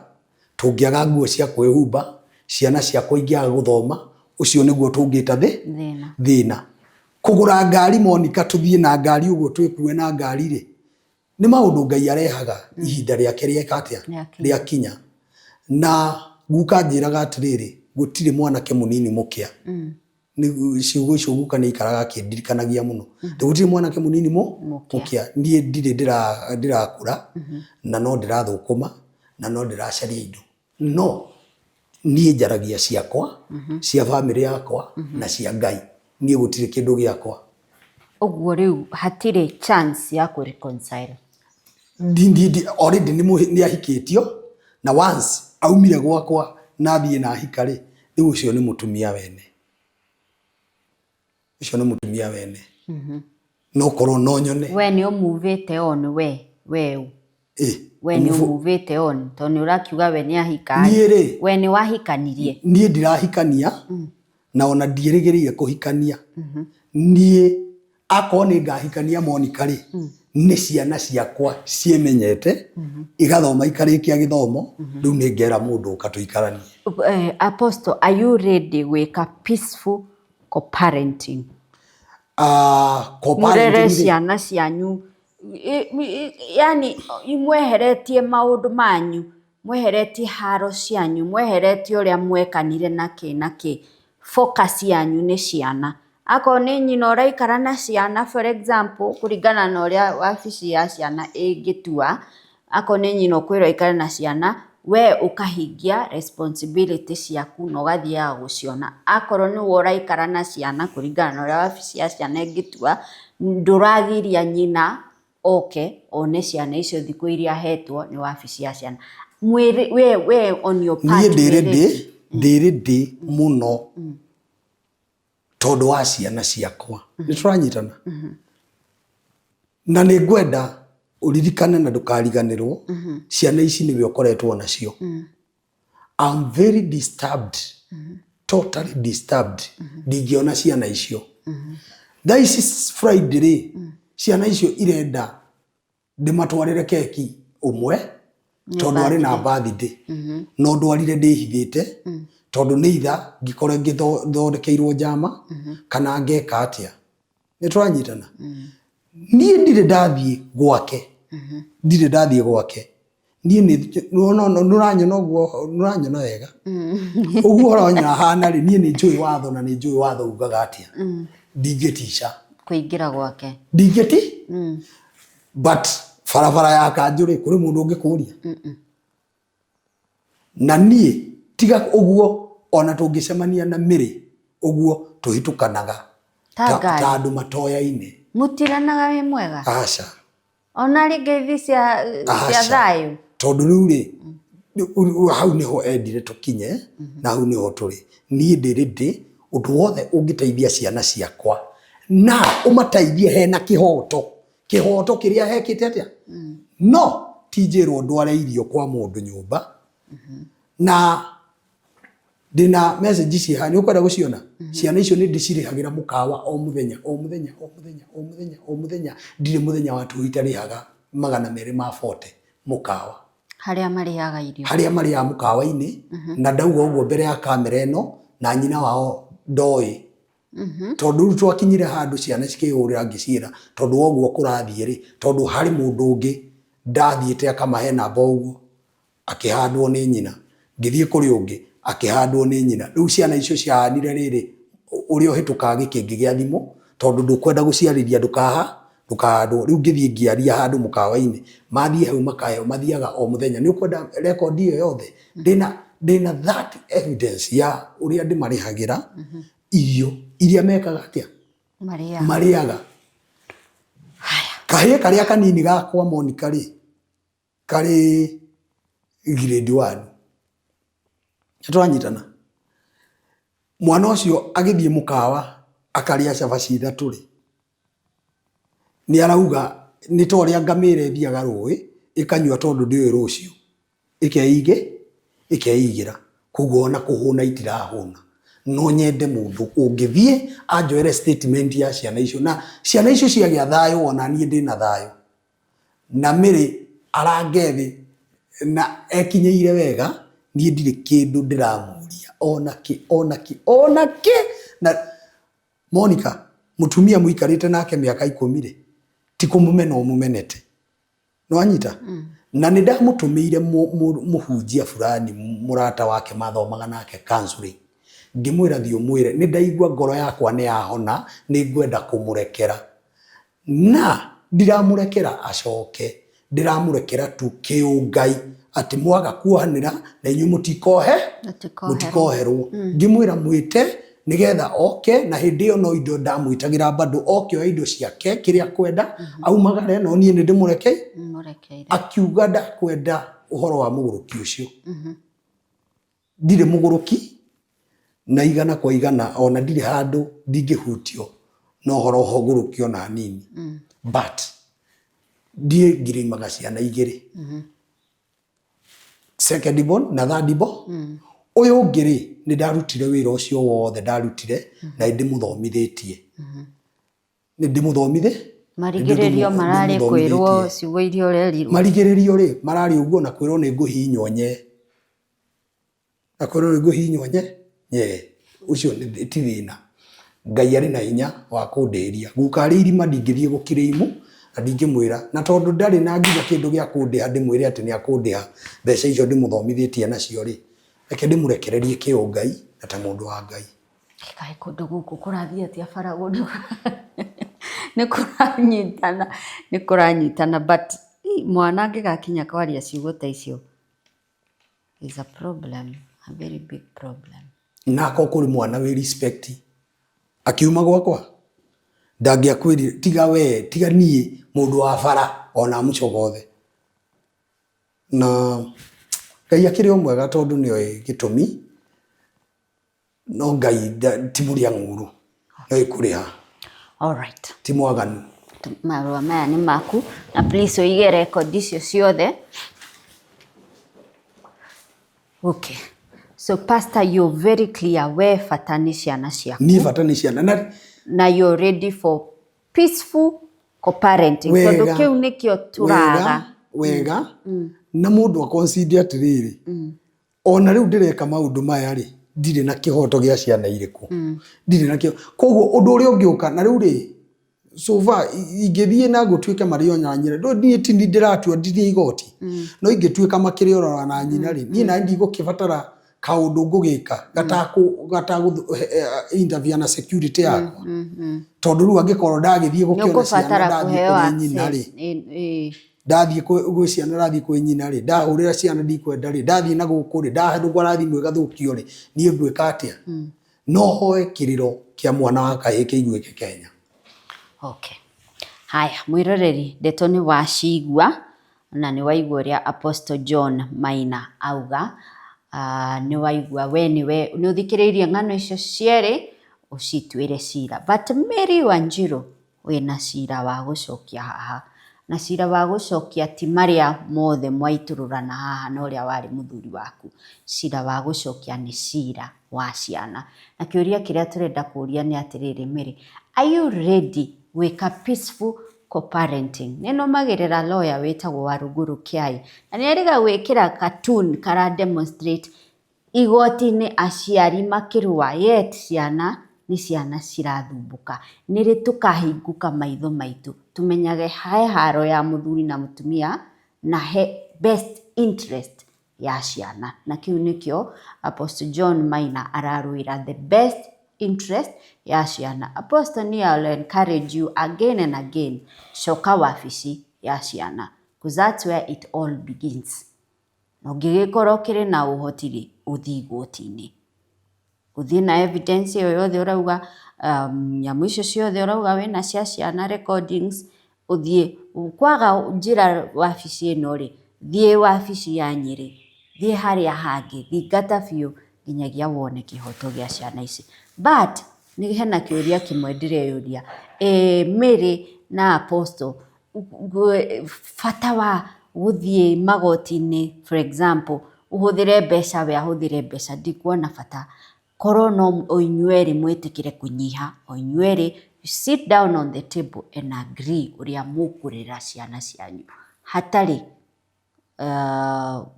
tũngĩaga nguo cia kwĩhumba, ciana ciakwa ingĩaga gũthoma, ũcio nĩguo tũngĩta thĩ Thĩna. Thĩna. Kũgũra ngari, Monica, tũthiĩ na ngari ũguo, twĩkue na ngari rĩ, nĩ maũndũ Ngai arehaga ihinda rĩake rĩeka atĩa? Rĩakinya. Rĩakinya. Na guka anjĩraga atĩrĩrĩ, gũtirĩ mwanake mũnini mũkĩa. Nĩ ciugo icio guka nĩ aikaraga akĩndirikanagia mũno. Gũtirĩ mwanake mũnini Mũkĩa. Mũkĩa. Niĩ ndirĩ ndĩrakũra, na no ndĩrathũkũma, na no ndĩracaria indo. No Niĩ njaragia ciakwa, cia bamĩrĩ yakwa na cia Ngai. Niĩ gũtirĩ kĩndũ gĩakwa. Ũguo rĩu hatirĩ chance ya kũ reconcile? Already nĩ ahikĩtio, na once aumire gwakwa na athiĩ na ahika rĩ, rĩu ũcio nĩ mũtumia wene. Ũcio nĩ mũtumia wene. No korwo no nyone. We nĩ ũmuvĩte on we we ũ? We nĩ ũmuvĩte on tondũ nĩ ũrakiuga we nĩ ahika. Niĩ rĩ, We nĩ wahikanirie? Niĩ ndirahikania na ona ndiĩrĩgĩrĩire kũhikania. Niĩ akorwo nĩ ngahikania Monica rĩ, nĩ ciana ciakwa ciĩmenyete, igathoma ikarĩkia gĩthomo, rĩu nĩ ngera mũndũ ũka tũikaranie. Apostle, are you ready gwĩka peaceful co-parenting? Co-parenting Mũrere rĩ, ciana cianyu, yani mweheretie maũndũ manyu, mweheretie haro cianyu, mweheretie ũrĩa mwekanire na kĩ na kĩ, focus yanyu nĩ ciana. Akorwo nĩ nyina ũraikara na ciana, for example, kũringana na ũrĩa wabici ya ciana ĩngĩtua, akorwo nĩ nyina ũkwĩrwo aikare na ciana, we ũkahingia responsibility ciaku na ũgathiaga gũciona. Akorwo nĩwe ũraikara na ciana kũringana na ũrĩa wabici ya ciana ĩngĩtua, ndũragiria nyina oke one ciana icio thikũ iria ahetwo nĩ wabici ya ciana. Mwĩrĩ we on your part Niĩ ndĩ wĩ ready, ready? Ndĩ ready mũno tondũ wa ciana ciakwa. Nĩ tũranyitana? Na nĩ ngwenda ũririkane na ndũkariganĩrwo, ciana ici nĩwe ũkoretwo nacio. I'm very disturbed, totally disturbed. Ndingĩona ciana icio. Thaa ici Friday rĩ, ciana icio irenda ndĩmatwarĩre keki ũmwe tondũ arĩ na birthday, no ndwarire ndĩhithĩte tondũ nĩ itha ngĩkore ngĩthondekeirwo njama kana ngeka atĩa. Nĩ tũranyitana? Niĩ ndirĩ ndathiĩ gwake, ndirĩ ndathiĩ gwake. Niĩ nĩ nũranyona ũguo, nũranyona wega ũguo ũranyona hana rĩ, niĩ nĩ njũĩ watho na nĩ njũĩ watho ugaga atĩa. Ndingĩtica kũingĩra gwake. Ndingĩti, but barabara ya kanjũ rĩ, kũrĩ mũndũ ũngĩkũria na niĩ tiga ũguo. Ona tũngĩcemania na mĩrĩ ũguo tũhĩtũkanaga ta ngari. Ta andũ matoyaine. Mũtiranaga wĩ mwega? Aca. Ona rĩ ngeithi cia Aca. thayũ? Tondũ rĩu rĩ, hau nĩho endire tũkinye na hau nĩho tũrĩ. Niĩ ndĩ ready ũndũ wothe ũngĩteithia ciana ciakwa na ũmateithie hena kĩhoto, kĩhoto kĩrĩa hekĩte atĩa, no ti njĩrwo ndware irio kwa mũndũ nyũmba. Na ndĩna message ciĩ haha, nĩ ũkwenda gũciona? Ciana icio nĩ ndĩcirĩhagĩra mũkawa o mũthenya, o mũthenya, o mũthenya, o mũthenya, o mũthenya. Ndirĩ mũthenya wa tũhũ itarĩhaga 240 mũkawa. Harĩa marĩaga irio? Harĩa marĩaga mũkawa-inĩ. Na ndauga ũguo mbere ya kamera ĩno na nyina wao ndoĩ, tondũ rĩu twakinyire handũ ciana cikĩhũrĩra ngĩciĩra tondũ wa ũguo kũrathiĩ rĩ, tondũ harĩ mũndũ ũngĩ ndathiĩte akamahe namba ũguo akĩhandwo nĩ nyina, ngĩthiĩ kũrĩ ũngĩ akĩhandwo nĩ nyina. Rĩu ciana icio ciahanire rĩrĩ ũrĩa ũhĩtũkaga gĩkĩngĩ gĩa thimũ, tondũ ndũkwenda gũciarĩria ndũkahandwo. Rĩu ngĩthiĩ ngĩaria handũ mũkawa-inĩ, mathiĩ hau makaheo, mathiaga o mũthenya. Nĩ ũkwenda rekondi ĩyo yothe? Ndĩna that evidence ya ũrĩa ndĩmarĩhagĩra irio iria mekaga atĩa. Marĩaga. Marĩaga. Kahĩĩ karĩa kanini gakwa Monica rĩ, karĩ grade 1. Nĩtũranyitana? Mwana ũcio agĩthiĩ mũkawa akarĩa cabaci 3 rĩ, nĩ arauga nĩ ta ũrĩa ngamĩra ĩthiaga rũĩ ĩkanyua tondũ ndĩũĩ rũciũ, ĩkeigĩra. Koguo ona kũhũna itirahũna. No nyende mũndũ ũngĩthiĩ anjoere statement ya ciana icio, na ciana icio ciagĩa thayũ ona niĩ ndĩna thayũ. Na Mary arange thĩ na ekinyĩire wega, niĩ ndirĩ kĩndũ ndĩramũria ona kĩ, ona kĩ, ona kĩ. Na Monica, mũtumia mũikarĩte nake mĩaka 10 rĩ, ti kũmũmena ũmũmenete. Nĩwanyita? Na nĩ ndamũtũmĩire mũhunjia fulani mũrata wake mathomaga nake counseling. Ngĩmwĩra thiĩ ũmwĩre nĩ ndaigua ngoro yakwa nĩ yahona, nĩ ngwenda kũmũrekera. Na ndiramũrekera acoke. Ndĩramũrekera tu kĩũngai atĩ mwaga kuohanĩra na inyuĩ mũtikohe mũtikoherwo. Ngĩmwĩra mwĩte nĩgetha oke, na hĩndĩ ĩyo no indo ndamwĩtagĩra bado oke oe indo ciake kĩrĩa akwenda aumagare, no niĩ nĩ ndĩmũrekei. Akiuga ndakwenda ũhoro wa mũgũrũki ũcio. Ndirĩ mũgũrũki na igana kwa igana, ona ndirĩ handũ ndingĩhutio na ũhoro wa ũgũrũki ona hanini. But ndiĩ ngirimaga ciana igĩrĩ, second born na third born. Ũyũ ũngĩ rĩ, nĩ ndarutire wĩra ũcio wothe ndarutire na nĩ ndĩmũthomithĩtie, nĩ ndĩmũthomithĩ Marigĩrĩrio mararĩ kwĩrwo ciugo iria ũrerirwo. Marigĩrĩrio rĩ, mararĩ ũguo na kwĩrwo nĩ ngũhihinywo nye, na kwĩrwo nĩ ngũhihinywo nye nye. Ũcio ti thĩna, Ngai arĩ na hinya wa kũndĩhĩria. Guka arĩ irima ndingĩthiĩ gũkirĩimu na ndingĩmwĩra, na tondũ ndarĩ na nginya kĩndũ gĩa kũndĩha ndĩmwĩre atĩ nĩ akũndĩha mbeca icio ndĩmũthomithĩtie nacio rĩ, reke ndĩmũrekererie kĩũngai na ta mũndũ wa Ngai. Kaĩ kũndũ gũkũ kũrathiĩ atĩa bara nĩ kũranyitana, nĩ kũranyitana but mwana angĩgakinya kwaria ciugo ta icio is a problem, a very big problem. Na akorwo kũrĩ mwana wĩ respect akiuma gwakwa ndangĩakwĩrire tiga we, tiga niĩ mũndũ wa bara ona mũcogothe. Na Ngai akĩrĩ o mwega tondũ nĩoĩ gĩtũmi, no Ngai ti mũrĩa ng'ũrũ, nĩoĩ kũrĩha. Alright. Ti mwaganu. Marũa maya nĩ maku na please ũige record icio ciothe. Okay. So pastor, you're very clear, we bata nĩ ciana ciaku. Niĩ bata nĩ ciana na na you're ready for peaceful co-parenting tondũ kĩu nĩkĩo tũraga. Wega, na mũndũ aconsider atĩrĩrĩ, ona rĩu ndĩreka maũndũ maya rĩ, ndirĩ na kĩhoto gĩa ciana irĩkũ, ndirĩ na kĩo. Koguo ũndũ ũrĩa ũngĩũka na rĩu rĩ, so far ingĩthiĩ na gũtuĩke marĩ o na nyina, niĩ ti niĩ ndĩratua, ndirĩ igoti, no ingĩtuĩka makĩrĩ o na nyina rĩ, niĩ nani ndigũkĩbatara kaũndũ ngũgĩka gatagũ interfere na security yakwa, tondũ rĩu angĩkorwo ndagĩthiĩ gũkĩona ciana ndathiĩ kũrĩ nyina rĩ, ndathiĩ gwĩ ciana ndathiĩ kwĩ nyina rĩ, ndahũrĩra ciana ndikwenda rĩ, ndathiĩ na gũkũ rĩ, ndahũra thimũ ĩgathũkio rĩ, niĩ ngwĩka atĩa? No hoe kĩrĩro kĩa mwana wa kahĩĩ kĩiguĩke Kenya. Okay. Haya, mwĩroreri, ndeto nĩ wacigua na nĩ waigua ũrĩa Apostle John Maina auga. Nĩ waigua we nĩwe nĩ ũthikĩrĩirie ng'ano icio cierĩ ũcituĩre cira. But Mary Wanjiru wĩna cira wa gũcokia haha, na cira wa gũcokia ti marĩa mothe mwaitũrũrana haha na ũrĩa warĩ mũthuri waku. Cira wa gũcokia nĩ cira wa ciana. Na kĩũria kĩrĩa tũrenda kũria nĩ atĩrĩrĩ, Mary, are you ready gwĩka peaceful co-parenting? Nĩ nũmagĩrĩra lawyer wĩtagwo Warũngũrũ Kĩai, na nĩ erĩga gwĩkĩra cartoon kara demonstrate igoti-inĩ aciari makĩrũa, yet ciana nĩ ciana cirathumbũka. Nĩ rĩ tũkahingũka maitho maitũ tũmenyage he haro ya mũthuri na mũtumia na he best interest ya ciana? Na kĩu nĩkĩo Apostle John Maina ararũĩra, the best interest ya ciana. Apostle, niĩ I'll encourage you again and again, coka wabici ya ciana, because that's where it all begins. Na ũngĩgĩkorwo ũkĩrĩ na ũhoti rĩ, ũthiĩ igoti-inĩ, ũthiĩ na evidence ĩyo yothe ũrauga, nyamũ icio ciothe ũrauga wĩna cia ciana, recordings, ũthiĩ. Kwaga njĩra wabici ĩno rĩ, thiĩ wabici ya Nyĩrĩ, thiĩ harĩa hangĩ, thingata biũ nginyagia wone kĩhoto gĩa ciana ici. But nĩ hena kĩũria kĩmwe ndĩreyũria, ĩ Mary na Apostle, bata wa gũthiĩ magoti-inĩ, for example, ũhũthĩre mbeca, we ahũthĩre mbeca, ndikuona bata. Korwo no inyuĩ erĩ mwĩtĩkĩre kũnyiha, o inyuĩ erĩ sit down on the table and agree ũrĩa mũkũrera ciana cianyu hatarĩ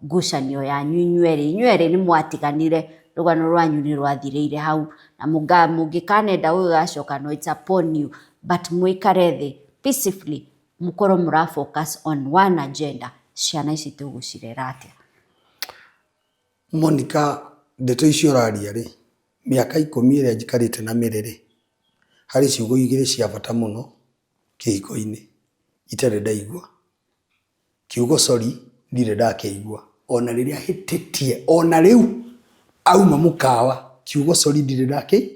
ngucanio yanyu inyuĩ erĩ. Inyuĩ erĩ nĩ mwatiganire, rũgano rwanyu nĩ rwathirĩire hau, na mũngĩkanenda gũgĩgacoka, no it's upon you, but mũikare thĩ peacefully, mũkorwo mũra focus on one agenda: ciana ici tũgũcirera atĩa? Monica, ndeto icio ũraria rĩ, mĩaka 10 ĩrĩa njikarĩte na Mary rĩ, harĩ ciugo igĩrĩ cia bata mũno kĩhiko-inĩ itarĩ ndaigua. Kiugo sorry ndirĩ ndakĩigua ona rĩrĩa hĩtĩtie, ona rĩu auma mũkawa kiugo sorry ndirĩ ndakĩ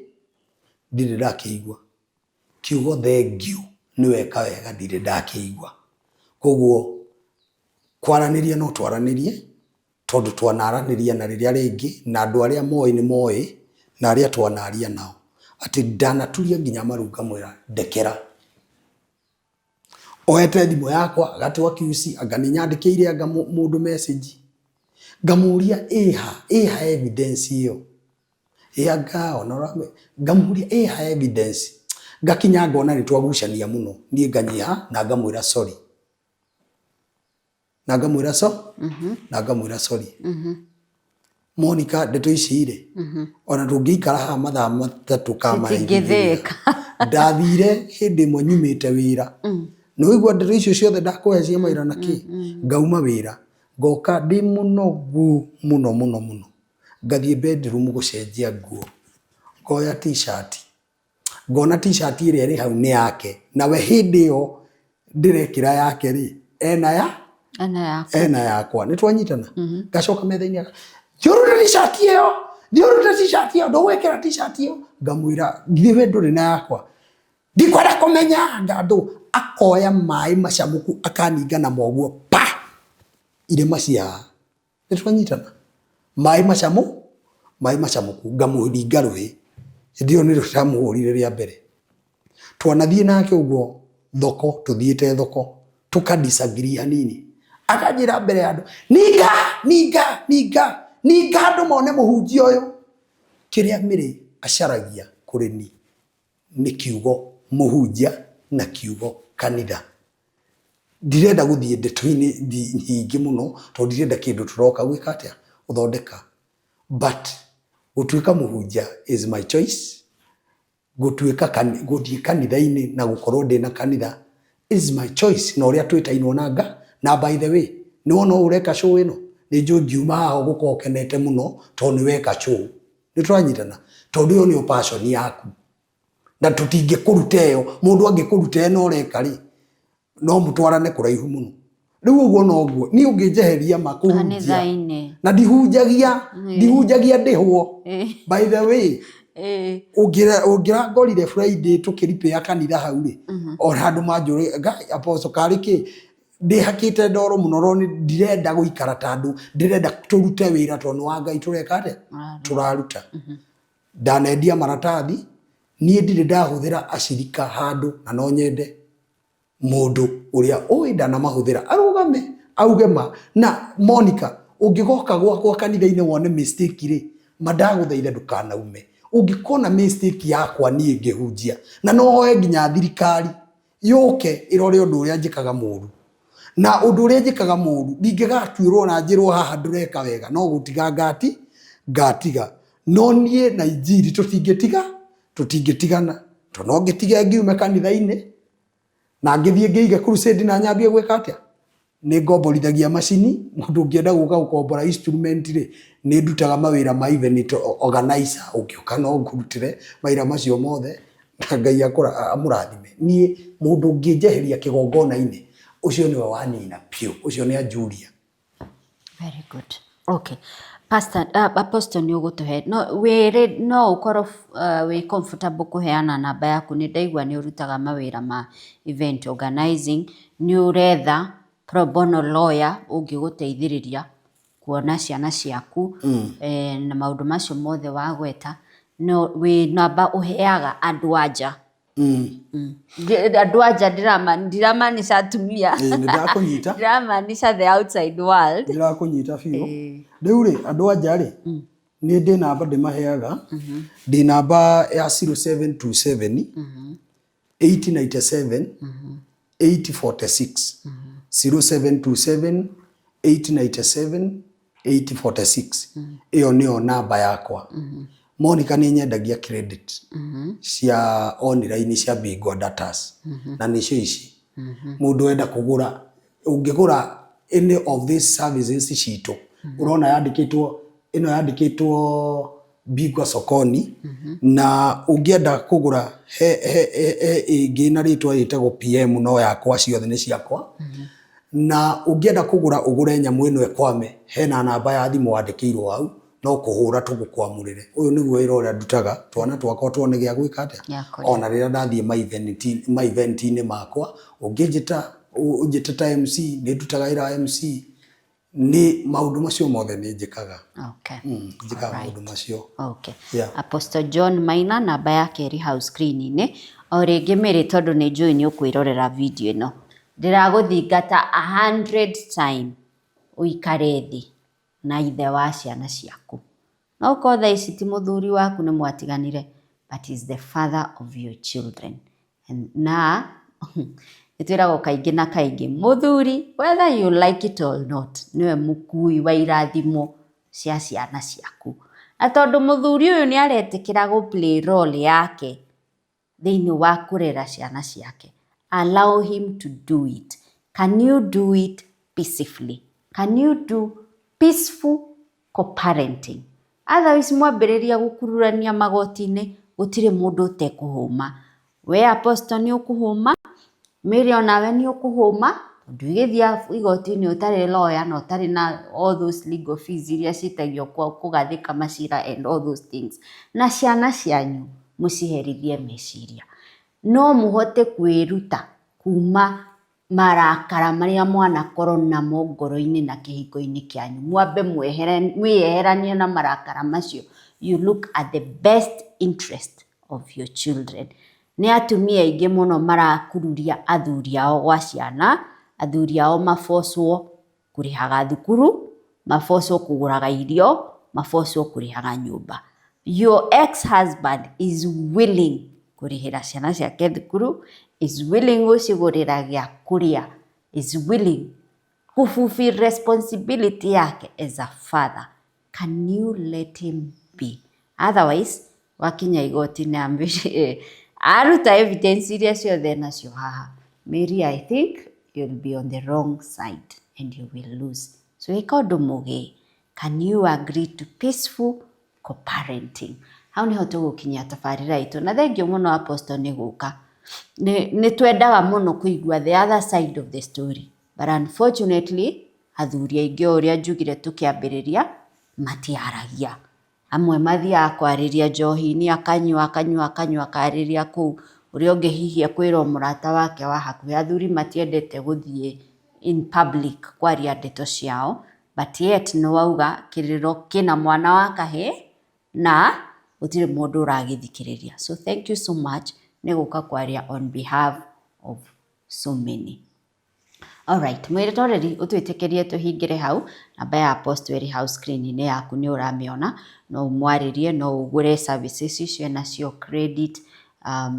ndirĩ ndakĩigua. Kiugo thengiũ nĩ weka wega ndirĩ ndakĩigua. Koguo kwaranĩria no twaranĩrie tondũ twanaranĩria na rĩrĩa rĩngĩ na andũ arĩa moĩ nĩ moĩ na arĩa twanaria nao atĩ ndanaturia nginya maru ngamwĩra ndekera. Oete thimũ yakwa agatwa kiuci anga nĩ nyandĩkĩire anga mũndũ message ngamũria ĩha ĩha evidence ĩyo ĩ anga ona ngamũria ĩha evidence ngakinya ngona nĩ twagucania mũno niĩ nganyiha na ngamwĩra sorry na ngamwĩra so na ngamwĩra sorry. Monica ndeto ici rĩ ona tũngĩikara haha mathaa 3 kana Citingĩthĩĩka. Ndathire hĩndĩ ĩmwe nyumĩte wĩra nĩ waigua ndeto icio ciothe ndakũhe cia mawĩra na kĩ ngauma wĩra ngoka ndĩ mũnogu mũno mũno mũno ngathiĩ bedroom gũcenjia nguo ngoya t-shirt ngona t-shirt ĩrĩa ĩrĩ hau nĩ yake nawe hĩndĩ ĩyo ndĩrekĩra yake rĩ ena ya Ena yaku. Ena yakwa nĩ twanyitana. Ngacoka metha-inĩ aka thiĩ ũrute t-shirt ĩyo, thiĩ ũrute t-shirt ĩyo, ndũgwĩkĩra t-shirt ĩyo. Ngamwĩra githĩ we ndũrĩ na yakwa, ndikwenda kũmenya ngandũ. Akoya maĩ macamũku akaninga na moguo pa irĩma cia nĩ twanyitana maĩ macamu maĩ macamũku ngamũringa rũhĩ. Hĩndĩ ĩyo nĩrĩo ndamũhũrire rĩa mbere. Twanathiĩ nake ũguo thoko, tũthiĩte thoko tũka disagree hanini, akanjĩra mbere ya andũ, ninga ninga ninga ninga andũ mone mũhunjia ũyũ. Kĩrĩa Mary acaragia kũrĩ ni nĩ kiugo mũhunjia na kiugo kanitha. Ndirenda gũthiĩ ndeto-inĩ nyingĩ mũno tondũ ndirenda kĩndũ tũroka gwĩka atĩa gũthondeka. But gũtuĩka mũhunjia is my choice, gũtuĩka gũthiĩ kanitha-inĩ na gũkorwo ndĩna kanitha is my choice na ũrĩa twĩtainwo na nga na by the way nĩ wona ũũ ũreka show ĩno nĩ njũĩ ngiuma haha ũgũkorwo ũkenete mũno tondũ nĩ weka show. Nĩ tũranyitana? Tondũ ĩyo nĩyo passion yaku. Na tũtingĩkũruta ĩyo, mũndũ angĩkũruta ĩno ũreka rĩ, no mũtwarane kũraihu mũno. Rĩu ũguo noguo, niĩ ũngĩnjeheria ma kũhunjia, Kanitha-inĩ. Na ndihunjagia, ndihunjagia ndĩhwo. By the way, ũngĩrangorire Friday tũkĩripĩa kanitha hau rĩ, ona andũ manjũrĩ, Ngai, Apostle karĩ kĩ? Ndĩhakĩte ndoro mũno no ndirenda gũikara ta andũ, ndĩrenda tũrute wĩra tondũ nĩ wa Ngai tũreka atĩa? Tũraruta. Ndanendia maratathi, niĩ ndirĩ ndahũthĩra acirika handũ na no nyende mũndũ ũrĩa ũĩ ndanamahũthĩra arũgame auge ma. Na Monica, ũngĩgoka gwakwa kanitha-inĩ wone mistake rĩ, ma ndagũthaitha ndũkanaume. Ũngĩkona mistake yakwa niĩ ngĩhunjia, na no hoe nginya thirikari yũke ĩrore ũndũ ũrĩa njĩkaga mũru. Na ũndũ ũrĩa njĩkaga mũru, ndingĩgatuĩrwo na njĩrwo haha ndũreka wega, no gũtiga ngati, ngatiga. No niĩ na injiri tũtingĩtiga, tũtingĩtigana. Tondũ no ngĩtige ngiume kanitha-inĩ, na ngĩthiĩ ngĩige crusade na nyambie gwĩka atĩa? Nĩ ngomborithagia macini, mũndũ ũngĩenda gũka gũkombora instrument rĩ, nĩ ndutaga mawĩra ma event organizer, ũngĩũka no ngũrutĩre mawĩra macio mothe, na Ngai amũrathime. Niĩ mũndũ ũngĩnjeheria kĩgongona-inĩ, ũcio nĩwe wanina biũ, ũcio nĩ anjuria. Very good. Okay. Pastor, Apostle nĩ ũgũtũhe no wĩrĩ no ũkorwo wĩ comfortable kũheana namba yaku. Nĩ ndaigua nĩ ũrutaga mawĩra ma event organizing, nĩ ũretha pro bono lawyer ũngĩgũteithĩrĩria kuona ciana ciaku na maũndũ macio mothe wagweta. No wĩ namba ũheaga andũ a nja. Andũ a nja ndiramaanisha atumia. Ĩĩ, nĩ ndakũnyita. Ndiramaanisha the outside world. Nĩ ndĩrakũnyita biũ. Rĩu rĩ, andũ a nja rĩ, niĩ ndĩ namba ndĩmaheaga. Ndĩ namba ya 0727 897 846. 0727 897 846. Ĩyo nĩyo namba yakwa. Monica nĩ nyendagia credit cia online cia Bingwa Datas na nĩcio ici. Mũndũ wenda kũgũra, ũngĩgũra any of these services citũ, ũrona yandĩkĩtwo, ĩno yandĩkĩtwo Bingwa Sokoni, na ũngĩenda kũgũra he ĩngĩ na rĩtwa rĩtagwo PM, no yakwa ciothe nĩ ciakwa. Na ũngĩenda kũgũra ũgũre nyamũ ĩno ĩkwame, hena namba ya thimũ wandĩkĩirwo hau, no kũhũra tũgũkwamũrĩre. Ũyũ nĩguo wĩra ũrĩa ndutaga, twana twakwa tuone gĩa gwĩka atĩa. Gĩa kũrĩa. Ona rĩrĩa ndathiĩ ma event-inĩ makwa, ũngĩnjĩta ũnjĩte ta MC, nĩ ndutaga wĩra wa MC, nĩ maũndũ macio mothe nĩ njĩkaga. Njĩkaga maũndũ macio. Okay. Yeah. Apostle John Maina, namba yake ĩrĩ hau screen-inĩ. O rĩngĩ Mary, tondũ nĩ njũĩ nĩ ũkwĩrorera video ĩno, ndĩragũthingata 100 time ũikare thĩ na ithe wa ciana ciaku. No ũkorwo thaa ici ti mũthuri waku, nĩ mwatiganire, but is the father of your children. And na nĩ twĩragwo kaingĩ na kaingĩ, mũthuri, whether you like it or not, nĩwe mũkui wa irathimo cia ciana ciaku. Na tondũ mũthuri ũyũ nĩ aretĩkĩra gũ play role yake thĩinĩ wa kũrera ciana ciake, allow him to do it. Can you do it peacefully? Can you do peaceful co-parenting? Otherwise mwambĩrĩria gũkururania magoti-inĩ, gũtirĩ mũndũ ũtekũhũma. We Apostle nĩ ũkũhũma, Mary onawe nĩ ũkũhũma, tondũ ũgĩthiĩ igoti-inĩ ũtarĩ lawyer na ũtarĩ na all those legal fees iria ciĩtagio kũgathĩka macira and all those things. Na ciana cianyu mũciherithie meciria. No mũhote kwĩruta kuma marakara marĩa mwanakorwo namo ngoro-inĩ na kĩhiko-inĩ kĩanyu. Mwambe mwĩyeheranie na marakara macio. You look at the best interest of your children. Nĩ atumia aingĩ mũno marakururia athuri ao gwa ciana, athuri ao mabocwo kũrĩhaga thukuru, mabocwo kũgũraga irio, mabocwo kũrĩhaga nyũmba. Your ex-husband is willing kũrĩhĩra ciana ciake thukuru, is willing gũcigũrĩra gĩa kũrĩa, is willing kũ fulfill responsibility yake as a father. Can you let him be? Otherwise, wakinya igoti-inĩ ambĩrĩrie aruta evidence iria ciothe nacio haha. Mary, I think you'll be on the wrong side and you will lose. So ĩka ũndũ mũgĩ. Can you agree to peaceful co-parenting? Hau niho tũgũkinyia tabarĩra itũ, na thengiũ mũno Apostle nĩ gũka. Nĩ twendaga mũno kũigua the other side of the story, but unfortunately athuri aingĩ, o ũrĩa njugire tũkĩambĩrĩria, matiaragia. Amwe mathiaga kwarĩria njohi-inĩ, akanyua akanyua akanyua, akarĩria kũu. Ũrĩa ũngĩ hihi ekwĩrwo mũrata wake wa hakuhĩ. Athuri matiendete gũthiĩ in public kwaria ndeto ciao, but yet nĩ wauga kĩrĩro kĩna mwana wa kahĩĩ na gũtirĩ mũndũ ũragĩthikĩrĩria. So thank you so much nĩ gũka kwaria on behalf of so many. Alright, mwĩroreri, ũtwĩtĩkĩrie tũhingĩre hau. Namba ya Apostle ĩrĩ hau screen-inĩ yaku, nĩ ũramĩona. No ũmwarĩrie, no ũgũre services icio nacio, credit,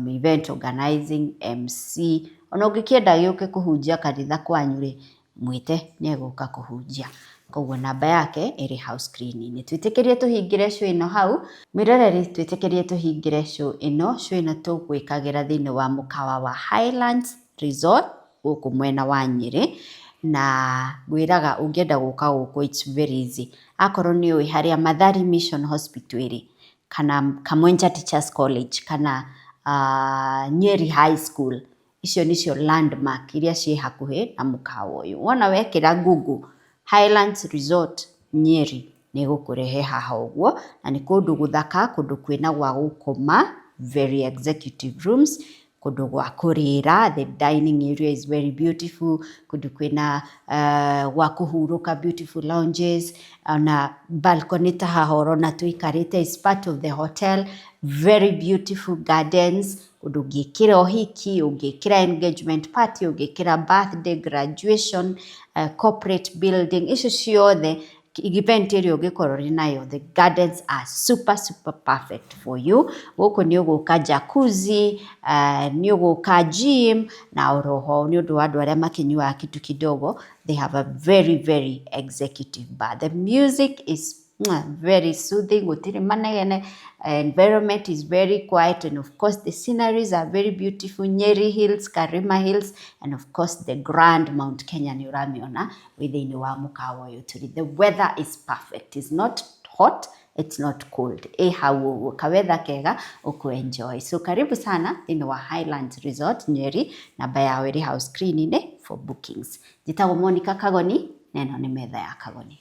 event organizing, MC. Ona ũngĩkĩenda gĩũke kũhunjia kanitha kwanyu rĩ, mwĩte, nĩ egũka kũhunjia. Koguo namba yake ĩrĩ hau screen-inĩ. Twĩtĩkĩrie tũhingĩre show ĩno hau. Mwĩroreri, twĩtĩkĩrie tũhingĩre show ĩno. Show ĩno tũgwĩkagĩra thĩinĩ wa mũkawa wa Highlands Resort gũkũ mwena wa Nyĩrĩ, na ngwĩraga ũngĩenda gũka gũkũ, it's very easy. Akorwo nĩ ũĩ harĩa Mathari Mission Hospital ĩrĩ, kana Kamwenja Teachers College, kana Nyeri High School, icio nĩcio landmark iria ciĩ hakuhĩ na mũkawa ũyũ. Wona wekĩra Google Highlands Resort Nyeri, nĩ gũkũrehe haha ũguo, na nĩ kũndũ gũthaka, kũndũ kwĩna gwa gũkoma, very executive rooms, kũndũ gwa kũrĩra, the dining area is very beautiful, kũndũ kwĩna gwa kũhurũka, beautiful lounges, na balcony ta haha ũrona tũikarĩte is part of the hotel, very beautiful gardens, kũndũ ũngĩkĩra ũhiki, ũngĩkĩra engagement party, ũngĩkĩra birthday, graduation, corporate building, icio ciothe event ĩrĩa ũngĩkorwo ũrĩ nayo, the gardens are super super perfect for you. Gũkũ nĩ ũgũka jacuzzi, nĩ ũgũka gym, na oroho nĩ ũndũ wa andũ arĩa makĩnyuaga kitu kidogo, they have a very very executive bar. The music is very soothing, gũtirĩ manegene, environment is very quiet, and of course the sceneries are very beautiful. Nyeri Hills, Karima Hills, and of course the Grand Mount Kenya nĩ ũramĩona wĩ thĩinĩ wa mũkawa ũyũ tũrĩ. The weather is perfect, it's not hot, it's not cold, ĩ hau ũguo kawetha kega ũkũ enjoy. So karibu sana thĩinĩ wa Highlands Resort Nyeri. Namba yao ĩrĩ hau screen-inĩ. for bookings. Njĩtagwo Monica Kagoni na ĩno nĩ metha ya Kagoni.